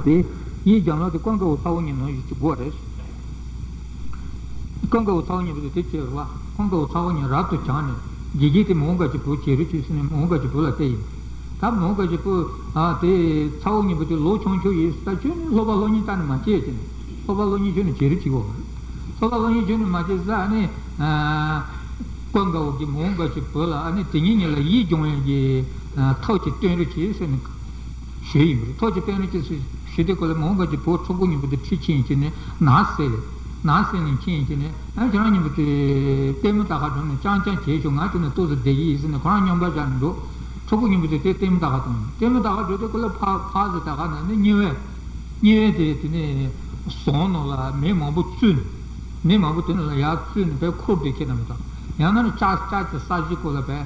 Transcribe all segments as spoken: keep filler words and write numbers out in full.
དེ་ཡིད་འགྱངས་ལ་དེ་ཀུན་དགའ་བོ་ཚ་བོ་གཉིས་ནང་བཞིན་གཅིག་དགོས་རེད། ཀུན་དགའ་བོ་ཚ་བོ་གཉིས་པོ་དེ་དེ་བྱས་རེད་བ། ཀུན་དགའ་བོ་ཚ་བོ་གཉིས་རབ་ཏུ་བྱུང་ནས་དགེ་རྒན་དེ་མོའུ་འགལ་གྱི་བུ་བྱེད་རོགས་བྱོས་ཟེར་ནས་མོའུ་འགལ་གྱི་བུ་ལ་བལྟས་ཡིན། ད་མོའུ་འགལ་གྱི་བུ་ཨ་དེ་ཚ་བོ་གཉིས་པོ་དེ་ལོ་ཆུང་ཆུང་ཡིན་ས་ཁྱོད་ནི་སློབ་པ་སློབ་གཉེར་གཏན་ནས་མ་བྱེད་ཅེས་ནས་སློབ་པ་སློབ་གཉེར་ཁྱོད་ནི་བྱེད་རོགས་བྱེད་དགོས་མ་རེད། སློབ་པ་སློབ་གཉེར་ཁྱོད་ནི་མ་བྱེད་ས་ཨ་ནི་ཀུན་དགའ་བོ་གི་མོའུ་འགལ་གྱི་བུ་ལ་ཨ་ནི་དེ་གཉིས་གཉིས་ལ་ཡིད་འགྱངས་ཡས་ཀྱི་ཐབས་ཅིག་སྟོན་རོགས་བྱོས་ཟེར་ནས། ཞུས་ཡིན་པ་རེད། ཐོག་གཅིག་དཔེ་ནི་ཅི་ཞུས་ཏེ་ཁོ་ལ་མོའུ་འགལ་གྱི་བུ་ཕྲུ་གུ་གཉིས་པོ་དེ་ཁྲིད་ཕྱིན་གྱི་ནས་ནང་གསེས་ལས་ནང་གསེས་ནས་ཕྱིན་གྱི་ནས་ཨ་ཁྱེད་རང་གཉིས་པོ་དེ་ལྟད་མོ་ལྟ་ག་འགྲོ་ནས་རྐྱང་རྐྱང་བྱས་ཤོག་ང་དེ་ནས་ཏོག་ཙམ་བསྡད་ཀྱི་ཡིན་ཟེར་ནས་ཁོ་རང་མཉམ་པ་བཞག་ནས་འགྲོ། ཕྲུ་གུ་གཉིས་པོ་དེ་དེ་ལྟད་མོ་ལྟ་ག་གཏོང་ནས་ལྟད་མོ་ལྟ་ག་འགྲོ་དུས་ཁོ་ལ་ཕ་ཕ་ཟེར་ལྟ་ག་ནས་ནི་གཉིས་པས་གཉིས་པས་དེ་དེ་ནས་ཟོང་ནང་ལ་མེ་མང་པོ་བཙུད་ནས། མི་མང་པོ་དེ་ནང་ལ་ཡར་བཙུད་ནས་དཔེ་འཁུར་བསྡད་ཁྱེད་རྣམས་དང་། ཡང་ན་ནི་ལྕགས་ལྕགས་ཀྱི་ས་གཞི་སྐོར་ལ་དཔེ་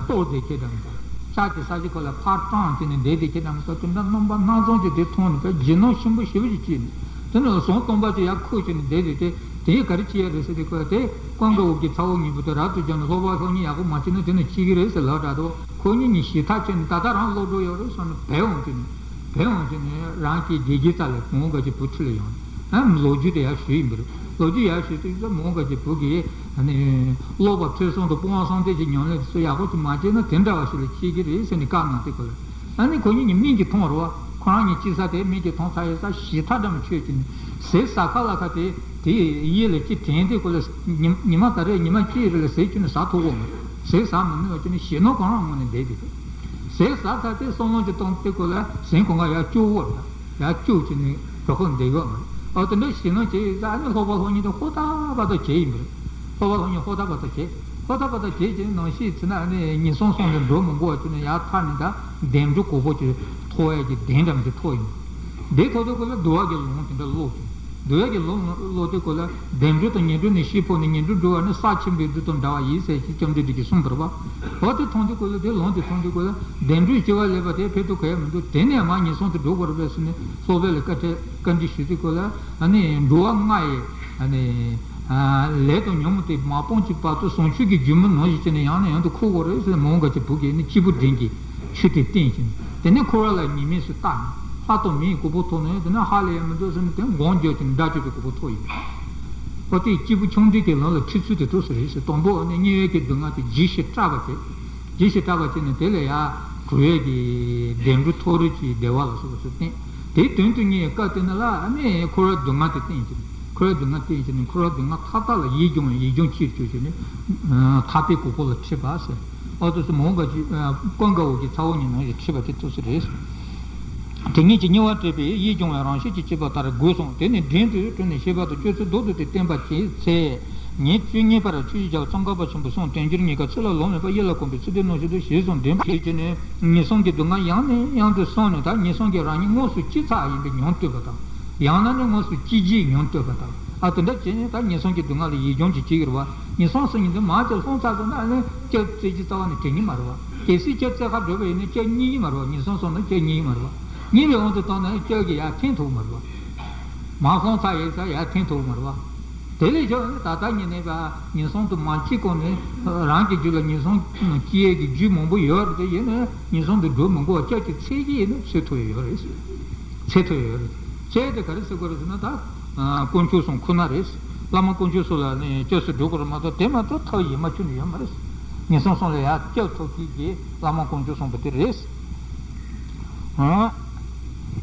གཏོར་བསྡད་ཁྱེད་རྣམས་དང་། ལྕགས་ཀྱི་ས་གཞི་སྐོར་ལ་ཕར་དྲངས་བྱས་ནས་བསྡད་བསྡད་ཁྱེད་རྣམས་དང་དེ་འདྲ་རྣམ་པ་སྣ་ཚོགས་ཀྱི་དེ་མཐོང་ནས་དཔེ་འཇིགས་སྣང་ཆེན་པོ་ཞེ་པོ་ཅིག་སྐྱེས་ནས་དེ་ནང་ལ་ཟོང་སྟོང་པ་ཅིག་ཡར་འཁུར་བྱས་ནས་བསྡད་བསྡད་དེ་དེ་ག་རེ་བྱེད་ཡ་རེད་ཟེར་དུས་ཁོས་དེ་ཀུན་དགའ་བོ་གི་ཚ་བོ་གཉིས་པོ་དེ་རབ་ཏུ་བྱུང་ནས་སློབ་པ་སློབ་གཉེར་ཡག་པོ་མ་བྱས་ན་དེ་ནང་སྐྱེ་གི་རེད་ཟེར་ལབ་དྲག་འདུག་ཁོ་གཉིས་གཉིས་ཞེད་ཐག་ཆོད་ནས་ད་ལྟ་རང་སློབ་གྲོགས་ཡོད་རེད་བསམ་ནས་བྲོས་འོང་དུས་ནས། བྲོས་འོང་དུས་ནས་རང་གི་དགེ་རྒན་རྩ་ལས་མོའུ་འགལ་གྱི་བུ་ཁྲིད་ལ་ཡོང་ནས་ཨ་ལོ་རྒྱུས་དེ་ཡར་ཞུས་ཡིན་པ་རེད། ལོ་རྒྱུས་ཡར་ཞུས་དུས་ཙམ་མོའུ་འགལ་གྱི་བུ་གིས་ཨ་ནི་སློབ་པ་ཐོས་བསམ་དང་སྤོང་བ་བསམ་གཏན་གྱི་ཉམས་ལེན་དེ་ཚོ་ཡག་པོ་ཅིག་མ་བྱས་ན་དེ་འདྲ་བ་ཞིག་ལ་སྐྱེ་གི་རེད་ཟེར་ནས་བཀའ་གནང་སྟེ་ཁོ་ལ་ཨ་ནི་ཁོ་གཉིས་ཀྱིས་མིག་གིས་མཐོང་བ་རེད་བ། ཁོ་རང་གཉིས་སྐྱེ་ས་དེ་མིག་གིས་མཐོང་ཚར་ཡོད་ས་ཞེད་ཐག་འདྲ་མི་ཆོད་ཀྱི་ནས་ཟས་ཟ་ཁ་ལ་ཁ་དེ། དེ་ཡི་ཡིད་ལ་ཅི་དྲན་དེ་ཁོ་ལ་ཉི་ཉི་མ་ད་རེས་ཉི་མ་གཅིག་རེ་ལ་ཟས་ཁྱོན་ནས་ཟ་ཐུབ་ཀྱི་མ་རེད། ཟས་ཟ་མི་ནུས་པ་ཁྱོན་ནས་ཞེད་སྣང་གང་རུང་ངང་ནས་བསྡད་དེ་ཟས་ཟ་ཚར་དེ་བསམ་བློ་ཅིག་བཏང་སྟེ་ཁོ་ལ་ཟས་གང་ག་ཡར་བཅུག་འོར་ཡར་བཅུག་ཅིག་ནས་གྲོད་ཁོག་བདེ་གི་མ་རེད། ཨོ་དེ་འདྲ་ཞེད་སྣང་བྱས་ཡོད་ཙང་ཨ་ནི་སློབ་པ་སློབ་གཉེར་དེ་ཧོ་ཐག་པ་ཐག་བྱས་ཡིན་པ་རེད། སློབ་པ་སློབ་གཉེར་ཧོ་ཐག་པ་ཐག་བྱས་ཧོ་ཐག་པ་ཐག་བྱས་ཀྱི་ནང་བཞིན་བྱས་ན་ཨ་ནི་ཉིན་སང་སང་ལ་འགྲོ་མི་དགོས་པ་ཅིག་ནས་ཡར་ཐར་ནས་ད་གདན་འདྲེན་གོག་པོ་ཅིག་ཐོགས་ཡས་ཀྱི་གདན་འདྲ་མི་ཅིག་ཐོགས་ཡིན། དེའི་ཐོག་ཏུ་ཁོ་ལ་འདུལ་བ་གི་ལུང་དེ་འདྲ་ཀློག་ཅིང་། འདུལ་བ་གི་ལུང་ཀློག་དུས་ཁོ་ལ་བདེ་འགྲོ་དང་ཉེ་འགྲོ་ནས་ཤི་འཕོས་ནས་ཉེ་འགྲོར་འགྲོ་བ་ནི་ས་ཆེན་པོའི་རྡུལ་དང་འདྲ་བ་ཡིན་ཟེར་ཞིག་སྐྱབས་འགྲོ་འདི་གིས་གསུངས་པ་རེད་པ། འོ་དེ་མཐོང་དུས་ཁོ་ལ་དེ་ལུང་དེ་མཐོང་དུས་ཁོ་ལ་བདེ་འགྲོའི་སྐྱེ་བ་ལེན་པ་དེ་ཕན་ཐོགས་ག་ཡང་མི་འདུག་དེ་ནས་མར་ཉེན་སྲུང་དུ་འགྲོ་དགོས་རེད་པས་ཟེར་ནས་སློབ་དཔོན་ལ་བཀའ་ཁྲིད་བཀའ་འདྲི་ཞུས་དུས་ཁོ་ལ་ཨ་ནི་འགྲོ་བ་ལྔ་ཡི་ཨ་ནི་ལས་དང་ཉོན་མོངས་དེ་མ་སྤངས་ཀྱི་བར་དུ་བྱང་ཆུབ་ཀྱི་རྒྱུ་མི་ནོར་ཞིག་བྱས་ནས་ཡང་ནས་ཡང་དུ་འཁོར་དགོས་རེད་ཟེར་ནས་མོའུ་འགལ་གྱི་བུ་གིས་ནི་སྐྱེས་བུ་བདུན་གྱི་ཆོས་དེ་བསྟན་ཞིང་། དེ་ནས་འཁོར་བ་ལ་ཉེས་དམིགས་སུ་བརྟགས་ནས་ལྷ་དང་མིའི་གོ་འཕང་ཐོབ་ནས་དེ་ནས་ཧ་ལས་ཡང་མི་འདུག་ཟེར་ནས་དེ་མགོ་འགྱོད་དེ་དགྲ་བཅོམ་པའི་གོ་འཕང་ཐོབ་ཡོད། འོ་དེ་སྐྱེས་བུ་ཆུང་འབྲིང་གི་ལམ་ལ་ཁྲིད་ཚུལ་དེ་འདུག་ཟེར་རེད་ཟེར། དང་པོ་ནི་དམྱལ་བའི་གི་སྡུག་བསྔལ་དེ་བརྗེད་ཤེས་སྐྲག་པ་བྱེད། བརྗེད་ཤེས་སྐྲག་པ་བྱེད་ནས་དེ་ལས་ཡར་གྲོལ་ཡས་ཀྱི་བདེ་འགྲོ་མཐོ་རིས་ཀྱི་བདེ་བ་ལ་སོགས་པ་ཚུར་བསྟན། དེའི་དོན་དུ་གཉེར་བའི་སྐབས་དེ་ནི་ལ་ཨ་ནི་འཁོར་བའི་སྡུག་བསྔལ་དེ་བསྟན་ཅིང་། འཁོར་བའི་སྡུག་བསྔལ་བསྟན་ཅིང་ནི་འཁོར་བའི་སྡུག་བསྔལ་མཐའ་དག་ལ་ཡིད་འགྱང་བའི་ཡིད་འགྱང་ཅིར་གྱུར་ཅིང་ནི། ཐར་པའི་གོ་འཕང་ལ་ཁྲིད་པ་ཟེར། ཨ་ཏོ་སི་མོ་འགའ་ཅིག་ཀུན་དགའ་བོ་གི་ཚ་བོ་གཉིས་ནང་བཞིན་ཁྲིད་པ་དེ་ཐུགས་སུ་རེད། དེ་ཉིད་ཀྱི་དམྱལ་བ་བྲལ་བའི་ཡིད་འགྱང་བའི་རང་བཞིན་གྱིས་སྐྱེས་པ་ལྟར་དགོས་གསུངས། དེ་ནས་བྲན་དུ་བཀྲོལ་ནས་བཤད་པ་དང་སྤྱོད་ཚུལ་མདོར་བསྡུས་ཏེ་བསྟན་པ་བྱས་ཚེ། ཉིན་བཅུ་གཉིས་པར་ཆོས་ཀྱི་རྒྱལ་པོ་ཙོང་ཁ་པ་ཆེན་པོས་གསུངས། དལ་འབྱོར་རྙེད་དཀའ་ཚེ་ལ་ལོངས་མེད་པ་ཡིད་ལ་གོམས་པའི་ཚུལ་དེ་ནང་བཞིན་དུ་ཞེས་གསུངས། འདྲེན་པ་ཞེས་བྱས་ནས་ཉེན་སྲུང་གི་སྡུག་བསྔལ་ཡང་ནས་ཡང་དུ་བསམས་ནས་ད་ཉེན་སྲུང་གི་རང་ཉིད་དངོས་སུ་སྐྱེས་ཚར་ཡིན་པའི་ཉམས་བཏོད་པ་དང་། ཡང་ན་ནི་དངོས་སུ་སྐྱེ་རྒྱུའི་ཉམས་བཏོད་པ་དང་། ཨ་དེ་འདྲ་བྱས་ནས་ད་ཉེན་སྲུང་གི་སྡུག་བསྔལ་ལ་ཡིད་འགྱང་གིས་སྐྱེ་གི་རེད་བ། ཉེན་སྲུང་ཟེར་མཁན་དེ་མར་ཅིག་ལྷུང་ཚར་སོང་ན་ཨ་ནི་སྐྱབས་བཙལ་རྒྱུ་རྩ་བ་ནས་དྲན་གྱི་མ་རེད་བ། གལ་སྲིད་སྐྱབས་བཙལ་ཁ་འགྲོ་བ་ཡིན་ན་སྐྱབས་རྙེད་ཀྱི་མ་རེད་བ། ཉེན་སྲུང་སོང་ན་སྐྱབས་རྙེད་ཀྱི་མ་རེད་བ། རྙེད་པའི་དབང་དུ་བཏང་ན་སྐྱབས་ཀྱིས་ཡར་འཐེན་ཐུབ་ཀྱི་མ་རེད་བ། མར་ལྷུང་ཚར་ཡོད་ས་ཡར་འཐེན་ཐུབ་ཀྱི་མ་རེད་བ། དེ་ལས་ཕྱོགས་ནི་ད་ལྟ་ཉིད་ནས་པ་ཉེན་སྲུང་དུ་མ་སྐྱེས་གོང་ནས་རང་གི་རྒྱུད་ལ་ཉེན་སྲུང་སྐྱེ་ཡས་ཀྱི་རྒྱུ་མང་པོ་ཡོད་རེད། དེ་ཡིན་ནའི་ཉེན་སྲུང་དུ་འགྲོ་མི་དགོས་པ་སྐྱབས་ཀྱིས་འཚོལ་གྱི་ཡིན་ན་འཚོལ་ཐུབ་ཡོད་རེད། འཚོལ་ཐུབ་ཡོད་རེད། འཚོལ་དེ་ག་རེ་ཟེར་དགོས་རེད་ཟེར་ན་ད། དཀོན་མཆོག་གསུམ་ཁོ་ན་རེད། བླ་མ་དཀོན་མཆོག་གསུམ་ལ་ནི་སྐྱབས་སུ་འགྲོ་དགོས་རེད་མ་གཏོགས་དེ་མ་གཏོགས་ཐབས་གཞན་མ་ཁྱོན་ནས་ཡོད་མ་རེད། ཉེན་སྲུང་གསུམ་ལ་ཡར་སྐྱབས་ཐོབ་མཁན་གྱི་བླ་མ་དཀོན་མཆོག་གསུམ་པོ་དེ་རེད།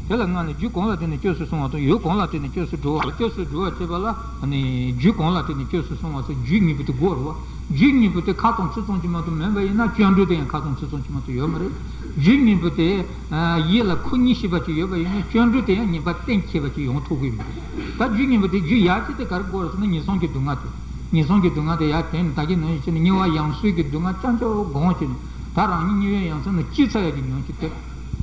དེ་ལ་སྔ་ནས་རྒྱུ་གང་ལ་བརྟེན་ནས་སྐྱབས་སུ་སོང་བ་དང་ཡུལ་གང་ལ་བརྟེན་ནས་སྐྱབས་སུ་འགྲོ་བ། སྐྱབས་སུ་འགྲོ་བ་བྱེད་པ་ལ་ནི་རྒྱུ་གང་ལ་བརྟེན་ནས་སྐྱབས་སུ་སོང་བ་ཟེར་རྒྱུ་གཉིས་པོ་དེ་དགོས་རེད་བ། རྒྱུ་གཉིས་པོ་དེ་ཁ་ཚང་ཚིག་ཚང་གཅིག་མ་གཏོགས་མིན་པ་ཡིན་ན་སྐྱབས་འགྲོ་དེ་ཡང་ཁ་ཚང་ཚིག་ཚང་གཅིག་མ་གཏོགས་ཡོད་མ་རེད། རྒྱུ་གཉིས་པོ་དེ་ཡིད་ལ་ཁུར་ཉེན་ཤེས་པ་ཅིག་ཡོད་པ་ཡིན་ན་སྐྱབས་འགྲོ་དེ་ཡང་ངེས་པར་གཏན་འཁེལ་བ་ཅིག་ཡོང་ཐུབ་ཀྱི་ཡོད་མ་རེད། ད་རྒྱུ་གཉིས་པོ་དེ་རྒྱུ་ཡར་བྱས་དེ་ག་རེ་དགོས་རེད་ཟེར་ན་ཉེན་སྲུང་གི་སྡུག་བསྔལ་དེ། ཉེན་སྲུང་གི་སྡུག་བསྔལ་དེ་ཡར་དྲན་ནས་ད་གིན་ནང་བཞིན་བྱས་ནས་དམྱལ་བ་ཡང་སོས་ཀྱི་སྡུག་བསྔལ་རྐྱང་རྐྱང་སྒོམ་བྱས་ནས་ད་རང་ཉིད་དམྱལ་བའི་ཡང་སོས་ནང་སྐྱེས་ཚར་ཡག་གི་ཉམས་ཅིག་སྟེ།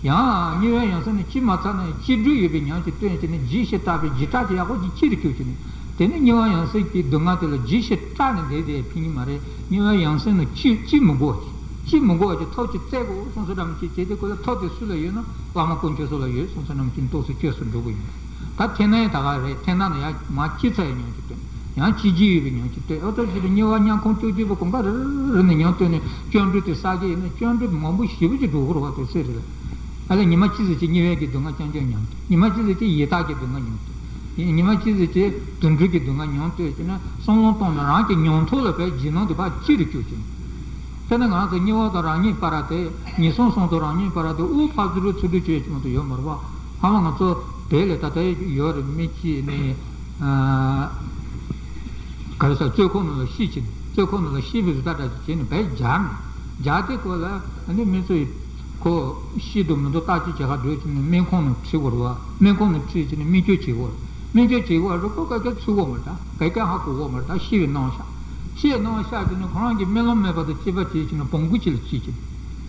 ཡང་དམྱལ་བའི་ཡང་སོས་ནང་སྐྱེས་མ་ཚར་ན་ཡང་སྐྱེ་འགྲོ་ཡོད་པའི་ཉམས་ཅིག་སྟོན་བྱས་ནས་བརྗེད་ཤེས་སྐྲག་པའི་བརྗེད་སྐྲག་ཅིག་ཡག་པོ་ཅིག་སྐྱེ་རུ་བཅུག་བྱས་ནས་དེ་ནས་དམྱལ་བ་ཡང་སོས་ཀྱི་སྡུག་བསྔལ་དེ་ལ་བརྗེད་ཤེས་སྐྲག་ནས་བསྡད་བསྡད་ཕན་གྱི་མ་རེད། དམྱལ་བའི་ཡང་སོས་ནང་སྐྱེ་སྐྱེ་མི་དགོས་པ་ཅིག་སྐྱེ་མི་དགོས་པ་ཅིག་ཐབས་ཅིག་བཙལ་དགོས་གསུངས་སོ་འདྲ་མི་ཅིག་བྱས་ཏེ་ཁོ་ལ་ཐབས་དེ་སུ་ལ་ཡོད་ན་བླ་མ་དཀོན་མཆོག་སོགས་ལ་ཡོད་གསུངས་སོ་འདྲ་མི་ཅིག་ཏོག་ཙམ་སྐྱབས་སུ་འགྲོ་དགོས་ཡིན། ད་འཐེན་ན་ཡང་ད་ག་རེད། འཐེན་ན་ན་ཡང་མར་སྐྱེས་ཚར་ཡག་ཉམས་ཅིག་སྟོན། ཡང་སྐྱེ་རྒྱུ་ཡོད་པའི་ཉམས་ཅིག་སྟོན། ཨོ་ཏོ་ཅི་རེད། དམྱལ་བ་དམྱལ་ཁམས་བཅུ་གཅིག་པོ་གང་ག་རེ་རེ་ནས་ཉམས་སྟོན་ནས་སྐྱབས་འགྲོ་དེ་བསགས་ཀྱི་ཡིན་ན་སྐྱབས་འགྲོ་མང་པོ་ཞེ་པོ་ཅིག་འགྲོ་དགོས་རེད་བ། དེ་སེ་རེད། ཨ་ལས་ཉི་མ་གཅིག་ཙམ་གྱི་དམྱལ་བའི་གི་སྡུག་བསྔལ་རྐྱང་རྐྱང་མྱོང་། ཉི་མ་གཅིག་ཙམ་གྱི་ཡི་དྭགས་ཀྱི་སྡུག་བསྔལ་མྱོང་། ཉི་མ་གཅིག་ཙམ་གྱི་དུད་འགྲོ་གི་སྡུག་བསྔལ་མྱོང་ཐུབ་ཀྱི་ན། བསམ་བློ་གཏོང་ན་རང་གི་མྱོང་ཐོག་ལ་བས་རྗེས་ནང་དུ་ཕར་ཅི་རུ་སྐྱོ་ཀྱི། དཔེར་ན་ང་ཚོ་དམྱལ་བ་དང་རང་ཉིད་བར་དེ། ངན་སོང་གསུམ་དང་རང་ཉིད་བར་དེ་དབུགས་ཕར་ཚུར་ཚུར་འགྲོ་བྱེད་ཀྱི་མ་གཏོགས་ཡོད་མ་རེད་བ། ཧ་མ་ང་ཚོ་དེ་ལས་ད་ལྟ་ཡོད་རེད། མི་གཅིག་ནས་ག་རེ་ཟ། བཙོན་ཁང་ནང་ལ་ཤི་ཕྱིན། བཙོན་ཁང་ནང་ལ་ཤི་བའི་རི་དྭགས་འདྲ་ཞིག་བྱས་ནས་བས་སྦྱར་ནས། སྦྱར་དེ་ཁོ་ལ་ཨ་ནི་མི་ཚོས་ཁོ་ཤི་འདུག་མི་འདུག་བརྟག་དཔྱད་བྱེད་ག་འགྲོ་བྱས་ནས་སྨན་ཁང་ནང་ཁྲིད་དགོས་རེད་བ། སྨན་ཁང་ནང་ཁྲིད་བྱས་ནས་སྨན་བཅོས་བྱེད་དགོས་རེད། སྨན་བཅོས་བྱེད་དགོས་རེད། ཁོ་ག་ག་ཚུད་དགོས་མ་རེད། ད་ག་ག་ཧ་གོ་དགོས་མ་རེད། ད་ཤི་བའི་སྣང་ཤ། ཤི་བའི་སྣང་ཤ་བྱས་ནས་ཁོ་རང་གི་རྨི་ལམ་མེད་པ་དང་བཅས་པ་བྱས་བྱས་ནས་བོང་གུ་ཅིག་ལ་སྐྱེས་བྱས།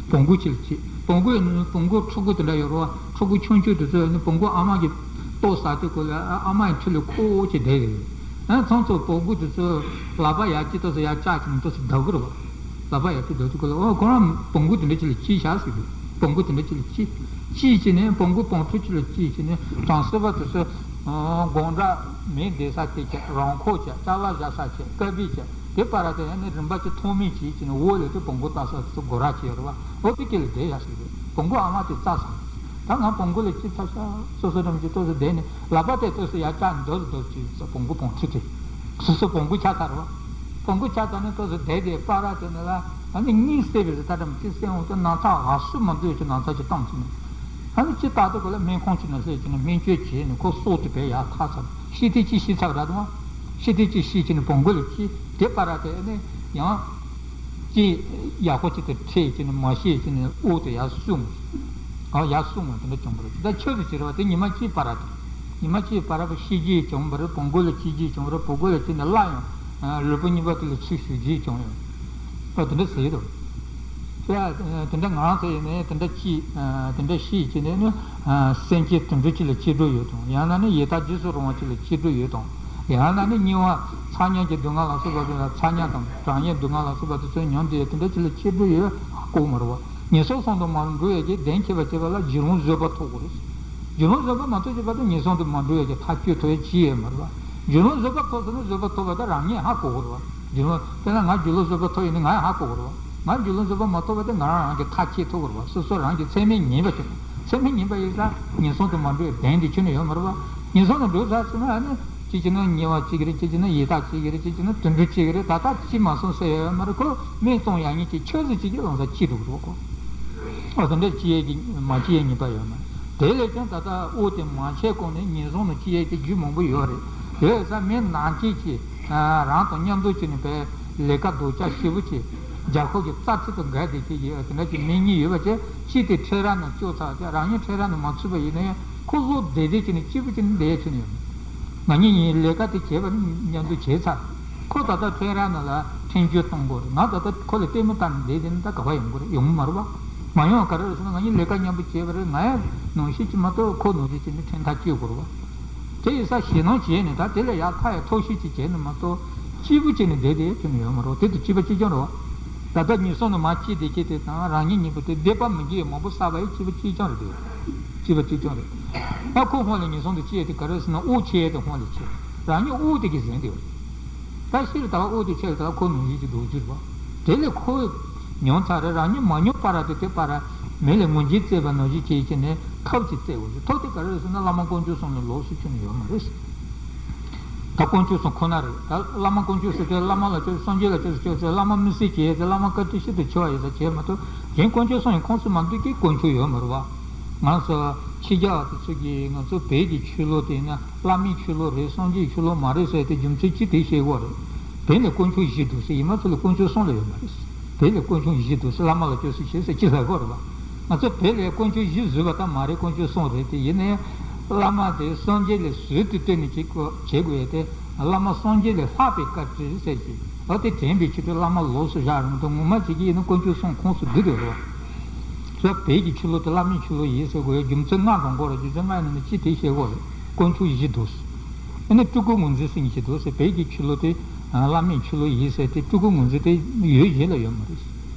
བོང་གུ་ཅིག་ལ་སྐྱེས། བོང་གུ་ཡིན་ན་བོང་གུ་ཕྲུ་གུ་དེ་འདྲ་ཡོད་རེད་བ། ཕྲུ་གུ་ཆུང་ཆུང་དེ་ཚོ་ཡིན་ན་བོང་གུ་ཨ་མ་གི་ལྟོ་ཟ་དུས་ཁོ་ལ་ཨ་མ་ཡི་འཁྲིས་ལ་ཁོ་བོ་ཅིག་བསྡད་ཡོད། ཨ་ཚང་ཚོ་བོང་གུ་དེ་ཚོ་ལག་པ་ཡར་གཅིག་ཏོག་ཙམ་ཡར་བཀྱག་བྱས་ནས་ཏོག་ཙམ་བརྡབ་གི་རེད་བ། ལག་པ་ཡར་གཅིག་བརྡབ་དུས་ཁོ་ལ་ཨོ་ཁོ་རང་བོང་གུ་དེ་འདྲ་ཅིག་ལ་སྐྱེས་བཞག་ཟེར་གི། བོང་གུ་དེ་འདྲ་ཅིག་ལ་སྐྱེས། སྐྱེས་བྱས་ནས་བོང་གུ་བོང་ཕྲུག་ཅིག་ལ་སྐྱེས་བྱས་ནས་གྲང་སྲིད་པ་དེ་ཚོ་དགོང་དག་མེ་འདེད་ས་དེ་བྱས། རང་མཁོ་བྱས། ཅ་ལག་བཞག་ས་བྱས། ཀ་བི་བྱས། དེ་བར་དེ་ནས་རིམ་པ་ཅིག་ཐོགས་མེད་ཅིག་བྱས་ནས་འོག་ལ་དེ་བོང་གུ་བལྟ་ས་དེ་ཚོ་སྒོ་ར་བྱས་ཡོད་རེད་བ། འོ་དེ་དཀྱིལ་ལ་བསྡད་ཡག་ཞིག་རེད། བོང་གུ་ཨ་མ་དེ་བཙལ་ས། ད་ང་བོང་གུ་ལ་སྐྱེས་ཚར་ཤག་སོ་སོ་འགྲམ་གྱི་ཏོག་ཙམ་བསྡད་ནས་ལག་པ་དེ་ཏོག་ཙམ་ཡར་བཀྱག་འདུག་འདུག་ཅིག་བོང་གུ་བོང་ཕྲུག་དེ། སོ་སོ་བོང་གུ་ཆགས་ཚར་བ། བོང་གུ་ཆགས་ཚར་ནས་ཏོག་ཙམ་བསྡད་དེ་བར་དེ་ནས་ལ་ཨ་ནི་གཉིད་སད་པའི་རི་དྭགས་འདྲ་མོ་ཅིག་སད་འོང་དུས་ན་ཚ་འ་སུ་མ་འདུག་ཅིག་ན་ཚ་ཅིག་བཏང་ཅིག་ནས། ཨ་ནི་ཅིག་ལྟ་དུས་ཁོ་ལ་སྨན་ཁང་ཅིག་ནང་སླེབས་ཅིག་ནས་སྨན་བཅོས་བྱས་ནས་ཁོ་སྲོག་དེ་བས་ཡར་ཐར་ཚར། ཤི་དེ་ཅིག་ཤི་ཚར་ར་དུ་མ། ཤི་དེ་ཅིག་ཤི་ཅིག་ནས་བོང་གུ་ལ་སྐྱེས། དེ་བར་དེ་ཨ་ནི་ཡང་། ཅིག་ཡག་པོ་ཅིག་ཏུ་ཁྲིད་ཅིག་ནས་མ་ཤེས་ཅིག་ནས་དབུགས་དེ་ཡར་སུ་འོང་། ཨ་ཡར་སུ་འོང་དེ་འདྲ་བྱུང་བ་རེད། ད་ཆོས་སུ་བྱེད་རེད་བ། དེ་ཉི་མ་གཅིག་བར་དེ། ཉི་མ་གཅིག་བར་བ་ཤི་རྗེས་བྱུང་བ་རེད། བོང་གུ་ལ་སྐྱེ་རྗེས་བྱུང་བ་རེད། བོང་གུ་ལ་སྐྱེས་ནས་སླར་ཡང་ལུས་པོ་རྙིང་པ་དེ་ལ་ཚུར་ཞུགས་རྗེས་བྱུང་ཡོད། ཨ་དེ་འདྲ་ཟེར་འདུག་དེ་འདྲ་ང་རང་ཚོ་ཡིན་ནའི་དེ་འདྲ་སྐྱེས། དེ་འདྲ་ཤི་བྱས་ནས་ནི་སེམས་ཅན་དུད་འགྲོ་ཅིག་ལ་སྐྱེ་འགྲོ་ཡོད་དང་། ཡང་ན་ནི་ཡི་དྭགས་རྗེས་སུ་རུང་བ་ཅིག་ལ་སྐྱེ་འགྲོ་ཡོད་དང་། ཡང་ན་ནི་དམྱལ་བ་ཚ་དམྱལ་གྱི་སྡུག་བསྔལ་ལ་སོགས་པ་དེ་ལ། ཚ་དམྱལ་དང་གྲང་དམྱལ་སྡུག་བསྔལ་ལ་སོགས་པ་དེ་ཚོ་མྱོང་དེ་དེ་འདྲ་ཅིག་ལ་སྐྱེ་འགྲོ་ཡོད་ཨ་གོ་མ་རེད་བ། ངན་སོང་གསུམ་དུ་མ་འགྲོ་བའི་གི་གདེང་ཁེལ་བ་བྱེད་པ་ལ་རྒྱུད་ལོང་བཟོད་པ་ཐོབ་དགོས་རེད། རྒྱུད་ལོང་བཟོད་པ་མ་ཐོབ་བྱེད་པ་དེ་ངན་སོང་དུ་མ་འགྲོ་བའི་གི་ཐག་གཅོད་ཐུབ་ཡ་ཅི་ཡོད་མ་རེད་བ། རྒྱུད་ལོང་བཟོད་པ་ཐོབ་སོང་ན་བཟོད་པ་ཐོབ་པ་དེ་རང་ཉིད་ཧ་གོ་དགོས་རེད་བ། རྒྱུད་ལོང་། དཔེར་ན་ང་རྒྱུད་ལོང་བཟོད་པ་ཐོབ་ཡོད་ན་ང་ཡང་ཧ་གོ་དགོས་རེད་བ། ང་རྒྱུད་ལོང་བཟོད་པ་མ་ཐོབ་པ་དེ་ང་རང་རང་གི་ཐག་བཅད་ཐུབ་དགོས་རེད་བ། སོ་སོ་རང་གི་ཚད་མས་ངེས་པ་ཞིག་ཚད་མས་ངེས་པ་ཡིན་ཙང་ངན་སོང་དུ་མ་འགྲོ་བའི་གདེང་དེ་ཁྱོན་ནས་ཡོད་མ་རེད་བ། ངན་སོང་དུ་འགྲོ་ཚར་སོང་ན་ཨ་ནི་གཅིག་བྱས་ན་དམྱལ་བ་གཅིག་རེད། གཅིག་བྱས་ན་ཡི་དྭགས་གཅིག་རེད། གཅིག་བྱས་ན་དུད་འགྲོ་གཅིག་རེད། ད་ལྟ་ཅི་མ་སོང་ཟེར་ཡ་ཡོད་མ་རེད། ཁོ་སྨན་བཙོང་ཡག་ཉིད་ཀྱི་ཆོས་སུ་གཅིག་གི་ལོང་ས་གཅིག་འགྲོ་གི་རེད་ཁོ། ཨ་དེ་འདྲ་སྐྱེ་ཡས་ཀྱི་མ་སྐྱེ་ཡས་ངེས་པ་ཡོད་མ་རེད། དེ་ལས་ཀྱང་ད་ལྟ་དབུགས་དེ་མ་ཆད་གོང་ནས་ངན་སོང་དུ་སྐྱེ་ཡས་ཀྱི་རྒྱུ་མང་པོ་ཡོད་རེད། ཡོད་ས་མི་ནང་སྐྱེས་ཀྱི་རང་དང་མཉམ་དུ་བྱས་ནས་པའི་ལས་ཀ་རྡོག་རྩ་ཞེ་པོ་ཅིག་རྒྱ་ཁོག་གི་རྩ་ཚིག་དང་འགལ་བསྡད་ཀྱི་ཡོད། དེ་འདྲ་ཅིག་མི་གཉིས་ཡོད་པ་བྱས། གཅིག་དེ་འཕྲལ་རང་ནང་སྐྱོ་ཚར་བ་བྱས། རང་ཉིད་འཕྲལ་རང་ནང་མ་ཚུད་པ་ཡིན་ན་ཡང་ཁོ་བློ་བདེ་བདེ་བྱས་ནས་སྐྱིད་པོ་བྱས་ནས་བསྡད་ཡ་ཁྱོན་ནས་ཡོད་མ་རེད། ང་གཉིས་གཉིས་ལས་ཀ་དེ་བྱས་པ་ནི་མཉམ་དུ་བྱས་ཚར། ཁོ་ད་ལྟ་འཕྲལ་རང་ནང་ལ་འཕྲིན་བཅོལ་གཏོང་དགོས་རེད། ང་ད་ལྟ་ཁོ་ལ་ལྟད་མོ་ལྟ་ནས་བསྡད་དེ་ནི་ད་ག་པར་ཡོང་གི་རེད། ཡོང་གི་མ་རེད་བ། མ་ཡོང་བ་ག་རེ་རེད་ཟེར་ན་ང་གཉིས་ལས་ཀ་མཉམ་པོ་བྱས་པ་རེད། ང་ཡང་ནང་བཞིན་གྱི་མ་གཏོགས་ཁོ་ནང་བཞིན་བྱས་ནས་འཕྲིན་ཐག་གཅོད་དགོས་རེད་བ། དེ་ཡིན་ཙང་ཞེད་སྣང་བྱས་ནས་ད་དེ་ལས་ཡར་ཐར་ཡ་ཐབས་ཤེས་ཅིག་བྱས་ནས་མ་གཏོགས་སྐྱིད་པོ་བྱས་ནས་བསྡད་དེ་ཁྱོན་ནས་ཡོད་མ་རེད། དེ་དང་སྐྱིད་པ་གཅིག་རྐྱང་རེད་བ། ད་ལྟ་ངན་སོང་དུ་མར་སྐྱེས་བསྡད་མཁན་དེ་དང་རང་ཉིད་གཉིས་པོ་དེ་བསྡད་པ་མི་འགྱུར་བའི་མང་པོ་བསགས་པ་ཡི་སྐྱིད་པ་གཅིག་རྐྱང་རེད་དེ། སྐྱིད་པ་གཅིག་རྐྱང་རེད། ད་ཁོ་སྔོན་ལ་ངན་སོང་དུ་སྐྱེས་དེ་ག་རེ་ཟེར་ན་དབུགས་ཆད་དེ་སྔོན་ལ་ཆད། རང་ཉིད་དབུགས་དེ་གིས་ཟིན་དེ་བ། ད་ཤི་རུ་ད་དབུགས་དེ་ཆད་ད་ཁོ་ནང་བཞིན་གྱི་འདུག་རྒྱུ་རེད་བ། དེ་ལས་ཁོ་མྱོང་ཚར་རེད། རང་ཉིད་མ་མྱོང་བར་དེ་དེ་བར་མེ་ལས་ངོས་འཛིན་བཙལ་བ་ནང་བཞིན་བྱས་བྱས་ནས་ཐབས་ཅིག་བཙལ་དགོས་རེད། ཐབས་དེ་ག་རེ་རེད་ཟེར་ན་བླ་མ་དཀོན་མཆོག་གསུམ་ལས་ལོགས་སུ་ཁྱོན་ནས་ཡོད་མ་རེད། ད་དཀོན་མཆོག་གསུམ་ཁོ་ན་རེད། ད་བླ་མ་དཀོན་མཆོག་ཟེར་དུས་བླ་མ་ལ་སྐྱབས་སུ། སངས་རྒྱས་ལ་སྐྱབས་སུ་མཆིའོ་ཟེར། བླ་མ་མི་སྲིད་ཅེས་ཟེར། བླ་མ་བཀའ་དྲིན་ཤིན་ཏུ་ཆེ་བ་ཡིན་ཟེར་བྱས་མ་གཏོགས། གཞན་དཀོན་མཆོག་གསུམ་གྱི་ཁོངས་སུ་མ་འདུས་ཀྱི་དཀོན་མཆོག་ཡོད་མ་རེད་བ། ང་ཚོ་ཕྱི་རྒྱལ་བ་དེ་ཚོ་གིས་ང་ཚོ་བོད་ཀྱི་ཆོས་ལུགས་དེ་ཡིན་ན་བླ་མའི་ཆོས་ལུགས་རེད། སངས་རྒྱས་ཆོས་ལུགས་མ་རེད་ཟེར་དེ་རྒྱུ་མཚན་ཅི་དེ་ཤེས་དགོས་རེད། བོད་ནས་དཀོན་མཆོག་བཞི་འདུག་ཟེར་ཡིན་མ་ཚོ་ལ་དཀོན་མཆོག་གསུམ་ལ་ཡོད་མ་རེད། བོད་ལ་དཀོན་མཆོག་བཞི་འདུག་ཟེར། བླ་མ་ལ་སྐྱབས་སུ་མཆིའོ་ཟེར་ཅི་ཟེར་དགོས་རེད་བ། ང་ཚོ་བོད་ལ་དཀོན་མཆོག་བཞི་བཟོས་པ་ད་མ་རེད། དཀོན་མཆོག་གསུམ་རེད། དེ་ཡིན་ནའི་བླ་མ་དེ་སངས་རྒྱས་ལ་ཟུར་དུ་བསྟེན་ནས་བྱེད་དགོས་བྱེད་དགོས་ཡས་དེ། བླ་མ་སངས་རྒྱས་ལས་ལྷག་པའི་བཀའ་དྲིན་ཟེར་གྱི། འོ་དེ་དྲན་པའི་ཆེད་དུ་བླ་མ་ལོགས་སུ་བཞག་རུང་དུ་ངོ་མ་བྱེད་ཀྱི་ཡིན་ན་དཀོན་མཆོག་གསུམ་ཁོངས་སུ་བསྡུས་འདུག་རེད་བ། ས་བོད་ཀྱི་ཆོས་ལུགས་དེ་བླ་མའི་ཆོས་ལུགས་ཡིན་ཟེར་དགོས་ཡ་རྒྱུ་མཚན་ལྔ་དྲངས་དགོས་རེད། རྒྱུ་མཚན་ལྔ་ཡིན་ན་ཅི་དེ་བཤད་དགོས་རེད། དཀོན་མཆོག་བཞི་འདུག་ཨ་ནི་སྤྲུལ་སྐུ་ངོས་འཛིན་ཟེར་མཁན་ཞིག་འདུག་ཟེར། བོད་ཀྱི་ཆོས་ལུགས་དེ་བླ་མའི་ཆོས་ལུགས་ཡིན་ཟེར་དེ་སྤྲུལ་སྐུ་ངོས་འཛིན་དེ་ཡོད་གཞན་ལ་ཡོད་མ་རེད།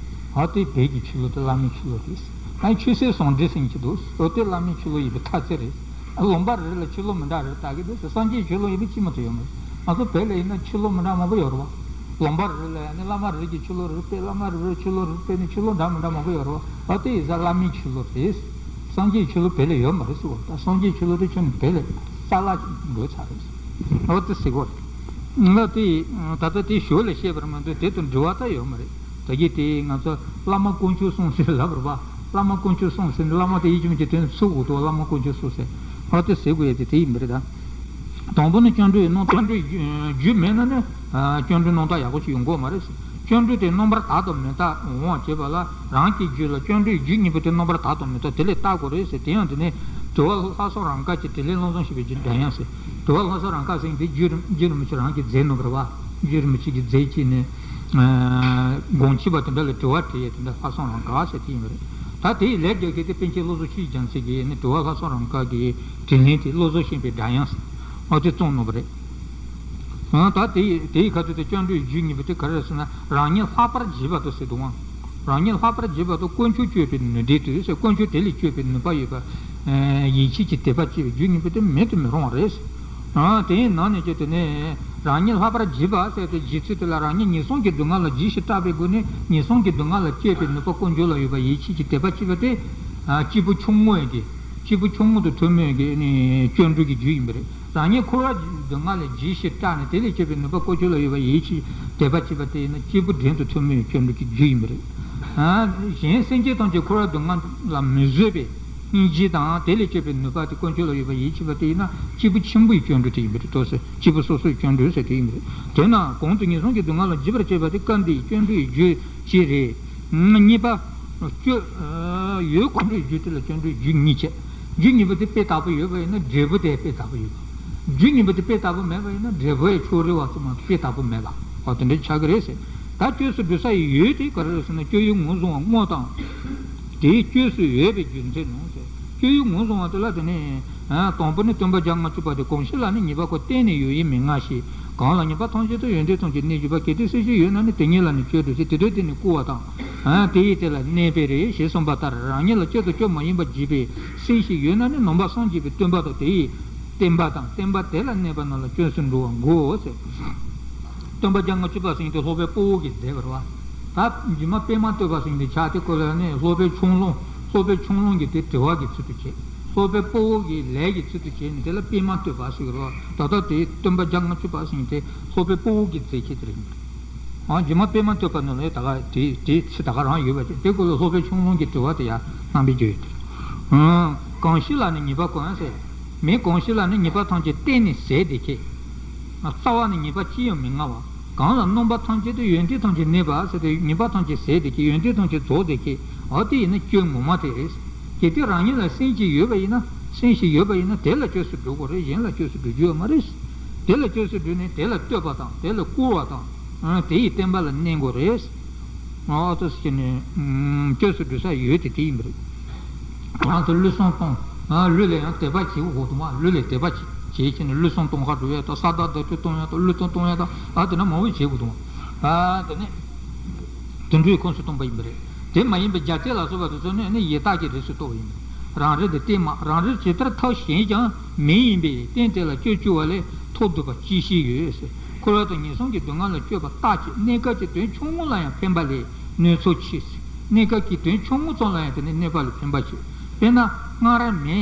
འོ་དེ་བོད་ཀྱི་ཆོས་ལུགས་དེ་བླ་མའི་ཆོས་ལུགས་རེད། ཨ་ནི་ཆོས་སྲིད་ཟུང་འབྲེལ་ཟེར་མཁན་ཞིག་འདུག་འོ་དེ་བླ་མའི་ཆོས་ལུགས་ཡིན་པའི་ཐ་ཚིག་རེད། ལུང་པ་རེ་རེ་ལ་ཆོས་ལུགས་མི་འདྲ་རེ་རེ་བལྟ་གི་འདུག་ཟེར། སངས་རྒྱས་ཆོས་ལུགས་ཡིན་པ་གཅིག་མ་གཏོགས་ཡོད་མ་རེད། ང་ཚོ་བོད་ལ་ཡིན་ན་ཆོས་ལུགས་མི་འདྲ་མང་པོ་ཡོད་རེད་བ། ལུང་པ་རེ་རེ་ལ་ཡང་ནི་བླ་མ་རེ་རེ་གིས་ཆོས་ལུགས་རེ་རེ་སྤེལ། བླ་མ་རེ་རེ་ཆོས་ལུགས་རེ་རེ་སྤེལ་ནས་ཆོས་ལུགས་འདྲ་མི་འདྲ་མང་པོ་ཡོད་རེད་བ། ཨ་དེ་ཡིན་ཙང་བླ་མའི་ཆོས་ལུགས་རེད། ས་ སངས་རྒྱས་ཆོས་ལུགས་བོད་ལ་ཡོད་མ་རེད་ཟེར་བ། ད་སངས་རྒྱས་ཆོས་ལུགས་དེ་ཁྱོན་ནས་བོད་ལ་རྩ་བརླག་འགྲོ་ཚར་རེད་ཟེར། འོ་དེ་ཟེར་གོ་རེད། ང་དེ་ད་ལྟ་དེ་ཞོར་ལ་བཤད་པར་མ་འདོད་དེ་དང་འབྲེལ་བ་ད་ཡོད་མ་རེད། ད་གི་དེ་ང་ཚོ་བླ་མ་དཀོན་མཆོག་གསུམ་ཟེར་ལབ་རེད་པ། བླ་མ་དཀོན་མཆོག་གསུམ་ཟེར་ནས་བླ་མ་དེ་ཡིད་ཀྱི་མི་ཆེས་དོན་ཚུགས་འོ་དོ་བླ་མ་དཀོན་མཆོག་གསུམ་ཟེར། འོ་དེ་ཟེར་དགོས་ཡ་དེ་དེ་ཡིན་པ་རེད་ད། དང་པོ་ནི་སྐྱོན་འགྲོའི་སྣང་སྐྱོན་འགྲོའི་རྒྱུ་རྒྱུ་མེད་ན་ནི་སྐྱོན་འགྲོའི་སྣང་བཏགས་ཡག་པོ་ཞིག་ཡོང་གི་མ་རེད། སྐྱོན་འགྲོ་དེ་རྣམ་པར་དག་དང་མི་དག་འོང་བ་བྱེད་པ་ལ་རང་གི་རྒྱུད་ལ་སྐྱོན་འགྲོའི་རྒྱུ་གཉིས་པོ་དེ་རྣམ་པར་དག་དང་མི་དག་དེ་ལས་བརྟག་དགོས་རེད་ཟེར། དེ་ཡང་དེ་ནི་དྲི་བ་ལྷག་བསམ་རང་དགའ་གྱི་དྲིས་ལན་བློ་བཟང་ཞེས་པའི་རྒྱུ་འབྲས་ཡང་ཟེར། དྲི་བ་ལྷག་བསམ་རང་དགའ་ཟེར་དེ་རྒྱུད་རིན་རྒྱུད་རིན་པོ་ཆེ་རང་གི་མཛད་ནོར་བུ་རེད་བ། རྒྱུད་རིན་པོ་ཆེ་གི་མཛད་ཀྱིས་ནི་དགོངས་ཆེ་བ་དེ་འདྲ་ལ་དྲི་བ་དྲིས་ཡས་དེ་འདྲ་ལྷག་བསམ་རང་དགའ་ཟེར་དེ་ཡིན་པ་རེད། ད་དེ་ཡི་ལས་རྒྱག་མཁན་དེ་པཎ་ཆེན་བློ་བཟང་ཆོས་ཀྱི་རྒྱལ་མཚན་གྱིས་ནི་དྲི་བ་ལྷག་བསམ་རང་དགའ་གི་དྲིས་ལན་དེ་བློ་བཟང་ཤེས་པའི་སྒྲ་དབྱངས་ཟེར། འོ་དེ་བརྩམས་གནང་བ་རེད། ཨ་ད་དེ་ཡི་དེ་ཡི་ཁ་ཐུག་དེ་སྐྱོན་འགྲོའི་རྒྱུ་གཉིས་པོ་དེ་ག་རེ་རེད་ཟེར་ན་རང་ཉིད་ལྷག་པར་བྱིས་པ་དང་ཟེར་འདུག་ཨང་། རང་ཉིད་ལྷག་པར་བྱིས་པ་དང་དཀོན་མཆོག་སྤྱོད་པའི་ནུས་ལྡན་དུ་ཟེར། དཀོན་མཆོག་དེ་ལས་སྤྱོད་པའི་ནུས་པ་ཡོད་པ། ཡིད་ཆེས་ཀྱི་དད་པ་སྐྱེ་བའི་རྒྱུ་གཉིས་པོ་དེ་མེད་དུ་མི་རུང་བ་རེད། ཨ་དེའི་ནང་ནས་ཀྱང་དེ་ནས་རང་ཉིད་ལྷག་པར་བྱིས་པ་ཟེར་ཏེ་བྱིས་ཚུལ་དེ་ལ་རང་ཉིད་ངན་སོང་གི་སྡུག་བསྔལ་ལ་བྱིས་ཤིང་སྐྲག་པའི་སྒོ་ནས་ངན་སོང་གི་སྡུག་བསྔལ་ལ་སྤྱད་པའི་ནུས་པ་དཀོན་མཆོག་ལ་ཡོད་པ་ཡིད་ཆེས་ཀྱི་དད་པ་སྐྱེས་པ་དེ། སྐྱེས་བུ་ཆུང་ངུ་ཡི་གི་སྐྱེས་བུ་ཆུང་ངུ་དང་ཐུན་མོང་གི་ནི་སྐྱོན་འགྲོ་གི་རྒྱུ་ཡིན་པ་རེད། རང་ཉིད་འཁོར་བ་སྡུག་བསྔལ་ལ་བྱིས་ཤིང་སྐྲག་ནས་དེ་ལས་སྐྱེས་པའི་ནུས་པ་དཀོན་མཆོག་ལ་ཡོད་པ་ཡིད་ཆེས་དད་པ་བྱེད་པ་དེ་ཡིན་ན་སྐྱེས་བུ་བྲན་དང་ཐུན་མོང་གི་སྐྱོན་འགྲོ་གི་རྒྱུ་ཡིན་པ་རེད། གཞན་སེམས་ཅན་ཐམས་ཅད་འཁོར་བ་སྡུག་བསྔལ་ལ་མི་བཟོད་པའི་སྙིང་རྗེ་དང་དེ་ལས་སྐྱེས་པའི་ནུས་པ་དེ་དཀོན་མཆོག་ལ་ཡོད་པ་ཡིད་ཆེས་པ་དེ་ཡིན་ན་སྐྱེས་བུ་ཆེན་པོའི་སྐྱོན་འགྲོ་དེ་ཡིན་པ་རེད། ཏོག་ཙམ་སྐྱེས་བུ་སོ་སོའི་སྐྱོན་འགྲོ་ཟེར་དེ་ཡིན་པ་རེད། དེས་ན་གོང་དུ་ངན་སོང་གི་སྡུག་བསྔལ་ལ་འཇིགས་པར་བྱེད་པ་དེ་སྐབས་འདིའི་སྐྱོན་འགྲོའི་རྒྱུ་གཅིག་རེད། གཉིས་པ། སྐྱོ། ཡུལ་དཀོན་མཆོག་རྒྱུ་དེ་ལ་སྐྱོན་འགྲོའི་རྒྱུ་གཉིས་བྱས། རྒྱུ་གཉིས་པོ་དེ་དཔེ་བལྟ་བུ་ཡོད་པ་ཡིན་ན་འབྲས་བུ་དེ་དཔེ་བལྟ་བུ་ཡོད་པ། རྒྱུ་གཉིས་པོ་དེ་དཔེ་བལྟ་བུ་མེད་པ་ཡིན་ན་འབྲས་བུ་ཡི་ཕྱོགས་རིས་པ་ཙམ་མ་གཏོགས་དཔེ་བལྟ་བུ་མེད་པ། འོ་དེ་འདྲ་ཆགས་ཀྱི་རེད་ཟེར། ད་སྐྱོ་སུ་འགྲོ་ས་ཡི་ཡུལ་དེ་ག་རེ་རེད་ཟེར་ན་སྐྱོ་ཡུལ་ངོས་བཟུང་བ་དངོས་དང་། དེའི་སྐྱོ་སུ་ཡོད་པའི་རྒྱུ་མཚན་ནོ་ཟེར། སྐྱོ་ཡུལ་ངོས་བཟུང་བ་དེ་ལ་དེ་ནས། དང་པོ་ནི་སྟོན་པ་བརྒྱ་ལྔ་བཅུ་པ་དེ་གང་ཞིག་ལ་ནི་ཉེས་པ་ཀུན་གཏན་ནས་ཡོད་ཡིན་མི་མངའ་ཞིང་། གང་ལ་ཉེས་པ་ཐམས་ཅད་དང་ཡོན་ཏན་ཐམས་ཅད་གནས་གྱུར་པ། གལ་ཏེ་སེམས་ཤིང་ཡོད་ན་ནི་དེ་ཉིད་ལ་ནི་སྐྱོན་འགྲོ་ཞེས་དེ་དུས་དེ་ནི་བསྐུལ་བ་དང་། དེ་ཡིས་དེ་ལ་གནས་པའི་རེ་ཞེས་གསུངས་པ་ལྟར་རང་ཉིད་ལ་སྐྱོ་དང་སྐྱོ་མ་ཡིན་པར་བྱེད་པའི་སེམས་ཤིང་ཡོད་ན་ནི་ནང་པ་སངས་རྒྱས་པའི་སྟོན་པ་དང་དེ་ཡི་བསྟན་པ་དང་བསྟན་པ་དེ་ལ་གནས་པ་རྣམས་ལ་སྐྱོན་སུ་འགྲོ་བར་འགོད་ཟེར། སྟོན་པ་བརྒྱ་ལྔ་བཅུ་པ་ཟེར་མཁན་དེ་སློབ་དཔོན་དཔའ་བོ་གིས་མཛད་པ་རེད་བ། ད་རྗེས་མ་པདྨ་བསྟོད་པ་ཟེར་མཁན་དེ་ཕྱག་དེ་བཀོད་ལ་ནི་སློབ་དཔོན་ཆུང་ལུང་སློབ་དཔོན་ཆུང་ལུང་གི་དེ་དྲི་བ་གི་ཚུལ་དུ་བྱས། སློབ་དཔོན་དཔའ་བོ་གི་ལས་ཀྱི་ཚུལ་དུ་བྱས་ནས་དེ་ལ་པདྨ་བསྟོད་པ་ཟེར་གི་རེད་བ། ད་ལྟ་དེ་སྟོན་པ་བརྒྱ་ལྔ་བཅུ་པ་ཟེར་མཁན་དེ་སློབ་དཔོན་དཔའ་བོ་གིས་མཛད་མཁན་དེ་རེད། ཨང་རྗེས་མ་པདྨ་བསྟོད་པ་ནང་ལ་ད་ག་དེ་དེ་ཚིག་ད་ག་རང་ཡོད་པ་ཅིག་དེ་སྐོར་ལ་སློབ་དཔོན་ཆུང་ལུང་གི་དྲི་བ་དེ་ཡང་གནང་པའི་རྒྱུ་ཡོད་དེ། གང་ཞིག་ལ་ནི་ཉེས་པ་ཀུན་ཟེར། མི་གང་ཞིག་ལ་ནི་ཉེས་པ་ཐམས་ཅད་གཏན་ནས་ཟད་བསྡད་མཁན། རྩ་བ་ནས་ཉེས་པ་ཅི་ཡང་མི་མངའ་བ། གང་ལ་རྣམ་པ་ཐམས་ཅད་དུ་ཡོན་ཏན་ཐམས་ཅད་གནས་པ་ཟེར་ཏེ་ཉེས་པ་ཐམས་ཅད་ཟད་བསྡད་མཁན་ཡོན་ཏན་ཐམས་ཅད་རྫོགས་བསྡད་མཁན་འོ་དེ་ཡིན་ན་སྐྱོན་ངོ་མ་དེ་རེད། གལ་ཏེ་རང་ཉིད་ལ་སེམས་ཅིག་ཡོད་པ་ཡིན་ན་སེམས་ཤིག་ཡོད་པ་ཡིན་ན་དེ་ལ་སྐྱོ་སུ་འགྲོ་དགོས་རེད། གཞན་ལ་སྐྱོ་སུ་འགྲོ་རྒྱུ་ཡོད་མ་རེད། དེ་ལ་སྐྱོ་སུ་འགྲོ་ནས་དེ་ལ་བསྟོད་པ་དང་དེ་ལ་བཀུར་བ་དང་། དེ་ཡི་བསྟན་པ་ལ་གནས་དགོས་རེད། ཨོ་ཏོ་ཟེར་ནས་སྐྱོ་སུ་འགྲོ་ས་ཡོད་དེ་དེ་ཡིན་པ་རེད། ང་ཚོ་བློས་བཟང་གཏོང་། ལུས་ལ་ཡང་དད་པ་བྱེད་དགོས་འདུག་མ། ལུས་ལ་དད་པ་བྱེད་བྱེད་ནས་བློས་བཟང་གཏོང་ཁ་འགྲོ་ཡ་དང་ས་བདག་བདག་སྤྲོད་གཏོང་ཡ་དང་བློས་བཟང་གཏོང་ཡ་དང་ཨ་དེ་འདྲ་མང་པོ་བྱེད་དགོས་འདུག་མ། དེ་ནས་དུད་འགྲོའི་ཁོངས་སུ་གཏོང་པ་ཡིན་པ་རེད། དེ་མ་ཡིན་པའི་རྒྱལ་སྲས་ལ་སོགས་པ་དེ་ཚོ་ནི་ནི་ཡི་དྭགས་ཀྱི་རིགས་སུ་གཏོགས་པ་ཡིན་པ་རེད། རང་རིག་དེ་སྟེ་མ་རང་རིག་ཇི་ལྟར་ཐབས་གཞན་ཀྱང་མི་ཡིན་པས་རྟེན་དེ་ལ་སྐྱོ་སྐྱོ་བ་ལས་མཐོ་སྡུག་པ་ཅི་ཞིག་ཡོད་ཟེར། འཁོར་བ་དང་ངན་སོང་གི་སྡུག་བསྔལ་ལ་སྤྱོད་པ་རྟག་ཅིང་གནས་སྐབས་ཀྱི་དོན་ཆུང་ངུ་ལ་ཡང་ཕན་པ་ལས་གནོད་ཚུལ་ཆེ། གནས་སྐབས་ཀྱི་དོན་ཆུང་ངུ་ཙམ་ལ་ཡང་དེ་ནི་གནོད་པ་ལས་ཕན་པ་ཆེ། དཔེར་ན་སྔར་མེ་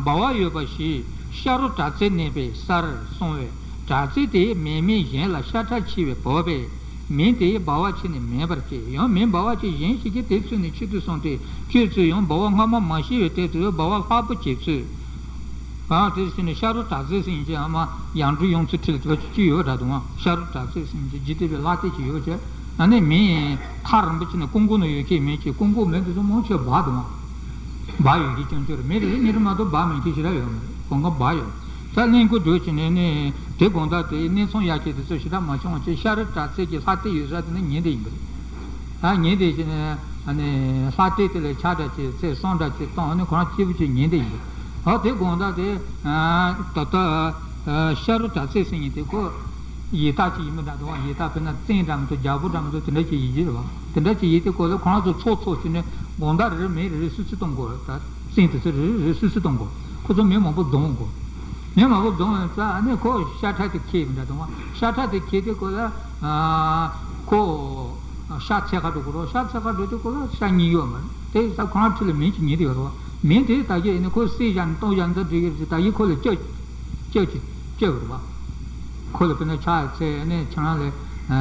འབར་བ་ཡོད་པ་ཞིག་ཤ་རུ་དྲག་རྩེ་གནས་པའི་སར་སོང་བས་དྲག་རྩེ་དེས་མེ་མེ་གཞན་ལ་ཤ་ཁྲག་མཆེ་བས་བོར་བས་མེ་དེ་འབར་བ་ཆེ་ནས་མེད་པར་སྐྱེས། ཡང་མེ་འབར་བ་ཆེ་གཞན་ཞིག་གིས་དེ་ཚུར་ནས་ཆེད་དུ་སོང་སྟེ་ཁྱོད་ཚོས་ཡང་འབར་བ་སྔ་མ་མ་ཤེས་པའི་སྟེང་དུ་འབར་བ་ལྷག་པོ་བྱེད་ཚུལ། ཨ་དེ་བཞིན་ཤ་རུ་དྲག་རྩེ་ཟེར་མཁན་ཅིག་ཨ་མ་ཡང་འབྲུ་ཡོང་ཚུལ་ཁྲིད་ལ་དེ་བ་ཅིག་ཡོད་འདྲ་འདུག་ཨ་ཤ་རུ་དྲག་རྩེ་ཟེར་མཁན་ཅིག་འཇིག་རྟེན་པའི་ལྷ་སྡེ་ཅིག་ཡོད་ཅེ། ཨ་ནི་མི་ཐག་རིང་པོ་ཅིག་ནས་ཀོང་ཀོ་ནང་ཡོད་མཁན་མི་ཅིག་ཀོང་ཀོ་མི་དེ་ཚོ་མང་ཆེ་བ་འདུག་ཨ་བ་ཡོད་མཁན་སྐྱོན་ཅོ་རེད། མི་རེ་རེ་གཉིས་རེ་མ་གཏོགས་བ་མེད་མཁན་ཞེ་དྲག་ཡོད་མ་རེད། གང་ག་བ་ཡོད། ད་གླེན་ལྐུགས་འགྲོ་བྱས་ནས་ནི་དེ་དགོང་དག་དེ་གནས་ཚང་ཡག་གི་དེ་ཚོ་ཞེ་དྲག་མ་བྱུང་བ་ཅིག་ཤ་རུ་དྲག་རྩེ་གི་ལྷ་སྡེ་ཡོད་ས་དེ་ནི་ཉིན་དེ་ཡིན་པ་རེད། ཨ་ཉིན་དེ་བྱས་ནས་ཨ་ནི་ལྷ་སྡེ་དེ་ལ་ཕྱག་འདྲ་ཅིག་རྩེ་བསང་འདྲ་ཅིག་བཏང་ཨ་ནི་ཁོ་རང་སྐྱིད་པོ་ཅིག་ཉིན་དེ་ཡིན་པ་རེད། ཨ་དེ་དགོང་དག་དེ་ད་ལྟ་ཤ་རུ་དྲག་རྩེ་ཟེར་མཁན་དེ་ཁོ་ཡི་དྭགས་ཅིག་ཡིན་པ་འདྲ་འདུག་ཡི་དྭགས་དཔེར་ན་བཙན་འདྲ་མི་འདུག་རྒྱལ་པོ་འདྲ་མི་འདུག་དེ་འདྲ་ཅིག་ཡིན་གྱི་རེད་བ། དེ་འདྲ་ཅིག་ཡིན་དུས་ཁོ་ལ་ཁོ་རང་ཚོ་ཚོགས་ཚོགས་བྱས་ནས་དགོང་དག་རེ་རེ་མི་རེ་རེ་སུད་སི་གཏོང་དགོས་རེད་ད། བཙན་དེ་ཚོ་རེ་རེ་རེ་སུད་སི་གཏོང་དགོས། ཁོ་ཚོ་མི་མང་པོ་རྫོང་དགོས། མི་མང་པོ་རྫོང་ཡོང་ཙང་ཨ་ནི་ཁོ་ཤ་ཁྲག་དེ་ཁྱེར་ཡོང་འདྲ་འདུག་ཤ་ཁྲག་དེ་ཁྱེར་དུས་ཁོ་ལ་ཁོ་ཤ་འཚོལ་ག་འགྲོ་དགོས་རེད། ཤ་འཚོལ་ག་འགྲོ་དུས་ཁོ་ལ་ཤ་རྙེད་ཡོད་མ་རེད། དེ་ས་ཁོ་རང་ཁྲི་ལ་མི་གཅིག་ཉལ་དེ་ཡོད་རེད་བ། མེ་དེ་ད་གི་ནི་ཁོ་བསད་བཞག་ནས་གཏོང་བཞག་ནས་ད་འགྲིག་གི་རེད། ད་གི་ཁོ་ལ་སྐྱོ་སྐྱོ་ཅིག་སྐྱོ་བ་རེད་བ། ཁོ་ལ་དཔེར་ན་ཕྱག་འཚལ་ནས་ཁྱེད་རང་ལ་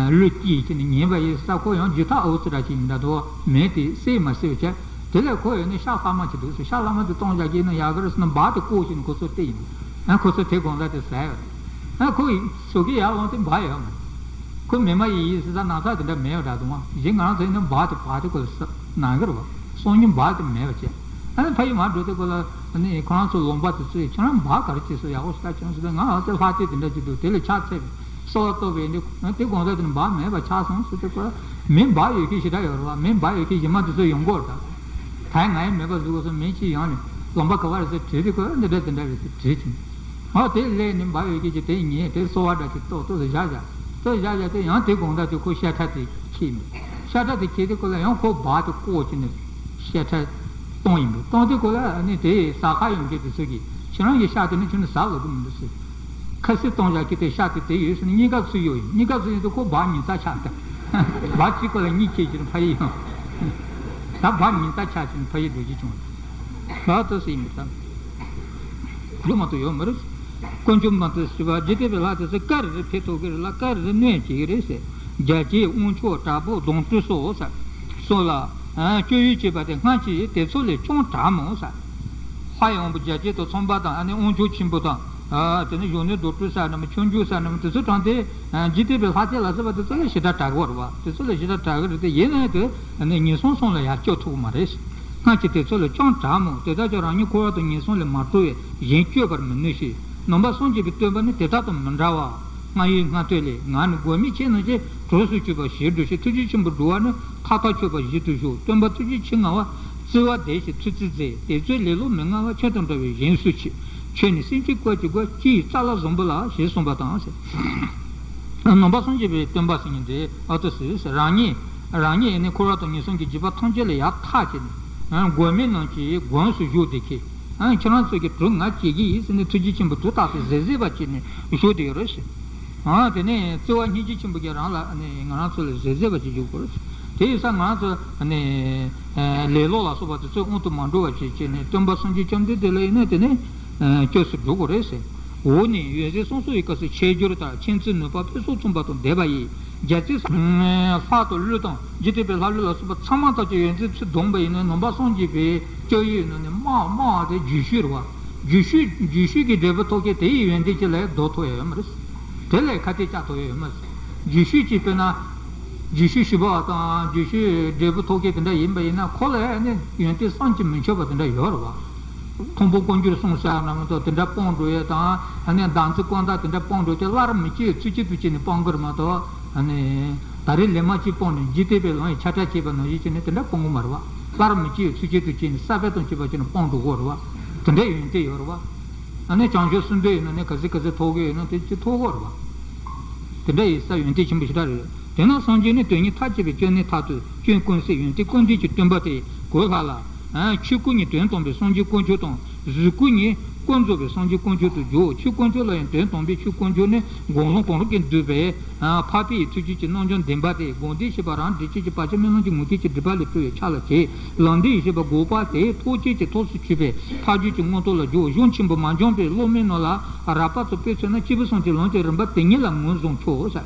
གླུ་སྐྱིད་ཅིག་ནས་ཉན་པ་ཡིན་ས། ཁོ་ཡང་རྒྱུ་ཐག་འུ་ཚུགས་འདྲ་ཅིག་ཡིན་འདྲ་འདུག་མེ་དེ་བསད་མ་བསད་བྱས། དེ་ལས་ཁོ་ཡོད་ནས་ཤ་ལྷག་མ་ཅིག་འདུག་ཟེར། ཤ་ལྷག་མ་དེ་གཏོང་བཞག་གི་ན་ཡག་གི་རེད་ཟེར་ན་འབག་དེ་བཀོག་བྱས་ནས་ཁོ་ཚོ་སྟེར་ཡིན། ཨ་ཁོ་ཚོ་དེ་དགོང་དག་དེ་ཟ་ཡོད་རེད། ཨ་ཁོ་ཟོ་གི་ཡར་འོང་དེ་འབག་ཡོད་མ་རེད། ཁོ་མི་མ་ཡིན་ཡིན་ཟེར་ས་ན་ཚ་དེ་འདྲ་མེད་པ་འདྲ་འདུག་མ་གཞི་ང་རང་ཚོ་ཡིན་ན་འབག་དེ་བག་དེ་ཁོ་ལ་ཟ་ན་གི་རེད་བ། སང་ཉིན་འབག་དེ་མེད་པ་བྱས། ཨ་ནི་ཕ་ཡུལ་མར་འགྲོ་དུས་སྐབས་ལ་ཨ་ནི་ཁོ་རང་ཚོ་ལུང་པ་དེ་ཚོས་ཁྱེད་རང་འབག་ག་རེ་བྱས་སོང་ཡག་པོ་ཞེ་དྲག་བྱུང་ཟེར་ཏེ། ང་ཨ་ཙི་ལྷག་སྟེ་དེ་འདྲ་ཅིག་འདུག་དེ་ལ་ཕྱག་འཚལ་བས་གསོལ་བ་བཏབ་པས་འདི་དེ་དགོང་དག་དེ་ནི་འབག་མེད་པ་ཆགས་སོང་ཟེར་ཏེ། ཁོ་མི་འབག་ཡོད་མཁན་ཞེ་དྲག་ཡོད་རེད་བ། མི་འབག་ཡོད་མཁན་གཞན་མ་དེ་ཚོ་ཡོང་གི་ཡོད་རེད་ད། ད་ང་ཡང་མེད་པ་བཟོ་དགོས་སོང་། མི་གཅིག་ཡོང་ནས་ལུང་པ་ག་པར་རེད་ཟེར་དྲིས་ཏེ། ཁོས་འདི་འདྲ་དེ་འདྲ་རེད་ཟེར་དྲིས་བྱུང་། ཨོ་དེ་ལས་ནི་འབག་ཡོད་མཁན་གྱི་དེ་ཉིད་དེ་གསོལ་བ་འདྲ་ཅིག་བཏབ་བཏབ་ཟེར་བཞག་བཞག་བཏབ་བཞག་བཞག་དེ་ཡང་དེ་དགོང་དག་དེ་ཁོ་ཤ་ཁྲག་དེ་ཁྱེར་ནས། ཤ་ཁྲག་དེ་ཁྱེར་དུས་སྐབས་ལ་ཡང་ཁོ་འབག་དེ་བཀོག་བྱས་ནས་ཤ་ཁྲག་གཏོང་ཡིན་པས། གཏོང་དུས་སྐབས་ལ་ཨ་ནི་དེ་ཟ་ཁ་ཡོང་མཁན་དེ་ཚོ་གིས་ཁྱེད་རང་གི་ཤ་དེ་ནི་ཁྱོད་ནི་ཟ་ལོ་གི་མི་འདུག་ཟེར། ཁ་སེར་གཏོང་བཞག་གི་དེ་ཤ་དེ་དེ་ཡོད་ཟེར་ནས་གཉིས་ཀ་ཚུར་གཡུགས་ཡིན། གཉིས་ཀ་ཚུར་གཡུགས་དུས་ཁོ་འབག་ཉིས་རྩ་ཆག་ད། འབག་གཅིག་པ་ལ་གཉིས་ཁྱེར་བྱས་ནས་ཕ་ཡུལ་ཡོང་། ད་འབག་ཉིས་རྩ་ཆག་བྱས་ནས་ཕ་ཡུལ་འགྲོ་རྒྱུ་བྱུང་། ལགས་སོ་ཟེར་ཡིན་པས་ད། ལོ་མ་གཏོགས་ཡོད་མ་རེད། དཀོན་མཆོག་མ་གཏོགས་ཞེས་པ་འཇིག་རྟེན་པའི་ལྷ་དེ་ཚོ་བཀའ་རེ་རེ་ཕེབས་ཐུབ་ཀྱི་རེད་ལ། བཀའ་རེ་རེ་གནོད་བྱེད་ཀྱི་རེད་ཟེར། རྒྱ་སྐྱེགས་དབང་ཕྱུག་དྲག་པོ་གདོང་དྲུག་སོགས་ཟེར། སོགས་ལ་སྤྱོད་ཡུལ་བྱེད་པ་དེ་སྔར་གྱི་དེ་ཚོ་ལས་ཅུང་དྲག་མོད་ཟེར། ལྷ་ཡི་དབང་པོ་རྒྱ་སྐྱེགས་དང་མཚུངས་པ་དང་། ཨ་ནི་དབང་ཕྱུག་ཆེན་པོ་དང་། དེ་ནི་གཞོན་ནུ་གདོང་དྲུག་ཟེར་ནམ་ཆོས་འབྱུང་ཟེར་ནམ་དེ་ཚོ་དྲངས་ཏེ། འཇིག་རྟེན་པའི་ལྷ་སྲས་ལ་སོགས་པ་དེ་ཚོ་ལས་ཞེ་དྲག་དྲག་གི་ཡོད་རེད་བ། དེ་ཚོ་ལས་ཞེ་དྲག་དྲག་གི་རེད་དེ། ཡིན་ནའི་དེ་ནི་ངན་སོང་གསུམ་ལ་ཡང་སྐྱོབ་ཐུབ་ཀྱི་མ་རེད། སྔར་གྱི་དེ་ཚོ་ལས་ཅུང་དྲག་མོད། དེ་ལྟར་ཀྱང་རང་ཉིད་འཁོར་བ་དང་ངན་སོང་ལས་མ་གྲོལ་བས་གཞན་སྐྱོབ་པར་མི་ནུས་ཤིང་། ནང་པ་སངས་རྒྱས་པའི་སྟོན་པ་ནི་དེ་དག་དང་མི་འདྲ་བ། སྔར་ཡུལ་སྔར་སྟོད་ལས། ང་ནི་མགོན་མེད་ཁྱེད་རྣམས་ཀྱི་གྲོགས་སུ་གྱུར་པ་ཞེས་འགྲོ་ཞིང་། ཐུགས་རྗེ་ཆེན་པོ་འགྲོ་བ་ནི་མཐའ་དག་མཆོད་པ་བཞིན་དུ་བཞུགས། སྟོན་པ་ཐུགས་རྗེ་ཆེ་མངའ་བ་བརྩེ་བ་ལྡན་ཞིང་ཐུགས་བརྩེ་མཛད། དེ་ཚོའི་ལེ་ལོ་མི་མངའ་བ་ཁྱོད་དང་འདྲ་བའི་གཞན་སུ་མཆིས། ཁྱོད་ནི་སེམས་ཅན་བཀོད་ཀྱི་སྒོ་ལྕེ་ཡི་རྩ་ལ་བཟང་པོ་ལགས། ཞེས་གསུངས་པ་དང་ཟེར། ནང་པ་སངས་རྒྱས་པའི་སྟོན་པ་ཟེར་མཁན་དེ་ཨ་ཏོ་ཟེར་ཟེར། རང་ཉིད་རང་ཉིད་ནི་འཁོར་བ་དང་ངན་སོང་གི་འཇིགས་པ་ཐམས་ཅད་ལས་ཡར་ཐར་བྱས་ནས། མགོན་མེད་རྣམས་ཀྱི་མགོན་སུ་བཞུགས་དེ་ཁྱེད། ཁྱེད་རང་ཚོ་གི་གྲོགས་ང་བྱེད་ཀྱི་ཡིན་ཟེར་ནས་ཐུགས་རྗེ་ཆེན་པོ་དུས་རྟག་ཏུ་གཟིགས་གཟིགས་པ་བྱས་ནས་བཞུགས་བསྡད་ཡོད་རེད་ཟེར། དེ་ནས་བརྩེ་བ་སྙིང་རྗེ་ཆེན་པོ་གིས་རང་ལ་ང་རང་ཚོ་ལ་གཟིགས་གཟིགས་པ་བྱེད་རྒྱུ་དགོས་རེད་ཟེར། དེ་ཡིན་ཙང་ང་རང་ཚོ་ལེ་ལོ་ལ་སོགས་པ་དེ་ཚོའི་དབང་དུ་མ་འགྲོ་བ་བྱེད་བྱས་ནས་སྟོན་པ་སངས་རྒྱས་བཅོམ་ལྡན་འདས་ལ་ཡིན་ན་དེ་ནས་སྐྱབས་སུ་འགྲོ་དགོས་རེད་ཟེར། འོ་ནི་ཡོན་ཏན་གསུམ་གསུངས་པའི་སྐབས་སུ་འཆད་འགྱུར་ལྟར་མཁྱེན་བརྩེ་ནུས་པ་ཕུན་སུམ་ཚོགས་པ་དང་ལྡན་པ་ཡིས། རྒྱལ་སྲས་ལྷ་དང་ཀླུ་དང་འཇིག་རྟེན་པའི་ལྷ་ཀླུ་ལ་སོགས་པ་ཚང་མ་ཐམས་ཅད་ཡོན་ཏན་ཚུར་བསྡོམས་པ་ཡིན་ན། ནང་པ་སངས་རྒྱས་པའི་སྐྱབས་ཡུལ་ནང་ནས་དམའ་དམའ་བ་དེ་རྒྱུད་ཤུགས་རེད་བ། རྒྱུད་ཤུགས་རྒྱུད་ཤུགས་ཀྱི་འབྲས་བུ་ཐོབ་མཁན་དེ་ཡི་ཡོན་ཏན་ཅིག་ལས་ལྡོག་ཐུབ་ཡ་ཡོད་མ་རེད། དེ་ལས་ཁ་གཏད་བཅག་ཐུབ་ཡ་ཡོད་མ་རེད། རྒྱུད་ཤུགས་ཀྱིས་དཔེར་ན། རྒྱུད་ཤུགས་ཞི་བ་དང་རྒྱུད་ཤུགས་འབྲས་བུ་ཐོབ་མཁན་དེ་འདྲ་ཡིན་པ་ཡིན་ན། ཁོ་ལ་ནི་ཡོན་ཏན་བསམ་གྱིས་མི་ཁྱབ་པ་དེ་འདྲ་ཡོད་རེད་བ། མཐོང་སྤང་སྐོར་འགྱུར་གསུངས་ཟེར་ནམ་དང་དེ་འདྲ་སྤང་འགྲོ་ཡས་དང་། ཨ་ནི་བདག་འཛིན་ཀུན་བཏགས་དེ་འདྲ་སྤང་འགྲོ་དེ་སླར་མི་སྐྱེ་བའི་ཚུལ་གྱིས་དུ་བྱས་ནས་སྤང་དགོས་རེད་མ་གཏོགས། ཨ་ནི་ད་རེས་ལས་མ་བྱས་སྤངས་ནས་འཇིག་རྟེན་པའི་ལམ་ཡི་ཆ་བྲལ་བྱས་པ་ནང་བཞིན་བྱས་ནས་དེ་འདྲ་སྤང་དགོས་མ་རེད་བ། སླར་མི་སྐྱེ་བའི་ཚུལ་གྱིས་དུ་བྱས་ནས་ས་བོན་དང་བཅས་པ་བྱས་ནས་སྤང་འགྲོ་དགོས་རེད་བ། དེ་འདྲ་ཡོན་ཏན་ཡོད་རེད་བ། ཨ་ནི་བྱང་ཆུབ་སེམས་དཔའི་ཡིན་ན་ནི་ག་ཚོད་ག་ཚོད་ཐོབ་གི་ཡོད་ན་དེ་ཅི་ཐོབ་དགོས་རེད་བ། དེ་འདྲ་ཡིན་ས་ཡོན་ཏན་ཆེན་པོ་ཞེ་དྲག་རེད། དེས་ན་སངས་རྒྱས་ནི་དོན་གཉིས་མཐར་ཕྱིན་པའི་སྐྱོན་ནི་མཐར་ཐུག་སྐྱོན་ཀུན་ཟད་ཡོན་ཏན་ཀུན་ལྡན་གྱི་སྟོན་པ་སྟེ། གོས་ལྷ་ལ། ཆོས་སྐུ་གཉིས་དོན་དམ་པའི་སངས་རྒྱས་དཀོན་མཆོག་དང་། གཟུགས་སྐུ་གཉིས་ཀུན་རྫོགས་པའི་སངས་རྒྱས་དཀོན་མཆོག་ཏུ་འཇོག་ཆོས་དཀོན་མཆོག་ལ་ཡང་དོན་དམ་པའི་ཆོས་དཀོན་མཆོག་ནི་དགོངས་ཀློང་གང་རུང་གིས་བསྡུས་པའི་འཕགས་པའི་ཐུགས་རྒྱུད་ཀྱི་རྣམ་སྦྱོང་ལྡན་པ་སྟེ། དགོངས་འགྲེལ་ཞེས་པ་རང་འགྲེལ་ཆོས་ཀྱི་བར་ཆད་རྨི་ལམ་གྱི་ངོ་སྐལ་གྱི་སྒྲིབ་པ་ལས་གྲོལ་བའི་ཕྱག་ལ་བྱེད། ལམ་འགྲེལ་ཞེས་པ་འགོག་པ་སྟེ། ཐོགས་བཅས་ཀྱི་ཐབས་སུ་ཆུད་པའི་ཕ་རྒྱུད་ཀྱི་མངོན་རྟོགས་ལ་འཇོག་གཞུང་ཆེན་པོ་མ་འཇོམས་པའི་བློ་མའི་ནང་ལ་རགས་པ་ཙམ་དཔེ་མཚོན་ན། སྐྱེས་བུ་གསུམ་གྱི་ལམ་གྱི་རིམ་པ་དེ་ཉིད་ལ་ངོས་བཟུང་ཆོག་ཟེར།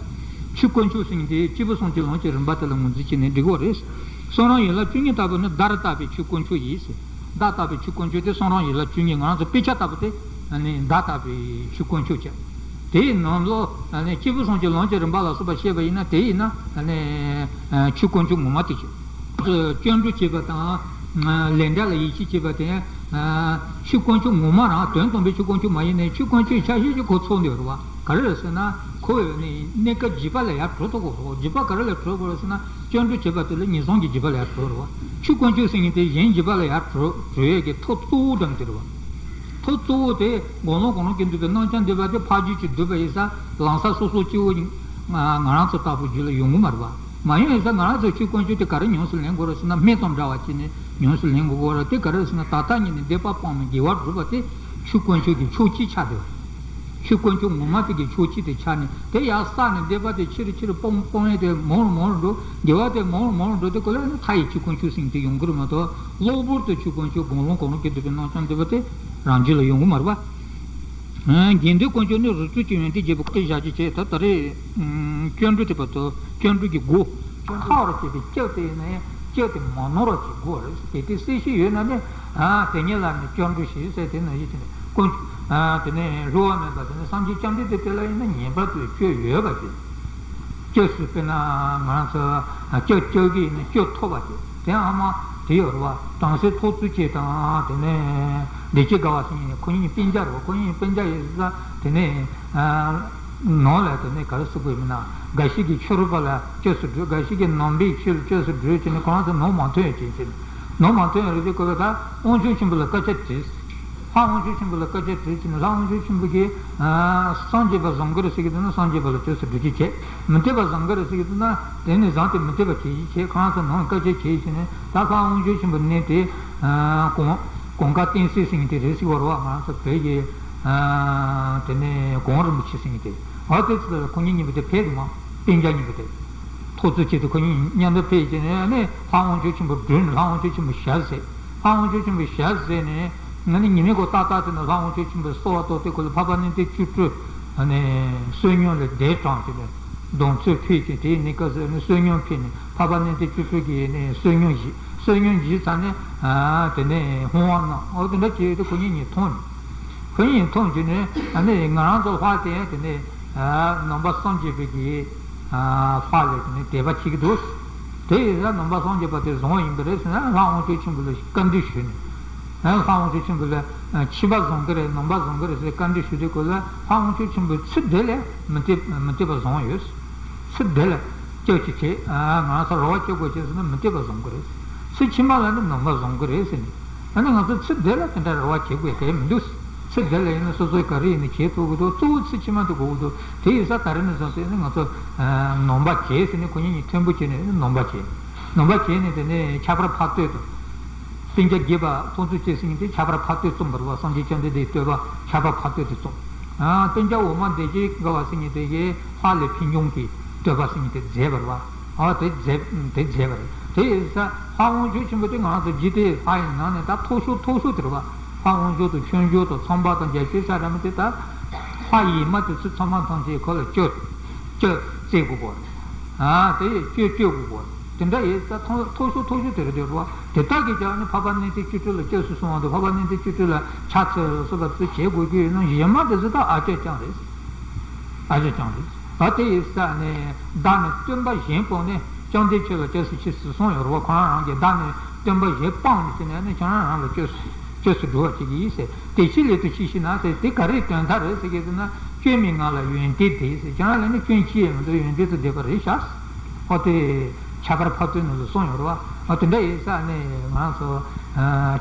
ཆོས་དཀོན་མཆོག་ཟེར་མཁན་དེ་སྐྱེས་བུ་གསུམ་གྱི་ལམ་གྱི་རིམ་པ་དེ་ལ་ངོས་འཛིན་བྱས་ནས་འགྲིག་གི་རེད། གསུང་རབ་ཡན་ལག་བཅུ་གཉིས་ལྟ་བུ་ནི་བརྡ་རུ་བཏགས་པའི་ཆོས་དཀོན་མཆོག་ཡིན་ཟེར། བརྡ་བཏགས་པའི་ཆོས་དཀོན་མཆོག་དེ་གསུང་རབ་ཡན་ལག་བཅུ་གཉིས། ང་རང་ཚོ་དཔེ་ཆ་ལྟ་བུ་དེ་ནི་བརྡ་བཏགས་པའི་ཆོས་དཀོན་མཆོག་བྱས། དེའི་ནང་ལོགས་ནས་སྐྱེས་བུ་གསུམ་གྱི་ལམ་གྱི་རིམ་པ་ལ་སོགས་པ་བཤད་པ་ཡིན་ན། དེ་ཡིན་ན་ཆོས་དཀོན་མཆོག་ངོ་མ་དེ་བྱས། སྐྱབས་འགྲོ་བྱེད་པ་དང་། ལས་འབྲས་ལ་ཡིད་ཆེས་བྱེད་པ་དེ་ཆོས་དཀོན་མཆོག་ངོ་མ་རང་། དོན་དམ་པའི་ཆོས་དཀོན་མཆོག་མ་ཡིན་ནའི་ཆོས་དཀོན་མཆོག་ཆ་ཤས་ཅིག་ཁོ་ཚོགས་འདུག་རེད་བ། ག་རེ་རེད་ཟེར་ན། ཁོ་ནི་གནས་སྐབས་འཇིགས་པ་ལས་ཡར་གྲོལ་ཐུབ་དགོས་རེད། འཇིགས་པ་ག་རེ་ལས་གྲོལ་དགོས་རེད་ཟེར་ན། སྐྱབས་འགྲོ་བྱེད་པ་དེ་ལ་ངན་སོང་གི་འཇིགས་པ་ལས་ཡར་གྲོལ་རེད་བ། ཆོས་དཀོན་མཆོག་ཟེར་མཁན་དེ་གཞན་འཇིགས་པ་ལས་ཡར་གྲོལ་གྲོལ་ཡས་ཀྱི་ཐབས་གཙོ་བོ་འདྲ་མི་དེ་རེད་བ། ཐབས་གཙོ་བོ་དེ་དགོངས་ཀློང་གང་རུང་གིས་བསྡུས་པའི་རྣམ་སྦྱོང་ལྡན་པ་དེ་ཕ་རྒྱུད་ཀྱིས་བསྡུས་པ་ཡིན་ཙང་། ལམ་སང་སོ་སོ་སྐྱེ་བོ་ང་རང་ཚོ་ལྟ་བུ་རྒྱུད་ལ་ཡོང་གི་མ་རེད་བ། མ་ཡོང་ཡིན་ཙང་ང་རང་ཚོས་ཆོས་དཀོན་མཆོག་དེ་ག་རེ་ཉམས་སུ་ལེན་དགོས་རེད་ཟེར་ན། སྨན་དང་འདྲ་བ་བྱས་ནས་ཉམས་སུ་ལེན་དགོས་རེད། དེ་ག་རེ་རེད་ཟེར་ན། ད་ལྟ་ཉིད་ནས་སྡིག་པ་སྤངས་ནས་དགེ་བ་བསྒྲུབ་པ་དེ་ཆོས་དཀོན་མཆོག་གི་ཕྱོགས་གཅིག་ཆགས་བསྡད་པ། ཆོས་དཀོན་མཆོག་ངོ་མ་དེ་གི་ཕྱོགས་གཅིག་དེ་ཆགས་ནས་དེ་ཡར་བསགས་ནས་བཟླས་པ་དེ་ཕྱིར་ཕྱིར་སྤོང་སྤོང་ཡས་དེ་མང་རུ་མང་རུ་འགྲོ། དགེ་བ་དེ་མང་རུ་མང་རུ་འགྲོ་དེ་ཀོ་ལ་ནི་མཐའ་ཡས་ཆོས་དཀོན་མཆོག་ཟེར་མཁན་དེ་ཡོང་གི་རེད་མ་གཏོགས་གློ་བུར་དུ་ཆོས་དཀོན་མཆོག་དགུང་ལོ་གང་རུང་སྐྱེ་ཐུབ་པའི་རྣམ་གྲངས་འདི་པ་དེ་རང་རྒྱུད་ལ་ཡོང་གི་མ་རེད་པ། དགེ་འདུན་དཀོན་མཆོག་ནི་རུ་གཙུག་གི་ཡོན་ཏན་རྒྱས་པའི་སྐུ་བཞག་ཅིག་བྱས། ད་ད་རེས་སྐྱབས་འགྲོ་དེ་བར་དུ་སྐྱབས་འགྲོ་གི་སྒོ། ཁ་བར་བྱེད་པའི་སྐྱབས་དེ་ཡིན་ན་ཡང་སྐྱབས་དེ་མ་ནོར་བ་ཅིག་དགོས་རེད། དེ་དེ་གསལ་བཤད་ཡོད་ན་ནི་དེ་ཉིད་ལ་ནི་སྐྱབས་འགྲོ་ཞེས་ཟེར། དེ་ནང་བཞིན་བྱས་ནས་དཀོན་དེ་ནས་བསླུ་བ་མེད་པ་དེ་ནི་སངས་རྒྱས་བཅོམ་ལྡན་འདས་དེ་ལ་ཡིན་ན་ངེས་པར་དུ་སྐྱབས་ཡོད་པ་དེ། སྐྱབས་སུ་དཔེར་ན་ང་རང་ཚོ་སྐྱབས་སྐྱབས་ཀྱི་ཡིན་ན་སྐྱབས་ཐོབ་པ་དེ་དེ་ཨ་མ་དེ་ཡོད་རེད་བ། བྲམ་ཟེ་ཐོབ་ཚུལ་ཅིག་དང་དེ་ནས་བདེ་སྐྱིད་དགའ་བ་ཟེར་མཁན་ཁོ་གཉིས་སྤུན་ཀྱག་རེད་བ། ཁོ་གཉིས་སྤུན་ཀྱག་ཡིན་ཙང་དེ་ནས་ནང་ལ་དེ་ནས་ག་རེ་ཟེར་དགོས་མིན་ན་འགའ་ཞིག་གིས་ཆོས་རོགས་པ་ལ་སྐྱབས་སུ་འགྲོ། འགའ་ཞིག་གིས་ནང་པའི་ཆོས་ལ་སྐྱབས་སུ་འགྲོ་བྱས་ནས་ཁོ་རང་ཚོ་ནང་མ་ཐོན་ཡོད་ཅེས་བྱས་ནས་ནང་མ་ཐོན་ཡོད་རེད་དེ་ཁོ་ལ་ད་དབང་ཕྱུག་ཆེན་པོ་ལ་སྐད་ཆ་དྲིས། ལྷ་དབང་ཕྱུག་ཆེན་པོ་ལ་སྐད་ཆ་དྲིས་བྱས་ནས་ལྷ་དབང་ཕྱུག་ཆེན་པོ་གིས་སངས་རྒྱས་པ་བཟང་གི་རེད་ཟེར་གི་འདུག་ན་སངས་རྒྱས་པ་ལ་སྐྱབས་སུ་འགྲོ་རྒྱུ་བྱས། མི་འཐད་པ་བཟང་གི་རེད་ཟེར་གི་འདུག་ན་དེ་ནས་བཟང་སྟེ་མི་འཐད་པ་བྱེད་རྒྱུ་བྱས། ཁོ་རང་ཚོ་ནང་སྐད་ཆ་བྱས་བྱས་ནས་ད་ལྷ་དབང་ཕྱུག་ཆེན་པོ་གནས་དེ་གོང་གོང་དཀར་བསྟན་སྲིད་ཟེར་མཁན་དེ་རེད་ཟེར་བ་རེད་བ། ང་ཚོ་བོད་ཀྱི་དེ་ནས་གོང་རིན་པོ་ཆེ་ཟེར་མཁན་དེ་འོ་དེ་ཚོ་ལ་ཁོ་གཉིས་གཉིས་པོ་དེ་ཕེབས་འདུག་མ། སྤུན་ཀྱག་གཉིས་པོ་དེ། ཐོབ་ཚུལ་ཆེད་དུ་ཁོ་གཉིས་མཉམ་དུ་ཕེབས་བྱས་ནས་ནི་ལྷ་དབང་ཕྱུག་ཆེན་པོ་བསྒྲུན། ལྷ་དབང་ཕྱུག་ཆེན་པོ་ཞལ་ཟས། ལྷ་དབང་ཕྱུག་ཆེན་པོ་ཞལ་ཟས་ནས་ང་ནི་ཉི་མའི་གོ་ཏག་ཏག་དེ་ནས་ལྷ་དབང་ཕྱུག་ཆེན་པོས་གསོལ་བ་བཏབ་སྟེ་ཁོ་ལ་འཕགས་པ་གནས་བརྟན་བཅུ་སྤྲུལ་ནས་བསོད་སྙོམས་ལ་གདན་དྲངས་བྱས་ནས་གདུང་ཚོད་ཕུལ་བྱས། དེའི་ནི་སྐབས་སུ་ནི་བསོད་སྙོམས་ཕུལ་ནས་འཕགས་པ་གནས་བརྟན་བཅུ་སྤྲུལ་གྱིས་ནི་བསོད་སྙོམས་བཞེས། བསོད་སྙོམས་བཞེས་ཚར་ནས་དེ་ནས་བསྔོ་བ་གནང་། འོ་དེ་འདྲ་བྱས་ཏེ་ཁོ་གཉིས་གཉིས་མཐོང་ནས། ཁོ་གཉིས་མཐོང་བྱས་ནས་ཨ་ནི་ང་རང་ཚོ་ལྷ་དེ་དེ་ནས་ནང་པ་སངས་རྒྱས་པའི་གི་ལྷ་ལས་དེ་ནས་དད་པ་བྱེད་ཀྱི་འདུག་དེ་ཡིན་ཙང་ནང་པ་སངས་རྒྱས་པ་དེ་བཟང་བ་ཡིན་པ་རེད་ཟེར་ན་ལྷ་དབང་ཕྱུག་ཆེན་པོ་ལ་བཀའ་འདྲི་ཞུས་ནས། ལྷ་དབང་ཕྱུག་ཆེན་པོ་ལ་ཕྱི་པ་བཟང་གི་རེད་ནང་པ་བཟང་གི་རེད་ཟེར་བཀའ་འདྲི་ཞུས་དུས་སྐབས་ལ་ལྷ་དབང་ཕྱུག་ཆེན་པོས་ཚུལ་དེ་ལས་མི་འཐད་མི་འཐད་པ་བཟང་བ་ཡོད། ཚུལ་འདི་ལ་སྐྱབས་ཀྱི་བྱེད། ང་རང་ཚོ་རོགས་པ་བྱེད་དགོས་བྱས་ཟེར་ན་མི་འཐད་པ་བཟང་གི་རེད། ཚུལ་ཕྱི་མ་ལ་ནི་ནང་པ་བཟང་གི་རེད་ཟེར་ནས། ཨ་ནི་ང་ཚོ་ཚུལ་འདི་ལ་དེ་འདྲ་རོགས་པ་བྱེད་དགོས་དེ་མི་འདུག་ཚུལ་འདི་ལ་ཡིན་ན་སོ་སོས་ག་རེ་ཡིན་ན་བྱེད་ཐུབ་ཀྱི་འདུག་གཙོ་བོ་ཚུལ་ཕྱི་མ་དེ་དགོས་ཀྱི་འདུག་དེ་ཡིན་ཙང་ད་རེས་ནས་བཟུང་སྟེ་ནི་ང་ཚོ་ནང་པ་བྱེད་ཟེར་ནས་ཁོ་གཉིས་གཉིས་མཐུན་པོ་བྱས་ནས་ནི་ནང་པ་བྱེད། ནང་པ་བྱས་ནས་དེ་ནས་ཁྱད་པར་འཕགས་བསྟོད་དང་། སྤུན་ཀྱག་བརྒྱད་པ་ཐོབ་ཚུལ་ཅན་ཟེར་མཁན་དེ་ཁྱད་པར་འཕགས་བསྟོད་རྩོམ་པ་རེད་བ། སངས་རྒྱས་བཅོམ་ལྡན་འདས་བསྟོད་པ་ཁྱད་པར་འཕགས་བསྟོད་དེ་རྩོམ། ཨ་སྤུན་ཀྱག་འོག་མ་བདེ་སྐྱིད་དགའ་བ་ཟེར་མཁན་དེ་གིས་ལྷ་ལས་ཕན་ཆུང་གི་བསྟོད་པ་ཟེར་མཁན་དེ་མཛད་པ་རེད་བ། ཨ་དེ་མཛད་དེ་མཛད་པ་རེད། དེ་ཡིན་ཙང་ལྷ་དབང་ཕྱུག་ཆེན་པོ་དེ་ང་ཚོ་འཇིག་རྟེན་ལྷ་ཡི་ནང་ནས་ད་མཐོ་ཤོས་མཐོ་ཤོས་དེ་རེད་བ། ལྷ་དབང་ཕྱུག་དང་ཆོས་འབྱོར་དང་ཚངས་པ་དང་རྒྱལ་སྲས་ས་ར་མི་དེ་ད་ལྷ་ཡི་མ་དེ་ཚོ་ཚང་མ་ཐམས་ཅད་ཁོ་ལ་སྐྱབས་སྐྱབས་བཙལ་དགོས་པ་རེད། ཨ་དེ་ཡི་སྐྱོ་སྐྱོ་དགོས་པ། དེ་འདྲ་ཡིན་ཙང་མཐོ་ཤོས་མཐོ་ཤོས་དེ་རེད་འདོད་རོ། དེ་དག་གིས་ཀྱང་ནི་འཕགས་པ་གནས་བརྟན་བཅུ་སྤྲུལ་ལ་སྐྱབས་སུ་སོང་བ་དང་འཕགས་པ་གནས་བརྟན་བཅུ་སྤྲུལ་ལ་ཕྱག་འཚལ་སོགས་པ་ཚུལ་བྱེད་དགོས་ཀྱི་ཡོད་ན་གཞན་མ་དེ་ཚོ་དག་ཨ་སྐྱོ་རྐྱང་རེད། ཨ་སྐྱོ་རྐྱང་རེད། ཨ་དེ་ཡིན་ཙང་ནི་བདག་ནི་སྟོན་པ་གཞན་སྤངས་ནས་བཅོམ་ལྡན་ཁྱོད་ལ་སྐྱབས་སུ་མཆི་ཟེར་གསུངས་ཡོད་རེད་བ། ཁོ་རང་རང་གིས་བདག་ནི་སྟོན་པ་གཞན་སྤངས་ནས་ཟེར་ནས་ནི་ཁྱོད་རང་རང་ལ་སྐྱབས་སུ་སྐྱབས་སུ་འགྲོ་བ་ཅིག་ཡིན་ཟེར། དེ་ཕྱི་ལས་དུ་ཤེས་ཤེ་ན་ཟེར། དེ་ག་རེའི་དོན་དག་རེད་ཟེར་གྱི་འདུག་ན། སྐྱོན་མེད་ང་ལ་ཡོན་ཏན་ལྡན་ཟེར། ཁྱེད་རང་ལ་ནི་སྐྱོན་ཅི་ཡང་མི་འདུག་ཡོན་ཏན་དུ་ལྡན་པ་རེད་ཤག་ཨོ་དེ་ཁྱད་པར་འཕགས་བསྟོད་ནང་ལ་གསུངས་ཡོད་རེད་བ། ཨོ་དེ་འདྲ་ཡིན་ཙང་ནི་ང་ཚོ་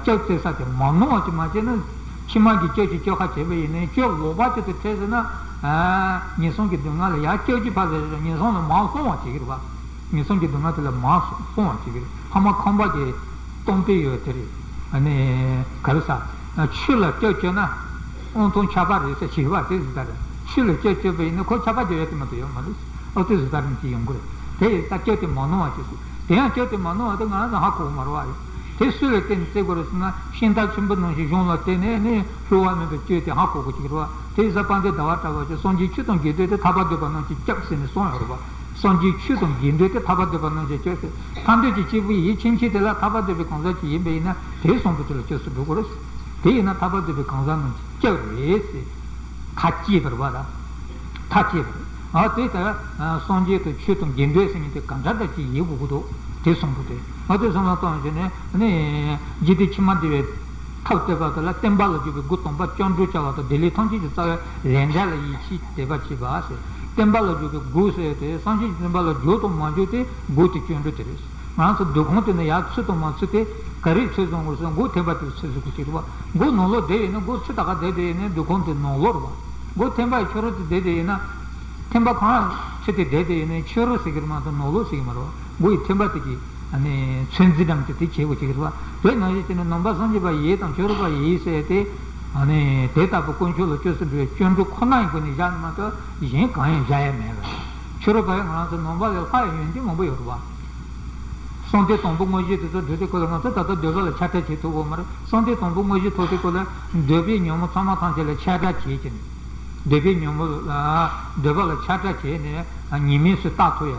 སྐྱབས་བཙལ་ས་དེ་མ་ནོར་བ་ཅིག་མ་བྱས་ན། ཕྱི་མ་གི་སྐྱབས་ཀྱི་སྐྱོབ་ཁ་བྱས་པ་ཡིན་ནའི་སྐྱོབ་ལོག་པ་ཅིག་ཏུ་ཐལ་ཟེར་ན། ངན་སོང་གི་སྡུག་བསྔལ་ལ་ཡར་སྐྱབས་ཀྱི་ཕར་ཟེར་ན་ངན་སོང་ལ་མར་ལྷུང་བ་བྱེད་ཀྱི་རེད་བ། ངན་སོང་གི་སྡུག་བསྔལ་དེ་ལ་མར་སོང་བ་ཅིག་རེད། ཕ་མ་ཁམས་པ་གི་སྟོང་པའི་ཡོད་དེ་རེད། ཨ་ནི་ག་རེ་ཟ། ཆོས་ལ་སྐྱབས་བཅོལ་ན་དབང་ཐང་ཁྱབ་པ་རེད་ཟེར་ཞིག་བ་དེ་ཟི་ལྟ་རེད། ཆོས་ལ་སྐྱབས་བཅོལ་བ་ཡིན་ན་ཁོ་ཁྱབ་པ་དེ་ཡོད་དེ་མ་གཏོགས་ཡོད་མ་རེད། ཨོ་དེ་ཟི་ལྟ་རིམ་གྱིས་ཡོང་གི་རེད། དེ་ཡིན་ཙང་སྐྱབས་དེ་མ་ནོར་བ་ཅིག་ཟེར། དེ་ཡང་སྐྱབས་དེ་མ་ནོར་བ་དེ་ང་རང་ཚོ་ཧ་གོ་གི་མ་རེད་བ། དེ་སུ་ལ་བརྟེན་ནས་བཙལ་དགོས་རེད་ཟེར་ན་ཤིང་རྟ་ཆེན་པོ་ནང་བཞིན་གཞུང་ལ་བརྟེན་ནས་ནི་བསླུ་བ་མེད་པའི་སྐྱོན་དེ་ཧ་གོ་དགོས་ཀྱི་རེད་བ། དེ་ཡིན་ཙང་དཔལ་ལྡན་ཟླ་བ་གྲགས་པ་གིས་སངས་རྒྱས་ཆོས་དང་དགེ་འདུན་ཏེ་ཐར་པ་འདོད་པ་རྣམས་ཀྱི་སྐྱབས་ཟེར་ནས་གསུངས་ཡོད་རེད་བ། སངས་རྒྱས་ཆོས་དང་དགེ་འདུན་ཏེ་ཐར་པ་འདོད་པ་རྣམས་ཀྱི་སྐྱབས་ཟེར། ཐར་འདོད་ཀྱི་སྐྱེས་བུ་ཡིད་ཆེས་མཆིས་དེ་ལ་ཐར་པ་འདོད་པའི་གང་ཟག་ཅིག་ཡིན་པ་ཡིན་ན་དེའི་གསུང་པོ་དེ་ལ་སྐྱབས་སུ་འགྲོ་དགོས་རེད། དེ་ཡིན་ན་ཐར་པ་འདོད་པའི་གང་ཟག་རྣམས་ཀྱི་སྐྱབས་རེད་ཟེར། ཐག་བཅད་པ་རེད་བ་ད། ཐག་བཅད་པ་རེད། ཨ་དེ་ལྟར་སངས་རྒྱས་དང་ཆོས་དང་དགེ་འདུན་ཟེར་མཁན་དེ་ག་འདྲ་འདྲ་ཅིག་ཡིན་དགོས་ཀྱི་འདུག་དེ་གསུང་པོ་དེ་ང་ཚོས་བསམ་བློ་བཏང་བྱས་ནས་ནི་འཇིག་རྟེན་ཕྱི་མ་འདི་བའི་ཐབས་བསྟོད་པ་དེ་ལ་བསྟན་པ་ལ་འཇུག་པའི་སྒོ་དང་པོ་སྐྱབས་འགྲོ་བྱ་བ་དང་བདེ་ལེགས་ཐམས་ཅད་ཀྱི་རྩ་བའི་ལས་འབྲས་ལ་ཡིད་ཆེས་དད་པ་བྱེད་པ་ཟེར། བསྟན་པ་ལ་འཇུག་པའི་སྒོ་ཟེར་ཏེ་སངས་རྒྱས་ཀྱི་བསྟན་པ་ལ་འཇུག་དང་མ་འཇུག་དེ་སྒོ་དེ་སྐྱབས་འགྲོ་དེ་རེད། ང་ཚོ་འདུ་ཁང་དེ་ནས་ཡར་ཚུད་དང་མ་ཚུད་དེ་ག་རེ་ཚུད་སོང་དགོས་སོང་སྒོ་ཐེམ་པ་དེ་ཚུད་སོང་གི་ཅིག་རེད་བ། སྒོ་ནང་ལོགས་བསྡད་ཡིན་ན་སྒོ་ཚུད་ད་ག་བསྡད་བསྡད་ཡིན་ན་འདུ་ཁང་དེ་ནང་ལོགས་རེད་བ། སྒོ་ཐེམ་པ་ཡི་ཕྱི་རོལ་དུ་བསྡད་བསྡད་ཡིན་ན། ཐེམ་པ་གང་ཚུད་དེ་བསྡད་བསྡད་ཡིན་ན་ཕྱི་རོལ་ཟེར་གི་རེད་མ་གཏོགས་ནང་ལོགས་ཟེར་གི་མ་རེད་བ། སྒོ་ཡི་ཐེམ་པ་དེ་གི་ཚོད་འཛིན་དམ་དེ་དེ་བྱེད་དགོས་ཅིག་རེད་བ། དེ་ནང་བཞིན་བྱས་ནས་ནང་པ་སངས་རྒྱས་པ་ཡིན་དང་ཕྱི་རོལ་པ་ཡིན་ཟེར་ཏེ། ཨ་ནི་དེ་ལྟ་བུ་དཀོན་མཆོག་ལ་བཅོས་སུ་འགྲོ་བའི་སྤྱོད་འགྲོ་ཁོ་ན་ཡིན་པ་ནི་བཞག་ནས་མ་གཏོགས་གཞན་གང་ཡང་བཞག་ཡ་མེད་པ། ཕྱི་རོལ་པ་ཡང་ང་རང་ཚོ་ནང་པ་ལས་ལྷག་ཡ་ཡོན་ཏན་མང་པོ་ཡོད་རེད་པ། གསང་སྟེ་དང་པོ་དངོས་གཞི་དེ་ཚོ་འགྲོ་དུས་སྐབས་ལ་ང་ཚོ་ད་ལྟ་འདོད་པ་ལ་ཆགས་སྒྲ་བྱེད་ཐུབ་ཀྱི་ཡོད་མ་རེད། གསང་སྟེ་དང་པོ་དངོས་གཞི་ཐོབ་དུས་སྐབས་ལ་འདོད་པའི་ཉོན་མོངས་ཚང་མ་ཐམས་ཅད་ལ་ཆགས་སྒྲ་བྱེད་ཀྱི་ནས། འདོད་པའི་ཉོན་མོངས་ལ་འདོད་པ་ལ་ཆགས་སྒྲ་བྱས་ནས་ཉེས་དམིགས་སུ་བལྟ་ཐུབ་ཡ།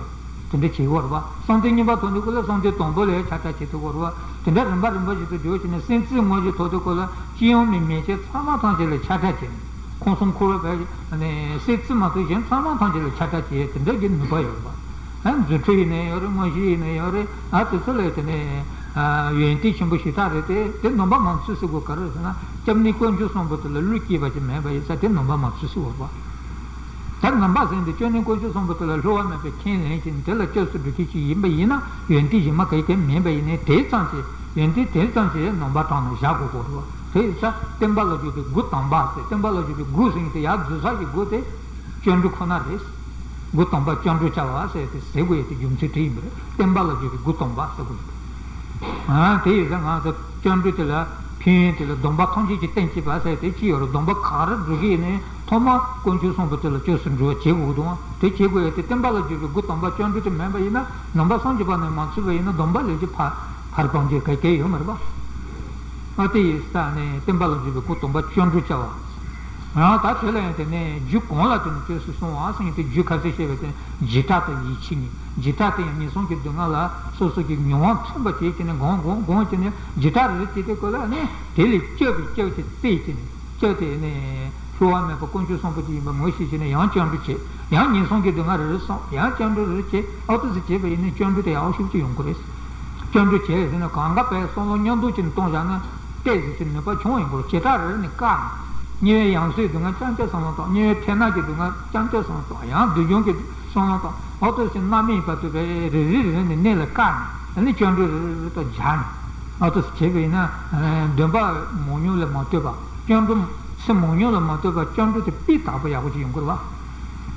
དེ་འདྲ་བྱེད་ཀྱི་ཡོད་རེད་པ། གསང་སྟེ་གཉིས་པ་ཐོབ་དུས་སྐབས་ལ་གསང་སྟེ་དང་པོ་ལ་ཆགས་སྒྲ་བྱེད་ཐུབ་ཀྱི་ཡོད་རེད་པ། དེ་འདྲ་རིམ་པ་རིམ་པ་བཞིན་དུ་འགྲོ་བྱས་ནས་སེམས་རྩེ་དངོས་གཞི་ཐོབ་དུས་སྐབས་ལ་ཅི་ཡང་མེད་མེད་ཅེས་ཚང་མ་ཐམས་ཅད་ལ་ཆགས་སྒྲ་བྱས་ནས། ཁམས་གསུམ་འཁོར་བའི་བར་གྱི་སེམས་རྩེ་མ་གཏོགས་གཞན་ཚང་མ་ཐམས་ཅད་ལ་ཆགས་སྒྲ་བྱེད་དེ་འདྲ་གི་ནུས་པ་ཡོད་རེད་པ། ཨ་རྫུ་འཕྲུལ་ཡིན་ནའི་ཡོད་རེད། དངོས་གཞི་ཡིན་ནའི་ཡོད་རེད། ཨ་དེ་ཚོ་ལ་དེ་ནས་ཡོན་ཏན་ཆེན་པོ་ཞེ་དྲག་རེད་དེ། དེ་ནང་པ་མ་ཚུད་ཟེར་དགོས་ག་རེ་ཟེར་ན། སྐྱབས་གནས་དཀོན་མཆོག་གསུམ་པོ་དེ་ལ་བློས་བསྐྱེད་པ་ཅིག་མེད་པ་ཡིན་ཙང་དེ་ནང་པ་མ་ཚུད་ཟེར་དགོས་པ། ད་ནང་པ་ཟེར་དེ་སྐྱབས་གནས་དཀོན་མཆོག་གསུམ་པོ་དེ་ལ་གློ་བ་མེད་པའི་ཁས་ལེན་བྱས་ནས་དེ་ལ་བཅོས་སུ་འགྲོ་མཁན་ཅིག་ཡིན་པ་ཡིན་ན། ཡོན་ཏན་གཞན་མ་ག་གེ་མེད་པ་ཡིན་ནའི་དེ་ཙམ་གྱིས་ཡོན་ཏན་དེ་ཙམ་གྱིས་ནང་པ་གྲངས་ནས་བཞག་དགོས་གོ་རེད་པ། དེ་ཡིན་ཙང་བསྟན་པ་ལ་འཇུག་པའི་སྒོ་དང་པ་ཟེར། བསྟན་པ་ལ་འཇུག་པའི་སྒོ་ཟེར་མཁན་དེ་ཡར་འཛུལ་ས་ཀྱི་སྒོ་དེ་སྐྱབས་འགྲོ་ཁོ་ན་རེད། སྒོ་དང་པ་སྐྱབས་འགྲོ་བྱ་བ་ཟེར་དེ་ཟེར་དགོས་ཡ་དེ་རྒྱུ་མཚན་དེ་ཡིན་པ་རེད། བསྟན་པ་ལ་འཇུག་པའི་སྒོ་དང་པ་ཟེར་དགོས་ཡ་དེ། ཨ་དེ་ཡིན་ཙང་ང་ཚོ་སྐྱབས་འགྲོ་དེ་ལ་ཕན་ཡོན་དེ་ལ་སྡོམ་པ་ཐམས་ཅད་ཀྱི་རྟེན་བྱེད་པ་ཟེར་དེ་ཅི་ཡོད་རེད། སྡོམ་པ་ག་རེ་སྒྲུབ་ཀྱི་ཡིན་ནའི་ཐོག་མར་དཀོན་མཆོག་གསུམ་པོ་དེ་ལ་བཅོས་སུ་འགྲོ་བ་བྱེད་དགོས་འདུག་དེ་བྱེད་དགོས་ཡ་དེ་བསྟན་པ་ལ་འཇུག་པའི་སྒོ་དང་པ་སྐྱབས་འགྲོ་དེ་མེད་པ་ཡིན་ན། ནང་པ་སངས་རྒྱས་པ་ནས་མ་ཚུད་པ་ཡིན་ན་སྡོམ་པ་ལས་ཀྱི་ཕར་ཕར་སྤང་རྒྱུ་ག་གེ་ཡོད་མ་རེད་པ། ཨ་དེ་ཡིན་ཙང་ནས་བསྟན་པ་ལ་འཇུག་པའི་སྒོ་དང་པ་སྐྱབས་འགྲོ་བྱ་བ། ཡང་ད་དེ་ལ་ཡང་དེ་ནས་རྒྱུ་གང་ལ་བརྟེན་ནས་བཅོས་སུ་སོང་བ་ཟེར་མཁན་དེ་རྒྱུ་ཁ་ཚིག་བཤད་པའི་སྟེང་འཇིགས་སྐྲག་དང་ཡིད་ཆེས་གཉིས། འཇིགས་སྐྲག་དེ་ཡང་ངན་སོང་གི་སྡུག་བསྔལ་ལ་སོ་སོ་གི་མྱོང་བ་མཚོན་པ་བྱེད་ཀྱི་ནས་སྒོམ་སྒོམ་སྒོམ་བྱས་ནས་འཇིགས་སྐྲག་རེ་རེ་བྱེད་དུས་སྐབས་ལ་ནི་དེ་ལས་སྐྱོབ་པའི་སྐྱབས་ཀྱི་རྩེ་བྱས་ནས་སྐྱབས་དེ་ནི་གློ་བ་མེད་པ་དཀོན་མཆོག་གསུམ་པོ་དེ་ཡིན་པ་ངོ་ཤེས་བྱས་ནས་ཡང་སྐྱབས་འགྲོ་བྱེད། ཡང་ངན་སོང་གི་སྡུག་བསྔལ་རེ་རེ་སོང་ཡང་སྐྱབས་འགྲོ་རེ་རེ་བྱེད། ཨོ་ཏོ་ཟེར་བྱས་པ་ཡིན་ན་སྐྱབས་འགྲོ་དེ་ཡག་ཤོས་ཅིག་ཡོང་གི་རེད། སྐྱབས་འགྲོ་བྱས་ཟེར་ན་གང་ག་པའི་བསམ་བློ་མཉམ་འདུས་ཅིག་གཏོང་བཞག་ན་ཏོག་ཙམ་ཅིག་ནུས་པ་ཆུང་བ་ཡོང་གི་རེད། བྱེ་བྲག་རེ་རེ་ནས་བཀག་ནས། དམྱལ་བའི་ཡང་སོས་སྡུག་བསྔལ་རྐྱང་རྐྱང་བསམ་བློ་བཏང་། དམྱལ་བའི་ཕྲེད་ནག་གི་སྡུག་བསྔལ་རྐྱང་རྐྱང་བསམ་བློ་བཏང་། ཡང་སྡུག་གྱོང་གི་བསམ་བློ་བཏང་། ཨོ་ཏོ་ཟེར་རྣམ་སྨིན་པ་ཐུབ་པའི་རེ་རེ་རེ་རེ་ནས་གནས་ལ་བཀག་ནས་ཨ་ནི་སྐྱབས་འགྲོ་རེ་རེ་རེ་དང་སྦྱར་ནས། ཨོ་ཏོ་ཟེར་བྱས་པ་ཡིན་ན་འདོན་པ་མང་ཉུང་ལ་མ་ལྟོས་པ་སྐྱབས་འགྲོ། ཚེ་མང་ཉུང་ལ་མ་ལྟོས་པར་སྐྱབས་འགྲོ་དེ་སྤུས་དག་པོ་ཡག་པོ་ཅིག་ཡོང་གི་རེད་བ།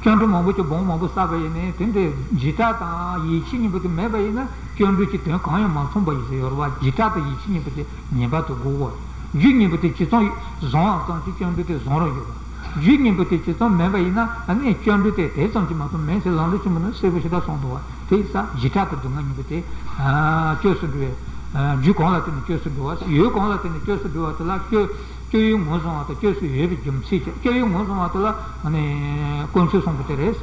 སྐྱབས་འགྲོ་མང་པོ་ཅིག་སྦོམ་མང་པོ་བསགས་པ་ཡིན་ནའི་དེ་འདྲའི་འཇིགས་སྐྲག་དང་ཡིད་ཆེས་གཉིས་པོ་དེ་མེད་པ་ཡིན་ན་སྐྱབས་འགྲོ་གྱི་དོན་གང་ཡང་མ་མཚོན་པ་ཡིན་ཟེར་ཡོད་རེད་བ། འཇིགས་སྐྲག་དང་ཡིད་ཆེས་གཉིས་པོ་དེ་ངེས་པར་དུ་དགོས་གོ། རྒྱུ་གཉིས་པོ་དེ་ཇི་ཙམ་བཟང་བ་ཙམ་གྱིས་སྐྱབས་འགྲོ་དེ་བཟང་རུ་ཡོད་པ། རྒྱུ་གཉིས་པོ་དེ་ཇི་ཙམ་མེད་པ་ཡིན་ན་ཨ་ནི་སྐྱབས་འགྲོ་དེ་དེ་ཙམ་གྱིས་མ་གཏོགས་མེད་ཟེར་ལམ་འགྲོ་ཆེན་པོ་ནས་གསལ་པོ་ཞེ་དྲག་གསུངས་འདུག་བ། དེ་ཡིན་ཙང་འཇིགས་སྐྲག་དང་སྡུག་བསྔལ་གཉིས་པོ་དེ་བཅོས་སུ་འགྲོ་བའི་རྒྱུ་གང་ལ་བརྟེན་ནས་བཅོས་སུ་འགྲོ་བ། ཡུལ་གང་ལ་བརྟེན་ནས་བཅོས་སུ་འགྲོ་བ་དེ་ལ་སྐྱོ། སྐྱོ་ཡུལ་ངོས་བཟུང་བ་དང་བཅོས་སུ་ཡོད་པའི་རྒྱུ་མཚན་བྱས། སྐྱོ་ཡུལ་ངོས་བཟུང་བ་དེ་ལ་ནི་དཀོན་མཆོག་གསུམ་པོ་དེ་རེད།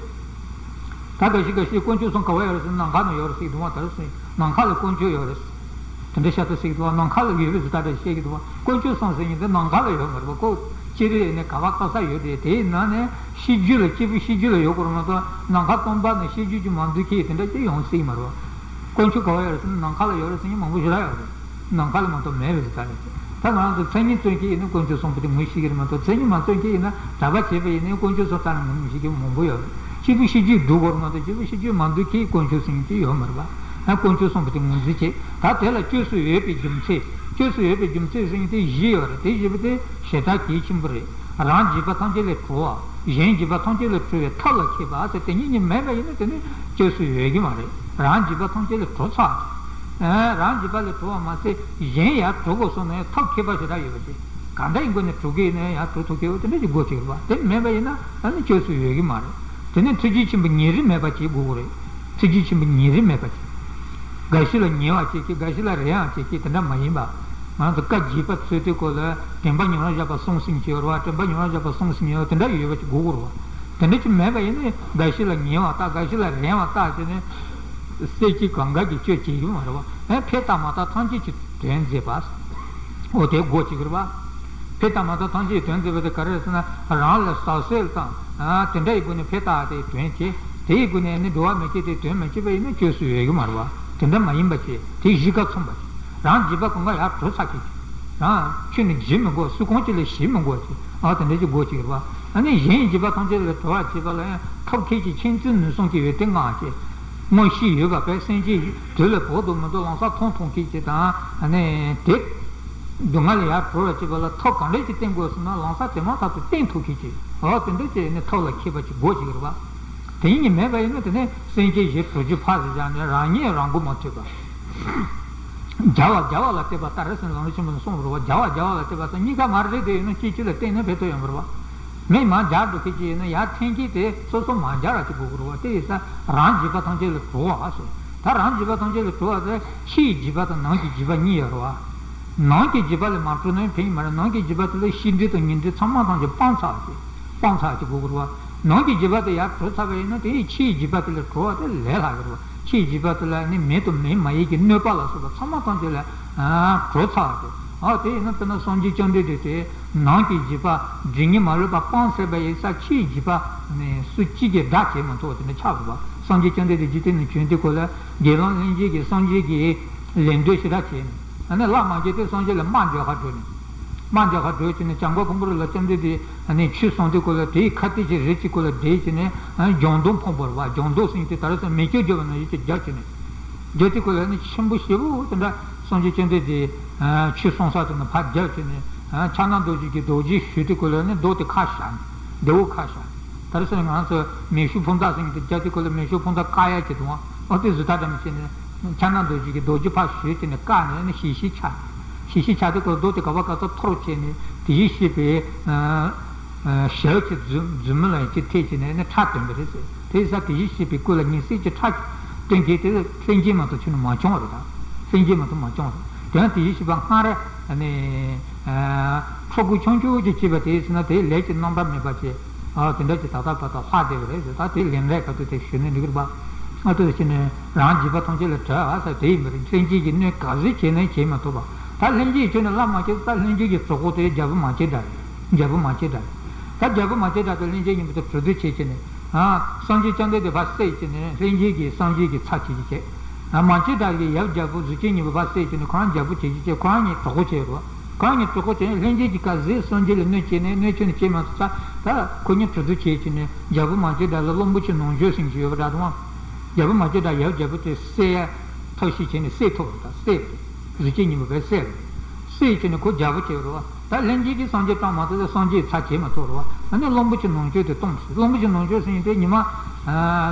ད་ག་ཤི་ག་ཤི་དཀོན་མཆོག་གསུམ་ག་བ་ཡོད་རེད་ཟེར་ན་ནམ་མཁའ་ན་ཡོད་རེད་ཟེར་གྱི་འདུག་བ། དེར་ཟེར་ནམ་མཁའ་ལ་དཀོན་མཆོག་ཡོད་རེད། དེ་འདྲ་ཤ་སྟག་ཟེར་གྱི་འདུག་བ། ནམ་མཁའ་ལ་ཡོད་པའི་བཟོ་ལྟ་འདྲ་བཤད་ཀྱི་འདུག་བ། དཀོན་མཆོག་གསུམ་ཟེར་མཁན་དེ་ནམ་མཁའ་ལ་ཡོད་མ་རེད་བ། ཁོ་སྤྱིར་ནི་ག་བ་ག་ས་ཡོད་དེ་དེའི་ནང་ནས་ཤེས་རྒྱུད་ལ་སྐྱེས་བུ་ཤེས་རྒྱུད་ལ་ཡོད་དགོས་རེད་མ་གཏོགས་ནམ་མཁའ་སྟོང་པ་ནས་ཤེས་རྒྱུད་ཀྱི་མ་འདུས་ཁེ་དེ་འདྲ་ཅིག་ཡོང་སྲིད་ཀྱི་མ་རེད་བ། དཀོན་མཆོག་ག་བ་ཡོད་རེད་ཟེར་ན་ནམ་མཁའ་ལ་ཡོད་རེད་ཟེར་མཁན་མང་པོ་ཞེ་དྲག་ཡོད་རེད། ནམ་མཁའ་ལ་མ་གཏོགས་མེད་པའི་རིགས་དག་རེད། ད་ང་རང་ཚོ་མཚན་ཉིད་བརྩོན་མཁན་ཡིན་ན་དཀོན་མཆོག་གསུམ་པོ་དེ་ངོས་ཤེས་ཀྱི་རེད་མ་གཏོགས་མཚན་ཉིད་མ་བརྩོན་མཁན་ཡིན་ན་གྲྭ་པ་བྱས་པ་ཡིན་ན་དཀོན་མཆོག་གསུམ་ལྟར་ངོས་མི་ཤེས་མཁན་མང་པོ་ཡོད་རེད། སྐྱེས་བུ་ཤེས་རྒྱུད་འདུ་དགོས་རེད་མ་གཏོགས་སྐྱེས་བུ་ཤེས་རྒྱུད་མ་འདུ་མཁན་དཀོན་མཆོག་ཟེར་མཁན་དེ་ཡོད་མ་རེད་པ། ད་དཀོན་མཆོག་གསུམ་པོ་དེ་ངོས་འཛིན་བྱེད། ད་དེ་ལ་བཅོས་སུ་ཡོད་པའི་རྒྱུ་མཚན། བཅོས་སུ་ཡོད་པའི་རྒྱུ་མཚན་ཟེར་མཁན་དེ་བཞི་ཡོད་རེད། དེ་བཞི་པོ་དེ་ཞེ་དྲག་གལ་ཆེན་པོ་རེད། རང་འཇིགས་པ་ཐམས་ཅད་ལས་གྲོལ་བ། གཞན་འཇིགས་པ་ཐམས་ཅད་ལས་གྲོལ་བའི་ཐབས་ལ་མཁས་པ་ཟེར་དེ་གཉིས་གཉིས་མེད་པ་ཡིན་ན་དེ་ནི་བཅོས་སུ་ཡོད་ཀྱི་མ་རེད། རང་འཇིགས་པ་ཐམས་ཅད་ལས་གྲོལ་ཚར་ཏེ། ཨ་རང་འཇིགས་པ་ལས་གྲོལ་བ་མ་ཟད་གཞན་ཡར་གྲོལ་དགོས་སོང་ན་ཡང་ཐབས་མཁས་པ་ཞེ་དྲག་ཡོད་པ་ཅིག་ག་འདྲ་ཡིན་དགོས་ནས་གྲོལ་གི་ཡིན་ན་ཡང་ཡར་གྲོལ་ཐུབ་ཀྱི་ཡོད་དེ་འདྲ་ཅིག་དགོས་ཀྱི་རེད་པ། དེ་མེད་པ་ཡིན་ན་ཨ་ནི་བཅོས་སུ་ཡོད་ཀྱི་མ་རེད། དེ་ནས་ཐུགས་རྗེ་ཆེན་པོ་ཉེ་རིང་མེད་པ་བྱེད་དགོས་ཀྱི་རེད། ཐུགས་རྗེ་ཆེན་པོ་ཉེ་རིང་མེད་པ་བྱེད། འགའ་ཞིག་ལ་ཉེ་བ་བྱེད་ཀྱི་འགའ་ཞིག་ལ་རེ་བ་བྱེད་ཀྱི་དེ་འདྲ་མ་ཡིན་པ། ང་ཚོ་བཀའ་བརྒྱད་པ་ཚུལ་དེ་སྐོར་ལ་བདེན་པ་མྱུར་བ་བཞག་པ་གསུམ་ཞིག་ཡོད་རེད་བ། དྲན་པ་མྱུར་བ་བཞག་པ་གསུམ་ཞིག་ཡོད་དེ་འདྲ་ཡོད་པ་ཞིག་དགོས་ཀྱི་རེད་བ། དེ་འདྲ་ཅིག་མེད་པ་ཡིན་ན་འགའ་ཞིག་ལ་ཉེ་བ་བཏགས་འགའ་ཞིག་ལ་རེ་བ་བཏགས་བྱས་ནས་སེམས་ཅན་གང་ག་གི་སྤྱོད་བྱེད་ཀྱི་མ་རེད་བ། ཨེ་ཕེ་ཏ་མ་ཏ་ཐམས་ཅད་ཀྱི་དོན་མཛད་པ། འོ་དེ་སྒོ་གཅིག་རེད་བ། ཕེ་ཏ་མ་ཏ་ཐམས་ཅད་དོན་མཛད་པ་དེ་ག་རེ་རེད་ཟེར་ན་རང་ལ་ཟག་སེལ་དང་དེ་འདྲ་ཡི་སྒོ་ནས་ཕེ་ཏ་དེ་དོན་བྱེད། དེ་ཡི་སྒོ་ནས་ནི་འགྲོ་བ་མི་སྐྱེ་དེ་དོན་མི་བྱེད་པ་ཡིན་ན་བཅོས་སུ་ཡོད་ཀྱི་མ་རེད་བ། དེ་འདྲ་མ་ཡིན་པ་བྱེད་དེ་གཞི་ཀ་མཚུངས་པ་བྱེད། རང་འཇིགས་པ་གང་ག་ཡར་གྲོལ་ཚར་གྱི་རང་ཁྱོད་ནི་འཇིགས་མི་དགོས། སུ་གང་ཅི་ལ་ཞེད་མི་དགོས་བྱེད། ཨ་དེ་འདྲ་ཅིག་སྒོ་གཅིག་རེད་བ། ཨ་ནི་གཞན་འཇིགས་པ་ཐམས་ཅད་ལས་གྲོལ་བར་བྱེད་པ་ལ་ཡང་ཐབས་མཁས་ཀྱི་མཁྱེན་བརྩེ་ནུས་གསུམ་གྱི་ཡོན་ཏན་མངའ་བྱེད། མངོན་ཤེས་ཡོད་པ་བས་སེམས་ཅན་དུས་ལ་བབ་ཏུ་མི་འདོད་ལམ་སང་མཐོང་མཐོང་མཁན་ཅིག་དང་ཨ་ནི་དེ། སྡུག་བསྔལ་ལས་ཡར་གྲོལ་བར་བྱེད་པ་ལ་ཐབས་ག་འདྲ་ཞིག་བསྟེན་དགོས་ཟེར་ན་ལམ་སང་དེ་མ་ཐག་ཏུ་བསྟེན་ཐུབ་མཁན་ཅིག་འོ་དེ་འདྲ་ཅིག་ནི་ཐབས་ལ་མཁས་པ་ཅིག་དགོས་ཅིག་རེད་བ། དེ་གཉིས་མེད་པ་ཡིན་ན་དེ་ནི་སེམས་ཅན་གཞན་གྲོལ་རྒྱུ་ཕར་ཟེར་བཞག་ནས་རང་ཉིད་རང་མགོ་མ་ཐོན་པ། སྦྱར་བ་སྦྱར་བ་ལ་བལྟས་པ་ལྟར་ཟེར་ནས་ལམ་རིམ་ཆེན་མོ་ནས་གསུངས་པ་རེད་བ། སྦྱར་བ་སྦྱར་བ་ལ་བལྟས་པ་ལྟར་གཉིས་ཀ་མར་རེད་དེ་ཡིན་ན་གཅིག་གཅིག་ལ་བརྟེན་ནས་བེད་སྤྱོད་ཡོང་བ་རེད་བ། མེ་མར་སྦྱར་འགྲོ་མཁན་ཅིག་ཡིན་ན་ཡར་འཐེན་མཁན་དེ་སོ་སོ་མར་སྦྱར་ར་བྱེད་དགོས་ཀྱི་རེད་བ། དེ་ཡིན་ཙང་རང་འཇིགས་པ་ཐམས་ཅད་ལས་གྲོལ་བ་ཟེར། ད་རང་འཇིགས་པ་ཐམས་ཅད་ལས་གྲོལ་བ་དེ་ཕྱི་ཡི་འཇིགས་པ་དང་ནང་གི་འཇིགས་པ་གཉིས་ཡོད་རེད་བ། ནང་གི་འཇིགས་པ་ལས་མར་གྲོལ་ན་ཕན་གྱི་མ་རེད། ནང་གི་འཇིགས་པ་དེ་ལ་ཤི་འདྲེ་དང་ཉི་འདྲེ་ཚང་མ་ཐམས་ཅད་སྤང་ཚར་བ་ཅིག་སྤང་ཚར་གྱི་དགོས་ཀྱི་རེད་བ། ནང་གི་འཇིགས་པ་དེ་ཡར་གྲོལ་ཚར་བ་ཡིན་ན་དེ་ཡི་ཕྱིའི་འཇིགས་པ་དེ་ལས་གྲོལ་བ་དེ་ལས་སླ་གི་རེད་བ། ཕྱིའི་འཇིགས་པ་དེ་ལ་ནི་མེ་དང་མེ་མ་ཡིན་གྱི་གནོད་པ་ལ་སོགས་པ་ཚང་མ་ཐམས་ཅད་ལས་གྲོལ་ཚར་བ་དེ། ཨ་དེ་ཡིན་ན་དཔེར་ན་སངས་རྒྱས་བཅོམ་ལྡན་འདས་དེ་ནང་གི་འཇིགས་པ་སྒྲིབ་གཉིས་མ་ལུས་པ་སྤངས་ཚར་བ་ཡིན་ཙང་ཕྱིའི་འཇིགས་པ་ནི་སུ་གཅིག་གིས་དགྲ་བྱེད་མི་ཐུབ་པ་དེ་འདྲ་ཆགས་འདུག་བ། སངས་རྒྱས་བཅོམ་ལྡན་འདས་འཇིག་རྟེན་ནས་བྱོན་དུས་སྐབས་ལ་དགེ་སློང་ལྷན་སྐྱེས་ཀྱིས་སངས་རྒྱས་ཀྱི་ལན་ལྡོག་ཞེ་དྲག་བྱས་ནས། ཨ་ནི་བླ་མ་མཇལ་དུས་སངས་རྒྱས་ལ་དམག་འཇོག་ག་འགྲོ་ནས། དམག་འཇོག་ག་འགྲོ་བྱས་ནས་བྱང་སྒོ་ཕུང་པོ་རི་ལ་བཅོམ་ལྡན་འདས་ཨ་ནི་ཆོས་གསུངས་དུས་སྐབས་ལ་དེའི་ཁ་གཏད་ཀྱི་རི་གཅིག་སྐོར་ལ་བསྒྲིལ་བྱས་ནས་ཨ་ནི་ལྗང་མདོག་ཕུང་པོ་རེད་བ། ལྗང་མདོག་ཟེར་མཁན་དེ་ད་རེས་སང་མེ་སྐྱོན་བརྒྱབ་པ་ནང་བཞིན་གྱི་བརྒྱབ་བྱས་ནས། བརྒྱབ་དུས་སྐབས་ལ་ཨ་ནི་ཆེན་པོ་ཞེ་པོ་དེ་འདྲ་སངས་རྒྱས་བཅོམ་ལྡན་འདས་ཆོས་གསུང་ས་དེ་ནས་ཕར་བརྒྱབ་བྱས་ནས་ཕྱག་ན་རྡོ་རྗེ་གི་རྡོ་རྗེ་ཞུས་དུས་སྐབས་ལ་ཨ་ནི་རྡོ་དེ་ཁ་བཞག་ནས་རྡེའུ་ཁ་བཞག། ད་རེས་སང་ང་ཚོ་མེ་ཤུགས་འཕུར་མདའ་ཟེར་མཁན་དེ་བརྒྱབ་དུས་སྐབས་ལ་མེ་ཤུགས་འཕུར་མདའ་བཀག་ཡ་བྱེད་དུས་འོ་དེ་བཟོ་ལྟ་འདྲ་མི་བྱས་ནས། ཕྱག་ན་རྡོ་རྗེ་གི་རྡོ་རྗེ་ཕར་ཞུས་བྱས་ནས་བཀག་ནས་ནི་ཞི་ཞི་ཆགས། ཞི་ཞི་ཆགས་དུས་སྐབས་རྡོ་དེ་ག་བ་ག་ས་འཐོར་བྱས་ནས་དེ་བཞིན་གཤེགས་པའི་ཞལ་གྱི་མཛུབ་མོ་ལ་ཡང་ཅིག་ཐེབས་བྱས་ནས་ནི་ཁྲག་བཏོན་པ་རེད་ཟེར། དེ་ཡིན་ཙང་དེ་བཞིན་གཤེགས་པའི་སྐུ་ལ་ཉི་ཟེར་གྱི་ཁྲག་བཏོན་མཁན་དེ་སེམས་ཅན་མ་གཏོགས་ཁྱོན་ནས་མ་བྱུང་བ་རེད་ད། སེམས་ཅན་མ་གཏོགས་མ་བྱུང་བ་རེད། དེ་ཡང་དེ་བཞིན་གཤེགས་པ་སྔར་ནི། ཕྲུ་གུ་ཆུང་ཆུང་ཅིག་སྐྱེས་པ་དེ་ཡིན་ན་དེའི་ལས་ཀྱི་རྣམ་པ་མེད་པ་ཅིག་ཨ་དེ་འདྲ་ཅིག་ད་ལྟ་བར་དུ་ལྷག་བསྡད་པ་རེད་ཟེར། ད་དེ་ལན་རེ་ག་དུས་དེ་ཞུས་ནས་འགྲིག་གི་རེད་པ། ཨ་དེ་ཕྱིན་ནས་རང་འཇིགས་པ་ཐམས་ཅད་ལས་གྲོལ་བ་ཟེར་དེ་ཡིན་པ་རེད། ལྷན་སྐྱེས་ཀྱིས་གནོད་ག་ཚོད་བྱས་ནའང་བྱེད་མ་ཐུབ་པ། ད་ལྷན་སྐྱེས་ཁྱོན་ནས་བླ་མ་ཁྱེད་ད་ལྷན་སྐྱེས་ཀྱི་གྲོགས་པོ་དེ་རྒྱལ་པོ་མ་སྐྱེས་དགྲ་རེད། རྒྱལ་པོ་མ་སྐྱེས་དགྲ་རེད། ད་རྒྱལ་པོ་མ་སྐྱེས་དགྲ་དེ་ལྷན་སྐྱེས་གཉིས་པོ་དེ་གྲོས་བསྡུར་བྱས་བྱས་ནས་ཨ་སངས་རྒྱས་བཅོམ་ལྡན་འདས་ཕར་བསད་བྱས་ནས་ལྷན་སྐྱེས་ཀྱིས་སངས་རྒྱས་ཀྱི་ཚབ་བྱེད་ཀྱི་བྱས། མ་བྱེད་དགྲ་གི་ཡབ་རྒྱལ་པོ་གཟུགས་ཅན་སྙིང་པོ་ཕར་བསད་བྱས་ནས་ཁོ་རང་རྒྱལ་པོ་བྱེད་ཀྱི་བྱས། ཁོ་རང་གཉིས་གྲོགས་པོ་བྱས་རོགས། ཁོ་རང་གཉིས་གྲོགས་པོ་བྱས་ནས་ལྷན་སྐྱེས་ཀྱིས་ག་ཟེ་སངས་རྒྱས་ལ་གནོད་བྱས་ནས་གནོད་བྱས་ནས་བྱས་མ་ཐུབ་ས་ད་ཁོ་གཉིས་གྲོས་བསྡུར་བྱས་བྱས་ནས་རྒྱལ་པོ་མ་བྱེད་དགྲ་ལ་གླང་པོ་ཆེ་ནོར་འཁྱོག་ཟེར་གྱི་ཡོད་པ་འདྲ་འདུག་རྒྱལ་པོ་མ་བྱེད་དགྲ་ཡབ་རྒྱལ་པོ་དེ་བསད་ཡ་ཐབས་ཤེས་བྱས་ནས་བསད་ཐུབ་རེད། ད་བསད་རེད། གཟུགས་ཅན་སྙིང་པོ་ཕར་བསད་རེད། བསད་བྱས་ནས་ཁོ་རྒྱལ་པོ་བྱས་རོགས། ད་ལྷན་སྐྱེས་ཀྱིས་སངས་རྒྱས་བཀྲོངས་མ་ཐུབ་ཚེ་སངས་རྒྱས་ཚབ་བྱེད་མ་ཐུབ་རེད་བ། ཨ་ནི་གླང་པོ་ཆེ་ནོར་འཁྱོག་དེ་བཏང་ཟེར། གླང་པོ་ཆེ་ནོར་འཁྱོག་ཟེར་མཁན་དེ་ཉི་མ་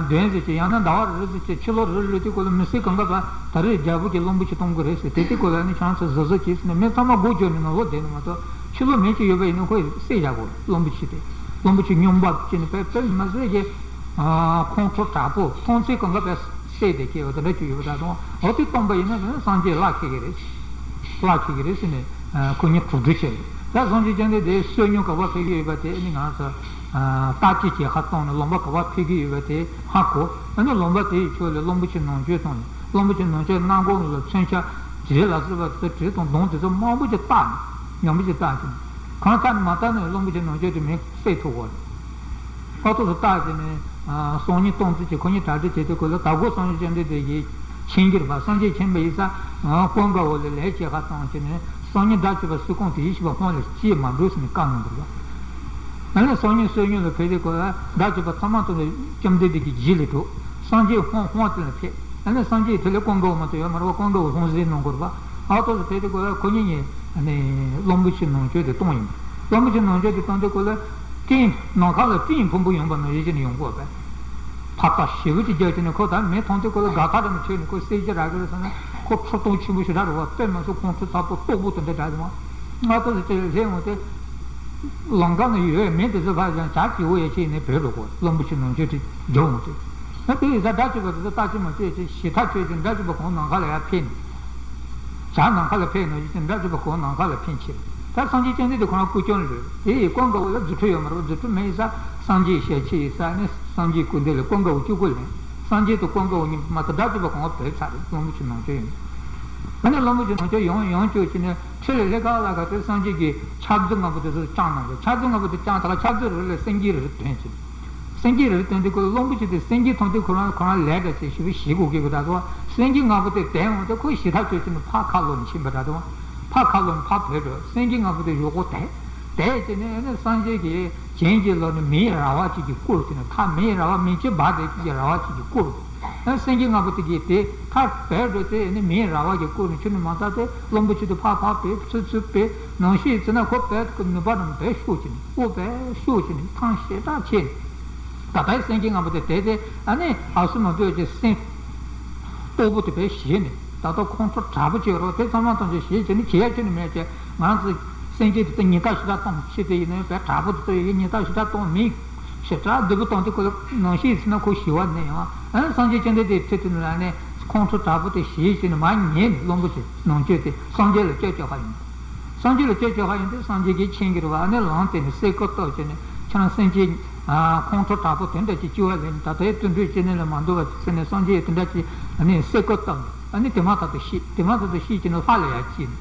བདུན་ཙམ་ཅིག་ཡང་ན་ཟླ་བ་རེ་རེ་ཙམ་ཅིག་ཕྱི་ལོགས་རེ་རེ་ལུས་དུས་སྐབས་ལ་མི་ཚེ་གང་ག་བར་ད་རེས་རྒྱལ་པོ་གིས་གླང་པོ་ཆེ་གཏོང་དགོས་རེད་ཟེར། དེ་དུས་སྐབས་ལ་ཨ་ནི་ཁྱེད་རང་ཚོ་གཟབ་གཟབ་བྱེད་ཟེར་ནས་མི་ཚང་མ་སྒོ་རྒྱབ་ནས་ནང་ལོགས་བསྡད་ནས་མ་གཏོགས་ཕྱི་ལོགས་མི་གཅིག་ཡོད་པ་ཡིན་ན་ཁོས་བསད་བཞག་དགོས། གླང་པོ་ཆེ་དེ་གླང་པོ་ཆེ་སྨྱོན་པ་བྱས་ནས་དཔེ་དཔེ་མི་སྲིད་ཀྱི་ཁོང་ཁྲོ་དྲག་པོ་མཐོང་ཚེ་གང་ག་བར། བསད་དེ་སྐྱེ་བ་དེ་འདྲ་ཅིག་ཡོད་པ་འདྲ་དང་འོ་དེ་སྟོན་པ་ཡིན་ན་དེ་ནི་སངས་རྒྱས་ལག་ཁེལ་གི་རེད། ལག་ཁེལ་གི་རེད་ཟེར་ནས་ཁོ་གཉིས་གྲོས་བསྡུར་བྱས། ད་སངས་རྒྱས་བཅོམ་ལྡན་འདས་བསོད་སྙོམས་ག་པར་ཕེབས་ཀྱི་ཡོད་པ་དེ་ནི་ང་ཚོ་ལྟ་ཅི་བྱེད་ཁ་གཏོང་ནས་ལུང་པ་ག་པར་ཕེབས་ཀྱི་ཡོད་པ་དེ་ཧ་གོ། ཨ་ནི་ལུང་པ་དེ་ཡི་ཕྱོགས་ལ་གླང་པོ་ཆེ་ནོར་འཁྱོག་བཏང་ནས་གླང་པོ་ཆེ་ནོར་འཁྱོག་སྣ་སྒོ་ལ་མཚོན་ཆ་བྲིས་ལ་སོགས་པ་དེ་བྲིས་དང་གདོང་དེ་ཚོ་མང་པོ་ཅིག་བཏགས་ནས་ཉམས་པོ་ཅིག་བཏགས་ཀྱི་གང་བཏགས་ནས་མ་བཏགས་ནས་གླང་པོ་ཆེ་ནོར་འཁྱོག་དེ་མི་བསད་ཐུབ་གོ། ཨ་ཏོག་ཙམ་བཏགས་བྱས་ནས་སང་ཉིན་གཏོང་ཚུལ་གྱི་ཁོ་གཉིས་གྲ་སྒྲིག་བྱས་ཏེ་ཁོ་ལ་ད་གོ་སངས་རྒྱས་བཅོམ་ལྡན་འདས་ཀྱིས་མཁྱེན་གྱི་རེད་པ། སངས་རྒྱས་མཁྱེན་པ་ཡིན་ཙང་ཀུན་དགའ་བོ་ལ་ལས་བྱེད་ཁ་བཏང་བྱས་ནས་སང་ཉིན་དགྲ་བཅོམ་པ་སུ་སྐོང་དེ་ཡིན་ཞིག་པ་ཁོང་ལ་ཅིས་མ་འགྲོ་ཟེར་ནས་བཀའ་གནང་གི་རེད་པ། ཨ་ནི་སང་ཉིན་སང་ཉིན་ལ་ཕེབས་ཏེ་ཁོ་ལ་དགྲ་བཅོམ་པ་ཚང་མ་ཐོབ་ནས་བཅོམ་ལྡན་འདས་ཀྱི་རྗེས་ལ་འགྲོ། སངས་རྒྱས་ཧོང་ཧོང་དེ་ལ་ཕེབས། ཨ་ནི་སངས་རྒྱས་དེ་ལས་ཀུན་དགའ་བོ་མ་གཏོགས་ཡོད་མ་རེད་པ། ཀུན་དགའ་བོ་ཧོང་ཟིན་གནང་གི་རེད་པ། ཨ་ཏོག་ཙམ་ཕེབས་ཏེ་ཁོ་ལ་ཁོ་གཉིས་གཉིས། ཨ་ནི་གླང་པོ་ཆེ་ནོར་འཁྱོག་དེ་གཏོང་ཡིན། གླང་པོ་ཆེ་ནོར་འཁྱོག་དེ་གཏོང་དུས་ཁོ་ལ་སྤྲིན་ནམ་མཁའ་ལ་སྤྲིན་ཕུང་པོ་ཡོང་པ་ནང་བཞིན་བྱས་ནས་ཡོང་གི་ཡོད་པས། ཕག་པ་ཞེ་པོ་ཅིག་རྒྱག་བྱས་ནས་ཁོ་ད་མི་མཐོང་དུས་ཁོ་ལ་དགའ་ཐག་འདྲ་མི་ཆོད་ནས་ཁོ་བསད་རྒྱུ་རག་གི་རེད་བསམ་ན་ཁོ་ཁྲོ་གཏུམ་ཆེན་པོ་ཞེ་དྲག་རེད་པ། དཔེ་མ་སྲིད་ཁོང་ཁྲོ་ཚ་པོ་ལྟོགས་པོ་དེ་འདྲ་འདྲ་རེད་མ། ང་ཏོག་ཙམ་ཅིག་སླེབས་འོང་དེ། ལམ་ཁ་ན་ཡོད་མི་དེ་ཚོ་ཕར་ཡང་བྱ་སྐྱིད་པོ་ཡ་ཆེ་ནས་བྲོས་འགྲོ་གོ། གླང་པོ་ཆེ་ནོར་འཁྱོག་དེ་རྒྱུག་འོང་དུས། ད་དེ་ཡིན་ཙང་དགྲ་བཅོམ་པ་དེ་ཚོ་ལྟ་ཅི་མ་ཅི་ཅིག་ཞེད་ཐག་ཆོད་ཅིང་དགྲ་བཅོམ་པ་ཁོང་ནམ་མཁའ་ལ་ཡར་ཕེབས་ནས། བྱ་ནམ་མཁའ་ལ་ཕེབས་ནོ་ཅི་ཅིག་དགྲ་བཅོམ་པ་ཁོང་ནམ་མཁའ་ལ་ཕེབས་ཕྱིར། ད་སངས་རྒྱས་བཅོམ་ལྡན་འདས་ཁོ་རང་སྐུ་བཅོམ་ལ་དེ་ཡི་ཀུན་དགའ་བོ་ལ་རྫུ་འཕྲུལ་ཡོད་མ་རེད། རྫུ་འཕྲུལ་མེད་ས་སངས་རྒྱས་ཤེར་ཕྱིན་ཡིན་ས་ནི་སངས་རྒྱས་སྐུ་མདུན་ལ་ཀུན་དགའ་བོ་སྐུ་ལ་ལེན། སངས་རྒྱས་དང་ཀུན་དགའ་བོ་གཉིས་མ་གཏོགས་དགྲ་བཅོམ་པ་ཁོང་བྲོས་ཚར་རེད། གླང་པོ་ཆེ་ནོར་འཁྱོག་ཡོང་། ཨ་ནི་གླང་པོ་ཆེ་ནོར་འཁྱོག་ཡོང་ཡོང་བཅུག་ཅིག་ནས་ཁྲི་ལ་སླེབས་ཁ་ལ་ག་དེ་སངས་རྒྱས་ཀྱི་ཕྱག་མཛོད་ལྔ་པོ་དེ་ཚོ་བཅངས་གནང་གི། ཕྱག་མཛོད་ལྔ་པོ་དེ་བཅངས་ད་ལ་ཕྱག་མཛོད་རེ་རེ་ལ་སེང་གེ་རེ་རེ་ཐོན་ཅིག་སེང་གེ་རེ་རེ་ཐོན་དུས་ཁོ་གླང་པོ་ཆེ་དེ་སེང་གེ་མཐོང་དུས་ཁོ་རང་ཁོ་རང་ལས་འདྲ་བྱེད་ཞེ་པོ་ཞེད་དགོས་ཀྱི་ཡོད་པ་འདྲ་འདུག་སེང་གེ་ལྔ་པོ་དེ་དེད་འོང་དུས་ཁོ་ཞེད་ཐག་ཆོད་ཅིག་ནས་ཕར་ཁ་ལོག་ནས་ཕྱིན་པ་འདྲ་འདུག་ཕར་ཁ་ལོག་ནས་ཕར་བྲོས་འགྲོ། སེང་གེ་ལྔ་པོ་དེ་གཡོག་པོ་དེད། དེད་ཅིག་ནས་ཨ་ནི་སངས་རྒྱས་ཀྱི་བྱིན་གྱིས་རློབ་ནས་མེའི་ར་བ་ཅིག་གིས་བསྐོར་ཅིག་ནས་མཐའ་མེའི་ར་བ་མེ་ལྕེ་འབར་བསྡད་ཀྱི་ར་བ་ཅིག་གིས་བསྐོར། ཨ་སེང་གེ་ལྔ་པོ་དེ་གིས་དེ་མཐར་བྲོས་འགྲོ་དེ་ཨ་ནི་མེའི་ར་བ་གིས་བསྐོར་ནས་ཁྱོན་ནས་མ་ཐག་དེ་གླང་པོ་ཆེ་དེ་ཕར་ཕར་བྲོས་ཚུར་ཚུར་བྲོས་ནང་བཞིན་བྱས་ན་ཁོ་བྲོས་ཀྱི་ནུས་པ་རྣམས་བྲོས་ཤུགས་ཅིག་ནས། དབུགས་བྲོས་ཤུགས་ཅིག་ནས་ཐང་ཞེ་དྲག་ཆེ་ནས། ད་ལྟའི་སེང་གེ་ལྔ་པོ་དེ་དེ་དེ་ཨ་ནི་ཨ་སུ་མ་འདོད་ཀྱི་སེང་སྟོབས་པོ་དེ་བས་ཞེད་ནས་ ད་ལྟ་ཁོང་ཁྲོ་དྲག་པོ་བྱེད་རོགས། དེ་ཚང་མ་ཐམས་ཅད་ཞི་བྱེད་ནི་བྱེད་ཡ་ཁྱོན་ནས་མེད་ཀྱི། ང་ཚོ་སེམས་ཅན་དེ་ཚོ་ཉེན་ཁ་ཞེ་དྲག་གཏོང་ཆེད་དུ་ཡིན་ནའི་བས་དྲག་པོ་དེ་ཚོ་ཡི་ཉེན་ཁ་ཞེ་དྲག་གཏོང་མི་ཞེ་དྲག་སྡུག་པོ་གཏོང་དུས་ཁོ་ལ་ནང་ཤེས་ཟིན་ན་ཁོ་ཞི་བ་ནས་ཡང་ཨ་སངས་རྒྱས་བཅོམ་ལྡན་འདས་ཚེ་དེ་ནི་ལ་ནས་ཁོང་ཁྲོ་དྲག་པོ་དེ་ཞི་བྱེད་ནི་མ་ཉན་ནས་བློན་པོ་ཆེ་ནང་ཆོས་དེ་སངས་རྒྱས་ལ་སྐྱབས་བཅོལ་བ་ཡིན། སངས་རྒྱས་ལ་སྐྱབས་བཅོལ་བ་ཡིན་དུས་སངས་རྒྱས་ཀྱིས་མཁྱེན་གྱི་རེད་བ། ཨ་ནི་ལམ་དེ་ནི་སེ་གོལ་གཏོགས་བྱས་ནས་ཁྱེད་རང་སེམས་ཅན་ཁོང་ཁྲོ་དྲག་པོ་དེ་འདྲ་ཅིག་སྐྱེ་བ་ལེན་ད་ལྟའི་བརྩོན་འགྲུས་ཅི་ནས་ལ་མ་འདུག་བ་ཟེར་ནས་སངས་རྒྱས་དེ་འདྲ་ཅིག་ཨ་ནི་སེ་གོལ་གཏོགས་ནས་ཨ་ནི་དེ་མ་ཐག་ཏུ་ཤི། དེ་མ་ཐག་ཏུ་ཤི་བྱས་ནས་ལྷ་ལ་ཡར་སྐྱེས་ནས་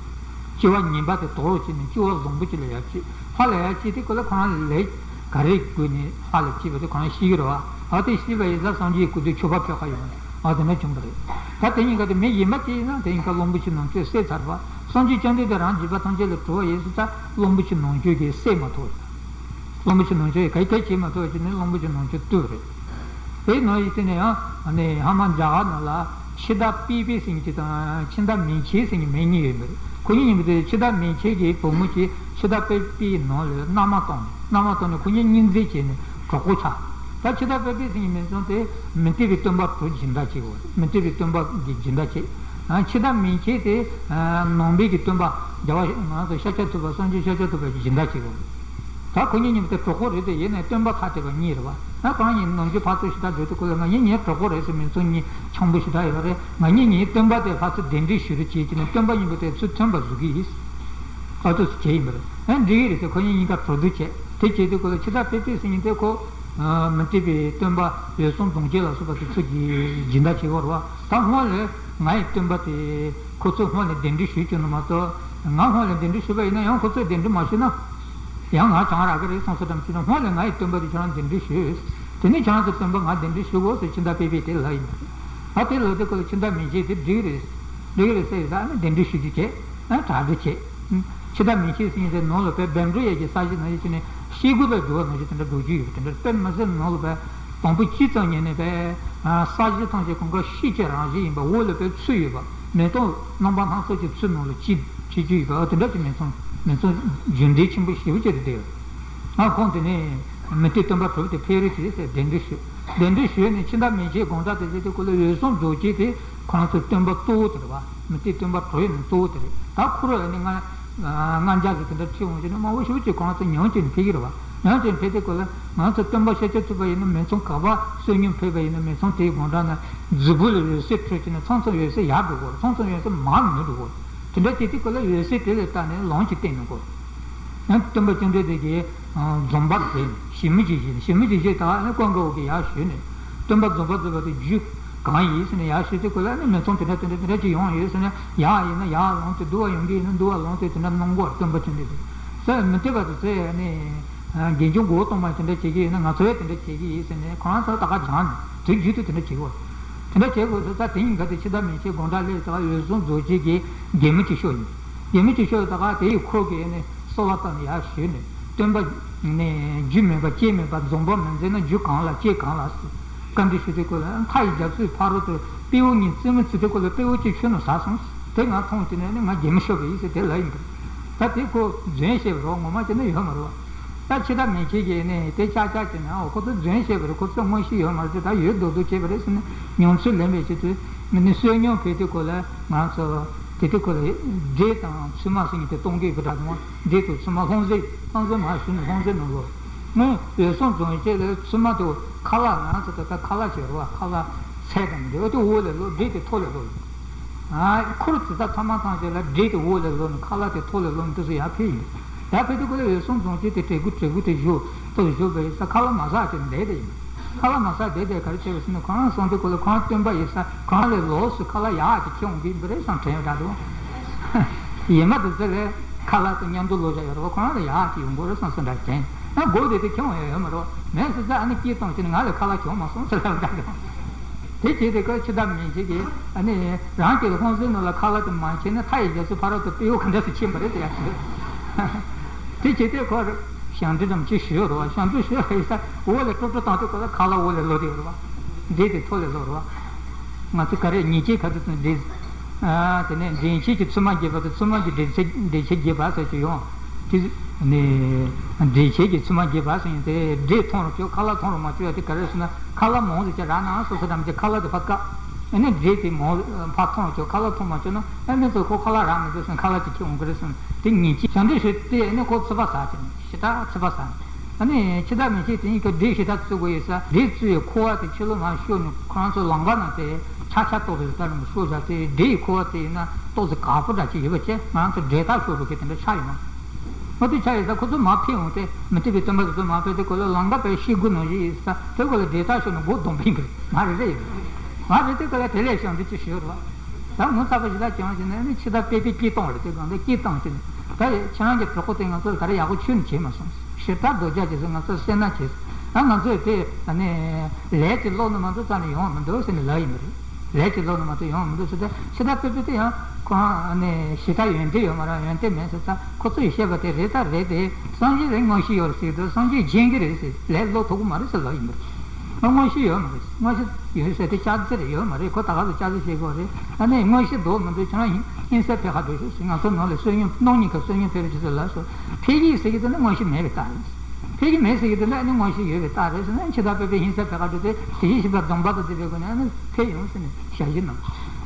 སྐྱེ་བ་ངན་པ་དེ་དོར་བྱས་ནས་སྐྱེ་བ་བཟང་པོ་ཅིག་ལ་ཡར་སྐྱེས། ལྷ་ལ་ཡར་སྐྱེས་དུས་ཁོ་ལ་ཁོ་རང་ལས་ག་རེ་དགོས་ནས་ལྷ་ལ་སྐྱེས་པ་དེ་ཁོ་རང་ཤེས་ཀྱི་རེད་བ། ཨ་དེ་ཤེས་པ་ཡིན་ཙང་སངས་རྒྱས་སྐུ་དུས་མཆོད་པ་ཕུལ་ག་ཡོང་ནས་ཨ་དེ་འདྲ་བྱུང་བ་རེད། ད་དེ་གཉིས་ཀ་དེ་མི་གཞན་པ་ཅིག་ཡིན་ན་དེ་གཉིས་ཀ་བློན་པོ་ཆེ་ནང་ཆོས་བསད་ཚར་བ། སངས་རྒྱས་བཅོམ་ལྡན་འདས་རང་བྱིས་པ་ཐམས་ཅད་ལ་གྲོལ་བ་ཡིན་ཟེར་ཙང་བློན་པོ་ཆེ་ནང་ཆོས་ཀྱིས་བསད་མ་ཐུབ། བློན་པོ་ཆེ་ནང་ཆོས་ཀྱིས་ག་གེ་བྱེད་མ་ཐུབ་ཅིག་ནི་བློན་པོ་ཆེ་ནང་ཆོས་བཏུལ་རེད། དེའི་ནང་ཡིན་ཟེར་ནས་ཡང་ནི་ཧ་མ་རྒྱ་གར་ནང་ལ་འཆི་བདག་པེ་པེ་ཟེར་མཁན་ཅིག་དང་འཆི་བདག་མན་ཆད་ཟེར་མཁན་མི་གཉིས་ཡོད་པ་རེད། ཁོ་གཉིས་གཉིས་པོ་དེ་འཆི་བདག་མན་ཆད་ཀྱི་བུ་མོ་གྱིས་འཆི་བདག་པེ་པེའི་ནང་ལ་མནའ་མ་བཏང་ནས་མནའ་མ་བཏང་ནས་ཁོ་གཉིས་གཉིས་འཛིང་བྱས་ནས་གྲོགས་པོ་ཆགས། ད་འཆི་བདག་པེ་པེ་ཟེར་མཁན་མི་ཚང་དེ་མུ་སྟེགས་པའི་སྟོན་པ་དྲུག་སྦྱིན་བདག་བྱེད་དགོས་རེད། མུ་སྟེགས་པའི་སྟོན་པ་གི་སྦྱིན་བདག་བྱེད། འཆི་བདག་མན་ཆད་དེ་ནང་པའི་གི་སྟོན་པ་རྒྱལ་བ་ང་ཚོ་ཤཱཀྱ་ཐུབ་པ་སངས་རྒྱས་ཤཱཀྱ་ཐུབ་པའི་སྦྱིན་བདག་བྱེད་དགོས་རེད། ད་ཁོ་གཉིས་གཉིས་པོ་དེ་གྲོགས་པོ་རེད་དེ་ཡིན་ནའི་སྟོན་པ་ཁ་བྲལ་བ་གཉིས་རེད་བ། ད་གང་ཡིན་ནམ་རྒྱུན་ཕར་ཚུར་ཞེ་དྲག་འགྲོ་དུས་ཁོ་ལ་ང་གཉིས་གཉིས་གྲོགས་པོ་རེད་ཟེར་མི་ཚང་གཉིས་འཆམ་པོ་ཞེ་དྲག་ཡོད་རེད། ང་གཉིས་གཉིས་སྟོན་པ་དེ་ཕར་ཚུར་གདན་འདྲེན་ཞུ་རུ་བྱེད་ཀྱི་ནས་སྟོན་པ་གཉིས་པོ་དེ་ཚུར་ཐོན་པ་བཟོ་གི་ཡིན། ཨ་ཏོ་སུ་བྱས་ཡིན་པ་རེད། ཨ་འགྲིག་གི་རེད་ཟེར་ཁོ་གཉིས་གཉིས་ཀ་གྲོགས་བསྡུར་བྱས། དེ་བྱས་དུས་ཁོ་ལ་འཆི་བདག་པེ་པེ་ཟེར་མཁན་དེ་ཁོ་མུ་སྟེགས་པའི་སྟོན་པ་འོད་སྲུང་རྫོང་རྒྱལ་ལ་སོགས་པ་དེ་ཚོ་གི་སྦྱིན་བདག་བྱེད་དགོས་རེད་བ། ད་སྔོན་ལ་ང་ཡི་སྟོན་པ་དེ་ཁོ་ཚོས་སྔོན་ལ་གདན་འདྲེན་ཞུས་བྱུང་ནི་མ་གཏོགས་ང་སྔོན་ལ་གདན་འདྲེན་ཞུས་པ་ཡིན་ན་ཡང་ཁོ་ཚོས་གདན་འདྲེན་མ་ཞུས་ན། ཡང་ང་བྱང་རག་གི་རེད་བསམ་སོ་འགྲམ་ཅི་ན་སྔོན་ལ་ང་ཡི་སྟོན་པ་དེ་ཁྱེད་རང་གདན་འདྲེན་ཞུས། དེ་ནས་ཁྱེད་རང་ཚོ་སྟོན་པ་ང་གདན་འདྲེན་ཞུ་དགོས་ཟེར་འཆི་བདག་པེ་པེ་དེ་ལབ་ཡིན་པ་རེད། ད་དེ་ལབ་དུས་ཁོ་ལ་འཆི་བདག་མན་ཆད་དེ་འགྲིག་རེད། འགྲིག་རེད་ཟེར་ཡིན་ཙང་ནི་གདན་འདྲེན་ཞུ་རྒྱུ་བྱས། ཨ་གྲ་སྒྲིག་བྱས། འཆི་བདག་མན་ཆད་ཟེར་མཁན་དེ་ནང་ལ་བས་བེམ་འགྲོ་ཡས་ཀྱི་ས་གཞི་ནང་བཞིན་བྱས་ནས་ཤེལ་སྒོ་ལ་འགྲོ་བ་ནང་བཞིན་དེ་འདྲ་འགྲོ་རྒྱུ་ཡོད་པ་དེ་འདྲ་དཔེ་མི་སྲིད་ནང་ལ་བས་དང་པོ་སྤྱི་ཙམ་ཉིད་ནས་བས་ས་གཞི་ཐམས་ཅད་གང་ག་ཤེལ་གྱི་རང་བཞིན་ཡིན་པ་འོག་ལ་བས་ཆུ་ཡོད་པ། མེ་ཏོག་རྣམ་པ་སྣ་ཚོགས་ཀྱི་ཚུལ་ནང་ལ་སྐྱེ་སྐྱེ་རྒྱུ་ཡོད་པ་དེ་འདྲ་གྱི་མེ་ཚང་མེ་ཚང་རྒྱུན་ལྡན་ཆེན་པོ་ཞེ་པོ་ཅིག་རེད་དེ། ང་ཁོང་དེ་ནས་མུ་སྟེགས་སྟོན་པ་གྲུབ་དེ་ཕེབས་རེ་བྱས་ཟེར་གདན་འདྲེན་ཞུས། གདན་འདྲེན་ཞུས་ནས་འཆི་བདག་མན་ཆད་དགོང་དག་དེ་བྱས་དུས་ཁོ་ལ་འོད་སྲུང་རྫོགས་བྱེད་དེ་ཁོང་ཚོའི་སྟོན་པ་གཙོ་བོ་དེ་རེད་བ། མུ་སྟེགས་སྟོན་པ་གྲུབ་ཡོད་ནི་གཙོ་བོ་དེ་རེད། ད་ཁོ་ར་ནི་ང་ང་རྒྱལ་གྱི་དེ་འདྲ་ཁྲིད་འོང་བྱས་ནས་མང་པོ་ཞེ་པོ་ཅིག་ཁོང་ཚོ་ཉམས་བྱས་ནས་ཕེབས་ཀྱི་རེད་བ། ཡང་ཅིག་ཕེབས་དུས་སྐོར་ལ་ང་ཚོ་སྟོན་པ་ཤཱཀྱ་ཐུབ་པ་ཡིན་ན་མི་ཚང་ག་པར་བསོད་སྙོམས་ཕེབས་པ་ཡིན་ན་མི་ཚང་དེའི་སྒང་དྲུག་ན་རྫིག་པོ་ལ་འོད་ཟེར་འཕྲོས་བྱས་ནས་ཚང་ཚང་འོད་ཟེར་ཡར་འགྲོ་གོ། ཚང་ཚང་འོད་ཟེར་མར་མི་འགྲོ་གོ། དེ་འདྲ་བྱེད་དུས་སྐོར་ལ་འོད་ཟེར་དེ་ལ་བལྟས་ནས་ལམ་གྱི་སྟེང་ནས་གོ། ཡང་སྟོན་པ་བཅོམ་ལྡན་འདས་ཀྱིས་འཛུམ་པ་བཟེད་ནས་ཞི་མི་ཅིག་བཞེས་ནས་ཞི་མི་ཅིག་བཞེས་ད་ཀོང་ཀ་འོག་གི་ཡར་ཞུས་ནས་སྟོན་པ་འཛུམ་པ་བཟེད་པ་དེ་རྒྱུ་གང་ཡིན་ཟེར་ནས་ཡར་ཞུས་དུས་སྐོར་ལ་ནི་མི་ཚང་དེ་འདྲ་དེ་འདྲ་དེ་འདྲ་ཅིག་ཡོང་ཡོད་ཟེར་ནས་ཡར་ཡིན་ན་ཡར་ལངས་ཏེ་འདུག་བ་ཡོང་གི་ཡིན་ན་འདུག་བ་ལངས་ཏེ་དེ་འདྲ་གནང་གོ། སྟོན་པ་བཅོམ་ལྡན་འདས་ཟེར་མི་འཐད་པ་དེ་ཚོས་ནི། དགེ་སྦྱོང་མགོ་བོ་གཏོང་མ་དེ་འདྲ་བྱེད་ཀྱི་ཡིན་ན་ང་ཚོ་ཡང་དེ་འདྲ་བྱེད་ཀྱི་ཡིན་ཟེར་ནས་ཁོ་རང་ཚོ་ད་ག་སྦྱངས་ནས་དུས་རྒྱུན་དུ་དེ་འདྲ་བྱེད་དགོས། དེ་འདྲ་བྱེད་དགོས་ཟེར་ཙང་དེ་ཡིན་ག་དེ་འཆི་བདག་མན་ཆད་དགོང་དག་སླེབས་ཙང་འོད་སྲུང་རྫོགས་བྱེད་ཀྱི་གད་མོ་ཅིག་ཤོར་ཡིན། གད་མོ་ཅིག་ཤོར་ད་ག་དེ་ཡི་ཁོ་གིས་ནི་གསོལ་བ་བཏབ་ནས་ཡར་ཞུས་ནས་སྟོན་པ་ནི་རྒྱུ་མེད་པ་སྐྱེ་མེད་པ་འཛུམ་པ་མི་མཛད་ན་རྒྱུ་གང་ལ་སྐྱེ་གང་ལ་ཟེར་བཀའ་འདྲི་ཞུ་དུས་སྐོར་ལ་མཐའ་ཡི་རྒྱ་མཚོའི་ཕ་རོལ་ཏུ་སྤྲེའུ་གཉིས་རྩེད་མོ་རྩེ་དུས་སྐོར་ལ་སྤྲེའུ་གཅིག་ཆུ་ནང་ཟགས་སོང་། དེ་ང་མཐོང་དུས་ནས་ནི་ང་གད་མོ་ཤོར་བ་ཡིན་ཟེར་དེ་ལབ་ཡིན་པ་རེད། ད་དེ་ཁོ་རྫུན་བཤད་པ་རེད་བ། ངོ་མ་བྱས་ན་ཡོད་མ་རེད་བ། ད་འཆི་བདག་མན་ཆད་ཀྱིས་ནི་དེ་ཅག་ཅག་བྱས་ནས་ཨོ་ཁོ་ཚོ་རྫུན་བཤད་པ་རེད། ཁོ་ཚོས་དངོས་གཞི་ཡོད་མ་རེད། ད་ཡོད་མདོག་མདོག་བྱས་པ་རེད་ཟེར་ནས་ཉམས་ཚོད་ལེན་པའི་ཆེད་དུ་མི་ནི་བསོད་སྙོམས་ཕུལ་དུས་སྐོར་ལ་ང་ཚོ་དེ་དུས་སྐོར་ལ་འབྲས་དང་ཚོད་མ་ཟེར་མཁན་དེ་གཏོང་གི་ཡོད་པ་འདྲ་འདུག་འབྲས་དང་ཚོད་མ་ལྷུང་བཟེད་ལྷུང་བཟེད་མ་ཞུ་ནས་ལྷུང་བཟེད་གནང་དགོས། ངས་འོད་སྲུང་རྫོང་བྱེད་ལ་ཚོད་མ་དེ་ཁ་ལག་ང་ཚོ་ད་ལྟ་ཁ་ལག་བྱས་རེད་བ། ཁ་ལག་ཚལ་དང་འདི་འོ་དེ་འོག་ལ་ལོག་འབྲས་དེ་ཐོག་ལ་ལོག་ཡོད། ཨ་ཁུར་ཙི་ད་ཚང་མ་ཚང་ཞིག་ལ་འབྲས་དེ་འོག་ལ་ལོག་ནས་ཁ་ལག་དེ་ཐོག་ལ་ལོག་ནས་དེ་ཚོ་ཡར་ཕུལ་ཡིན། ཡར་ཕུལ་དུས་ཁོ་ལ་འོད་སྲུང་རྫོང་བྱེད་དེ་དྲེ་གུ་དྲེ་གུ་དེ་བཞུགས་ཐོག་བཞུགས་པ་ཡིན་ས་ཁ་ལག་མ་ཟ་ཅིག་འདས་དེ་ཡིན། ཁ་ལག་མ་ཟ་བསྡད་དེ་ག་རེ་བྱས་པ་ཟེར་ན་ཁོ་རང་སོང་དུས་ཁོ་ལ་ཁོ་རང་སྟོན་པ་ཡིན་ས་ཁོ་རང་ལས་ལོགས་སུ་ཁ་ལག་ཡག་ཅིག་ཁྱེར་འོང་གི་ཡིན་པ་རེད་བསམ་དྲན་ཡོད་འདྲ་འདུག་ཡིན་མ་དེ་ཚོ་ལས་ཁ་ལག་དང་མཉམ་དུ་ལོག་བཞག་ཡོད་རེད་བ། ཁོ་རང་ལ་ཡག་ཅིག་ཡོང་གི་རེད་བསམ་སོང་འདྲ་དྲན། ཨ་སྒོ་དེ་དེ་ཁྱེར་འོང་ཡ་ཡོད་མ་རེད་བ། མེད་ཟེར་ཙང་ཨ་ནི་སྐད་གཏོང་བྱས་ནས་ང་ལ་ཁ་ལག་གྱོན་མ་སོང་ཟེར་ལབ་འདྲ་འདུག་དེ་བྱས་དེ་ཁོ་འཆི་བདག་མན་ཆད་ཀྱིས་ཨ་ནི་རང་གི་ལྷུང་བཟེད་ནང་ལ་ཁ་ལག་དེ་མ་མཁྱེན་ན་མཐའ་ཡི་རྒྱ་མཚོའི་ཕ་རོལ་ཏུ་སྤྲེའུ་ག་འདྲ་སེ་ཕྱིན་པ་རེད་ཟེར་ཡ་ཟེར། དེ་བྱས་དེ་ཁོ་ཞབས་འདྲེན་རམ་ཅིག་ཞུས་རེད་བ། ཞབས་འདྲེན་ཞུས་ལ་ཡིན་ས་འོག་ལ་ཀྲུག་ཀྲུག་བཏང་དུས་ཁོ་ལ་ཁ་ལག་འོག་ལ་ལོག་བསྡད་ཡོད་རེད་བ། འབྲས་དེ་ཐོག་ལ་ལོག་རེད་བ། ང་ཚོ་ག་རེ་ཉེས་ཆད་ག་ཚོད་ཚོད་འདྲེས། ཨ་དེ་ནས་འདྲེན་བྱེད་ཀྱི་ཚོད་མ་འགྱེད་པ་དང་ཚོད་མ་གྱི་འདྲེན་བྱེད་འདྲེན་བྱེད་འགྱེད་པ་ཟེར་གྱི་ཡོང་། དེ་ནས་འདྲེན་བྱེད་ཀྱི་ཚོད་མ་འགྱེད་པ་ཟེར་ཡིན་དེ་འབྲས་མཐོང་རུ་བཅུག་ཁ་ལག་མཐོང་རུ་མ་བཅུག་ཡ་དེ་ག་རེ་ཟེར་ན་ཁ་ལག་མང་ཟེར་གྱི་རག་ན་སོ་སོ་འགྲམ་གྱི་ཁ་ལག་དེ་ཕར་བཀག་ཨ་ནི་འདྲེ་དེ་མོ་ཕར་མཐོང་བཅུག་ཁ་ལག་མཐོང་མ་བཅུག་ན་ཨ་ནི་ཚོ་ཁོ་ཁ་ལག་རག་མི་འདུག་ཟེར། ཁ་ལག་ཅིག་ཁྱེར་འོང་གི་རེད་ཟེར། དེ་ཉིན་གཅིག་ཞབས་འདྲེན་ཞུས་ཏེ་ཨ་ནི་ཁོ་ཚོད་དཔག་ཟ་བྱས་ནས་ཞེ་དྲག་ཚོད་དཔག་ཟ་ནས། ཨ་ནི་འཆི་བདག་མི་འཆི་དེ་གཉིས་ཀ་འདྲེ་ཞེ་དྲག་བཙུགས་དགོས་ཡོད་ས། འདྲེ་བཙུགས་ཡས་ཁོ་བ་དེ་ཕྱི་ལོགས་མར་ཤོར་ནས་ཁོ་རང་ཚོ་ལམ་ཁ་ནང་དེ་ཆག་ཆག་ཏོག་ཙམ་ལྟར་ནས་ཤོར་བཞག་དེ། འདྲེ་ཡི་ཁོ་བ་དེ་ཡིན་ན་ཏོག་ཙམ་དགའ་པོ་འདྲ་ཅིག་ཡོད་པ་བྱས། ང་རང་ཚོ་འདྲེ་ཐག་ཤོར་བ་གི་དེ་འདྲ་ཆགས་ཡོང་། ཨོ་དེ་ཆ་ཡིན་ས། ཁོ་ཚོ་མར་ཕེབས་འོང་སྟེ་མི་ཐུབ་པའི་སྟོན་པ་དེ་ཚོ་མར་ཕེབས་དུས་སྐབས་ལ་ལམ་ཁ་དཔེ་ཤིང་སྒོ་ནང་བཞིན་ཡིན་ས། དེ་སྐབས་ལ་འདྲེ་ཐག་ཤོར་ནས་མགོ་བསྡོམས་པ་ཡིན་པ་རེད། ང་རེ་རེ་ཡིན། ང་རེ་དུས་སྐབས་ལ་དེ་ལས་ཞབས་འདྲེན་ཅིག་ཞུས་རོགས། ད་ངོ་ཚ་པོ་ཞིག་ལ་བྱུང་བྱས་ནས་ནི་འཆི་བདག་དཔལ་སྦས་སྐད་བཏང་བ་རེད། དེ་གང་ལྟར་སྐད་བཏང་བྱས་ནས། ད་ཁྱེད་རང་གི་གྲོགས་པོ་དེ་ང་ཚོ་ལ་ད་རེས་ཡག་པོ་ཁྱོན་ནས་བྱས་མ་སོང་། ཞེ་དྲག་རྡོ་རྒྱག་བྱས་ཚེ་ང་ཚོ་སེར་སྣ་བྱས། ད་ང་ཚོས་དེ་ནི་ལས་ཀྱི་བློ་ནི་མ་གཏོགས་རྩ་ནས་ཡོང་བ་མི་འདུག་ཟེར་ནས་ལབ་ཡིན་པ་རེད། ལས་ཀྱི་བློ་ནི་མ་གཏོགས་ཡོང་མི་འདུག་ཟེར་ཏེ། འཆི་བདག་དཔལ་སྦས་དེ་ཡང་ཁོང་ནི་ཞེ་དྲག་ཡོན་ཏན་ཡོད་མ་རེད། ཡོན་ཏན་མེད་ཟེར་ཙང་ཁོ་ཚོས་བཤད་པ་དེ་རེད་ད་རེད་དེ། སངས་རྒྱས་ལ་མངོན་ཤེས་ཡོད་རེད་ཟེར་གྱི་འདུག་སངས་རྒྱས་མཁྱེན་གྱི་རེད་ཟེར། ལས་བློ་ཐུབ་ཀྱི་མ་རེད་ཟེར་ལབ་ཡིན་པ་རེད། མངོན་ཤེས་ཡོད་མ་རེད། མངོན་ཤེས་ཡོད་ཟེར་དེ་ལྕགས་རྩེ་རེད། ཡོད་མ་རེད། ཁོ་ད་ག་ཚོད་ལྕགས་རྩེ་བཤད་དགོས་རེད། ཨ་ནི་མངོན་ཤེས་འདུག་མི་འདུག་ཁྱེད་རང་ཧིན་ཧིན་སར་ཕེབས་ཁ་འགྲོ་ཤོག་ཟེར། ང་ཚོ་ནང་ལ་བསོད་སྙོམས་གནམ་གཉིས་ཀ་བསོད་སྙོམས་ཕེབས་རེད་ཟེར་ལབ་སོང་། ཕེབས་ཀྱི་ཟེར་གྱི་འདུག་ན་མངོན་ཤེས་མེད་པའི་རྟགས་རེད། ཕེབས་ཀྱི་མེད་ཟེར་གྱི་འདུག་ན་ཨ་ནི་མངོན་ཤེས་ཡོད་པའི་རྟགས་རེད་ཟེར་ན། འཆི་བདག་དཔལ་སྦས་ཧིན་སར་ཕེབས་ཁ་འགྲོ་དུས་དེ་བཞིན་གཤེགས་པ་སྡོམ་པ་དང་བཅས་པའི་སྒོ་ནས་ཨ་ནི་ཕེབས་ཡོང་ཟེར་ནས་ཞལ་བཞེས་གནང་།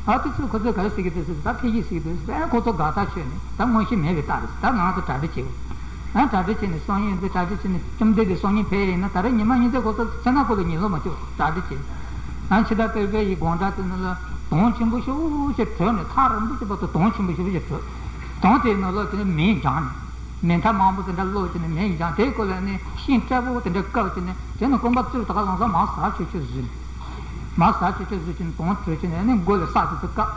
ཨ་དེ་ཚོས་ཁོ་ཚོས་ག་རེ་ཟེར་གྱི་འདུག་ཟེར་ད་ཕེབས་ཀྱི་ཟེར་གྱི་འདུག་ཟེར། ཨ་ཁོ་ཚོ་དགའ་ཐག་ཆོད་ནས་ད་མངོན་ཤེས་མེད་པའི་རྟགས་རེད། ད་ང་ཚོ་གྲ་སྒྲིག་བྱེད་དགོས། ཨ་གྲ་སྒྲིག་བྱས་ནས་སང་ཉིན་འདི་གྲ་སྒྲིག་བྱས་ནས་བཅོམ་ལྡན་འདས་སང་ཉིན་ཕེབས་ཡིན་ན་ད་རེས་ཉི་མ་གཉིས་དེ་ཁོ་ཚོ་ཚེ་ན་ཁོ་ལ་ཉིན་ལོ་མ་བཅུ་གྲ་སྒྲིག་བྱས། ཨ་འཆི་བདག་དཔལ་སྦས་ཡི་དགོང་དག་དེ་ནང་ལ་དོང་ཆེན་པོ་ཞེ་པོ་ཅིག་བྲུས་ནས། ཐག་རིང་པོ་ཅིག་བར་དུ་དོང་ཆེན་པོ་ཞེ་པོ་ཅིག་བྲུས། དོང་དེའི་ནང་ལོགས་དེ་ནས་མེ་སྦྱངས་ནས། མེ་མདའ་མང་པོ་དེ་འདྲ་བླུགས་བྱས་ནས་མེ་སྦྱངས། དེའི་སྐོར་ལ་ནི་ཤིང་སྲབ་པོ་དེ་འདྲ་བཀབ་བྱས་ནས། དེ་ནི་རྐང་པ་བཙུགས། ད་ག་ལམ་སང་མར་ཟག་ཆོད་ཆོད་བཟོས་ནས། མར་ཟག་ཆོད་ཆོད་བཟོས་བྱས་ནས་དོང་བྲུས་བྱས་ནས་ནི་མགོ་ལ་ས་དེ་ཚོ་བཀབ།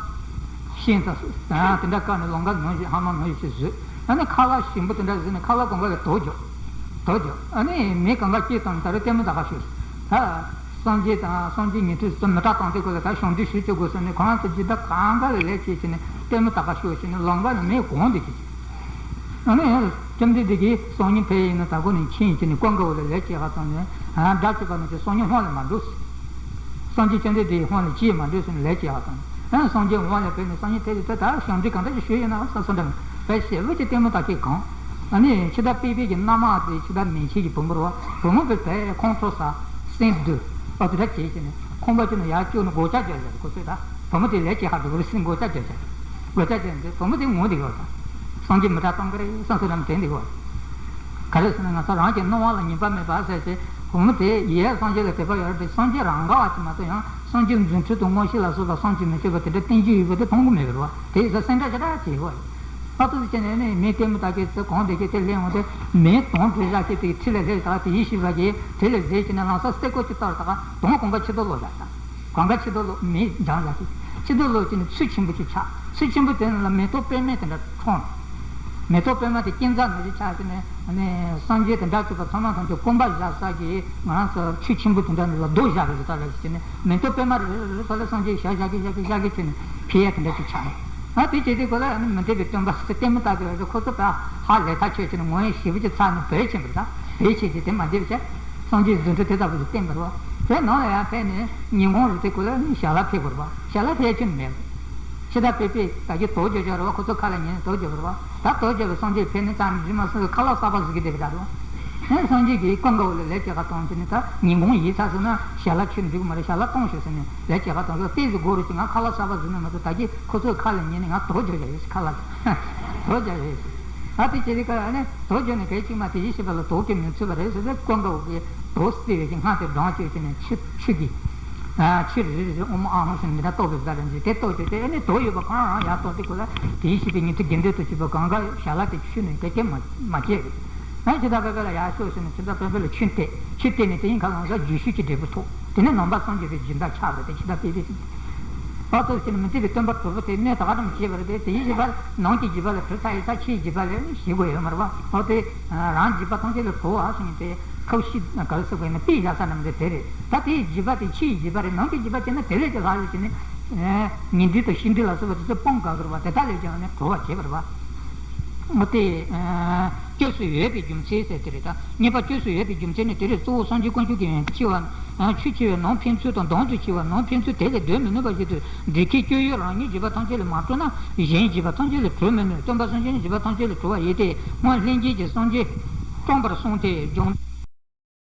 ཤིང་དང་དེ་འདྲ་བཀབ་ནས་ལམ་ཁ་ནང་བཞིན་ཧ་མ་ནང་བཞིན་ཞིག་བཟོས། ཨ་ནི་ཁ་ལག་ཞིམ་པོ་དེ་འདྲ་བཟོས་ནས་ཁ་ལག་གང་ག་ལ་དོ་རྒྱོབ། དོ་རྒྱོབ། ཨ་ནི་མེ་གང་ག་སྐྱེས་བཏང་ནས་ད་རེས་ལྟད་མོ་ལྟ་ག་ཤོག་ཟེར། ད་སངས་རྒྱས་དང་སངས་རྒྱས་ཉན་ཐོས་ཚོ་མི་དྲག་བཏང་དུས་སྐོར་ལ་ད་ཞབས་འདྲེན་ཞུ་བཅུག་དགོས་ཟེར་ནས། ཁོ་རང་ཚོ་ཇི་ལྟར་གང་ག་ལ་ལས་བྱེད་བྱས་ནས་ལྟད་མོ་ལྟ་ག་ཤོག་ཟེར་ནས་ལམ་ཁ་ནས་མེ་གང་དེ་བྱེད། ཨ་ནི་བཅོམ་ལྡན་འདས་ཀྱིས་སང་ཉིན་ཕེབས་ཡིན་ན་ད་གོ་ནས་ཕྱིན་བྱས་ནས་ཀུན་དགའ་བོ་ལ་ལས་བྱེད་ག་བཏང་ནས། ཨ་དགྲ་བཅོམ་པ་རྣམས་ཀྱིས་སང་ཉིན་ཧོང་ལ་མ་འགྲོ་ཟེར། སངས་རྒྱས་བཅོམ་ལྡན་འདས་ཀྱི་ཧོང་ལ་ཅིས་མ་འགྲོ་ཟེར་ནས་ལས་བྱེད་ག་བཏང་། ཨ་སངས་རྒྱས་ཧོང་ལ་ཕེབས་ནས་སང་ཉིན་ཕེབས་དུས་ད་ད་ཞབས་འདྲེན་གང་འདྲ་ཞིག་ཞུས་ཡོད་ན་བསམ་བསམ་འདྲ་མོད། དཔེ་ཞེ་པོ་ཅིག་ལྟད་མོ་ལྟ་མཁན་གང་། ཨ་ནི་འཆི་བདག་དཔལ་སྦས་ཀྱི་མནའ་མ་དེ་འཆི་བདག་མན་ཆད་ཀྱི་བུ་མོ་རེད་བ། བུ་མོ་དཔེ་དཔེ་ཁོང་ཁྲོ་ཟ། སེམས་སྡུག། ཨ་དེ་འདྲ་བྱས་བྱས་ནས་ཁང་པ་ཅིག་ནང་ཡར་བསྐྱུར་ནས་སྒོ་ལྕགས་རྒྱག་བཞག་ཁོ་ཚོས། ད་བུ་མོ་དེ་ལས་བྱེད་ཧ་འགྲོ་གི་རེད་ཟེར་སྒོ་ལྕགས་རྒྱག་བཞག་སྒོ་ལྕགས་རྒྱག་ནས་བུ་མོ་དེ་ངུ་བསྡད་ཡོད་ད། སངས་རྒྱས་མི་དྲག་གཏོང་གི་རེད་བསམ་བསམ་འདྲ་མོ་དྲན་བསྡད་ཡོད། ག་རེ་ཟེར་ན་ང་ཚོ་རང་གི་སྣང་བ་ལ་ངེས་པ་མེད་པ་ཟེར་ཏེ། བུ་མོ་དེ་ཡེ་སངས་རྒྱས་ལ་དད་པ་ཡོད་རེད་དེ། སངས་རྒྱས་རང་ག་བ་ཅིག་མ་གཏོགས་ཡང་སངས་རྒྱས་རྫུ་འཕྲུལ་དང་མངོན་ཤེས་ལ་སོགས་པ་བསམ་གྱིས་མི་ཁྱབ་པ་དེ་འདྲ་བསྟན་བཅོས་ཡོད་པ་དེ་མཐོང་གི་མེད་པ་རེད་བ། དེ་ཡིན་ཙང་སེམས་ཁྲལ་ཞེ་དྲག་བྱེད་ཀྱི་ཡོད་རེད། ཨ་ཏོག་ཙམ་བྱས་ནས་ནི་མེ་ལྟད་མོ་ལྟ་གི་ཚེ་གང་བསྡད་ཀྱི་དེ་སླེབས་འོང་དུས་མེ་དོང་བྲུས་བཞག་གི་དེ་གི་འཁྲིས་ལ་སླེབས། ད་དེ་ཡེ་ཤེས་པ་གིས་དེ་ལ་གཟིགས་བྱས་ནས་ལམ་སང་སེར་ཀོ་ཅིག་བཏགས། ད་དོང་གང་ག་ཕྱི་དོ་ལོག་བཞག་ད། གང་ག་ཕྱི་དོ་ལོག་མེ་སྦྱངས་བཞག་གི། ཕྱི་དོ་ལོག་བྱས་ནས་ཆུ་ཆེན་པོ་ཅིག་ཆགས། ཆུ་ཆེན་པོ་དེ་ནང་ལ་མེ་ཏོག་པད་མ་དེ་འདྲ་འཁྲུངས། མེ་ཏོག་པད་མ་དེ་སྐྱེ་འཛག་ནང་བཞིན་ཆགས་བྱས་ནས་ནི་སངས་རྒྱས་དང་དགྲ་བཅོམ་པ་ཚང་མ་ཐམས་ཅད་སྐོམ་པ་བཞག་ས་གི་ང་རང་ཚོ་ཆུ་ཆེན་པོ་དེ་འདྲ་ནང་ལ་རྡོ་བཞག་པའི་རི་དྭགས་ལ་བྱས་ནས་མེ་ཏོག་པད་མ་རེ་རེ་རེ་ཚོ་ལ་སངས་རྒྱས་ཞལ་བཞག་གི་བཞག་གི་བཞག་གི་བྱས་ནས་ཕེབས་ཡ་དེ་འདྲ་ཅིག་ཆགས། ཨ་དེ་བྱེད་དུས་སྐབས་ལ་ཨ་ནི་མི་འདོད་པའི་སྟོན་པ་ལྟད་མོ་ལྟ་གི་ཡོད་དུས་ཁོ་ཚོ་ཕར་ཧ་ལས་ཐག་ཆོད་བྱས་ནས་ངོ་ཡ་ཞེ་པོ་ཅིག་ཚ་ནས་འབོད་ཕྱིན་པ་རེད། ད་འབོད་ཕྱིན་བྱས་དེ་མ་བདེ་བ་བྱས། སངས་རྒྱས་རྫུ་འཕྲུལ་དེ་ལྟ་བུ་ཞིག་བསྟན་པ་རེད་བ། དེ་ནང་ལ་ཡང་ཕེབས་ནས་ཉིན་གུང་རེད་དེ་སྐབས་ལ་ནི་ཞལ་ལག་ཕེབས་པ་རེད་བ། ཞལ་ལག་ཕེབས་ཀྱི་མེད། འཆི་བདག་དཔལ་སྦས་ད་གི་དོ་རྒྱག་རྒྱག་རེད་བ། ཁོ་ཚོ་ཁ་ལ་ཉན་ནས་དོ་རྒྱག་པ་རེད་བ། ད་དོ་རྒྱག་པའི་སངས་རྒྱས་ཕེབས་ནས་ཙམ་རྗེས་མ་སོང་ཁ་ལག་གསར་པ་བཟོ་གི་བསྡད་པ་འདྲ་རེད་བ། ཨེ་སངས་རྒྱས་ཀྱིས་ཀུན་དགའ་བོ་ལ་ལས་བྱེད་ག་བཏང་བྱས་ནས། ད་ཉིན་གུང་ཡིན་ཚར་སོང་ན་ཞལ་ལག་ཁྱོན་འགྲིག་གི་མ་རེད། ཞལ་ལག་གཏོང་ཤོག་ཟེར་ནས་ལས་བྱེད་ག་བཏང་ཤོག་ཏོག་ཙམ་འགོར་རོགས་བྱེད། ང་ཁ་ལག་གསར་པ་བཟོས་ན་མ་གཏོགས་ད་གི་ཁོ་ཚོའི་ཁ་ལ་ཉན་ནས་ང་དོ་རྒྱག་རྒྱག་ཡོད་ཟེར། ཁ་ལག་དོ་རྒྱག་རྒྱག་ཡོད་ཟེར། ད་དེ་བྱེད་དུས་སྐབས་ལ་ནི་དོ་རྒྱག་ནས་གལ་ཆེ་མ་དེ་ཡེ་ཤེས་པ་ལ་དོ་རྒྱག་མི་ཚུད་པ་རེད་ཟེར་ཏེ། ཀུན་དགའ་བོ་གིས་དོ་བསད་པའི་གི་སྔགས་དེ་བགྲང་བཅུག་བྱས་ནས་ཆུ་ཆུ་གི་ཨ་ཆུ་རེ་རེ་རེ་ཨོཾ་ཨཱཿཧཱུྃ་ཟེར་ནས་འདི་འདྲ་གཏོར་བའི་བཟའ་རེ་འདི་དེ་གཏོར་བཅུག་སྟེ། ཨ་ནི་དོ་ཡོད་པ་ཁོ་རང་རང་ཡར་གཏོར་ཏེ་ཁོ་ལ་དེ་ཡེ་ཤེས་པའི་ཉན་ཐོས་དགེ་འདུན་དུ་གྱུར་པ་གང་ག་ཞལ་ལག་དེ་ཁྱོན་ནས་ག་གེ་མ་མ་བྱས་རེད། ཨ་འཆི་བདག་དཔལ་སྦས་ལ་ཡར་ཤོག་ཟེར་ནས་འཆི་བདག་དཔལ་སྦས་ལ་ཆུ་གཏད། ཆུ་གཏད་ནས་དེ་ཡིན་ཁ་ལོང་ས་རྒྱུ་ཤུགས་ཀྱི་འབྲས་བུ་ཐོབ། དེ་ནས་ནང་པ་སངས་རྒྱས་པའི་སྦྱིན་བདག་ཆགས་པ་རེད། དེ་འཆི་བདག་དཔལ་སྦས་ཟེར། ཨ་ཏོག་ཙམ་མི་འདོད་པའི་སྟོན་པ་གྲུབ་པོ་དེ་གནས་ད་ག་རང་བྱས་པ་རེད་དེ། དེ་ཡེ་ཤེས་པ་ནང་གི་འཇིགས་པ་ལས་གྲོལ་ཚར་ཡོད་ས། ཕྱིའི་འཇིགས་པ་ལས་ནི་ཞི་དགོས་ཡོད་མ་རེད་བ། ཨོ་དེ་རང་འཇིགས་པ་ཐམས་ཅད་ལས་གྲོལ་བ་ཟེར་མཁན་དེ་ཐབས་ཤེས་ག་རེ་ཟེར་དགོས་ན་དཔེ་བཞག་ས་ནམ་དེ་དེ་རེད། ད་དེའི་འཇིགས་པ་དེ་ཕྱིའི་འཇིགས་པ་རེད། ནང་གི་འཇིགས་པ་བྱས་ན་དེ་ལས་ཀྱང་ལྷག་ཡོད་ཀྱི་ནི། ཉེ་འབྲེལ་དང་ཤིང་འབྲེལ་ལ་སོགས་པ་དེ་ཚོ་སྤང་དགའ་གི་རེད་བ། དེ་དག་ལས་ཀྱང་ནི་གྲོལ་བར་བྱེད་པ་རེད་བ། ཨོ་དེ། སྐྱབས་སུ་འོས་པའི་རྒྱུ་མཚན་ཟེར་དེ་རེད། ད་གཉིས་པ་སྐྱབས་སུ་འོས་པའི་རྒྱུ་མཚན་ནི་དེ་རེད། གཙོ་བོ་སངས་རྒྱས་དཀོན་མཆོག་གི་ཡོན་ཏན་ཆེ་བ། ཆུ་ཆེ་བས་ནང་ཕན་ཚུན་དང་། གདོང་དུ་ཆེ་བས་ནང་ཕན་ཚུན་དེ་ལས་བསྡོམ་མི་ནུས་པ་ཞིག་ཏུ་འདི་སྐད་སྐྱོ་ཡུས་རང་ཉིད་འཇིགས་པ་ཐམས་ཅད་ལས་མ་གྲོལ་ན་གཞན་འཇིགས་པ་ཐམས་ཅད་ལས་གྲོལ་མི་ནུས། སྟོན་པ་སངས་རྒྱས་ནི་འཇིགས་པ་ཐམས་ཅད་ལས་གྲོལ་བ་ཡིན་ཏེ། སྔོན་ལྷན་སྐྱེས་ཀྱི་སངས་རྒྱས་བཀྲོངས་པར་གསུངས་ཏེ། སྦྱོང་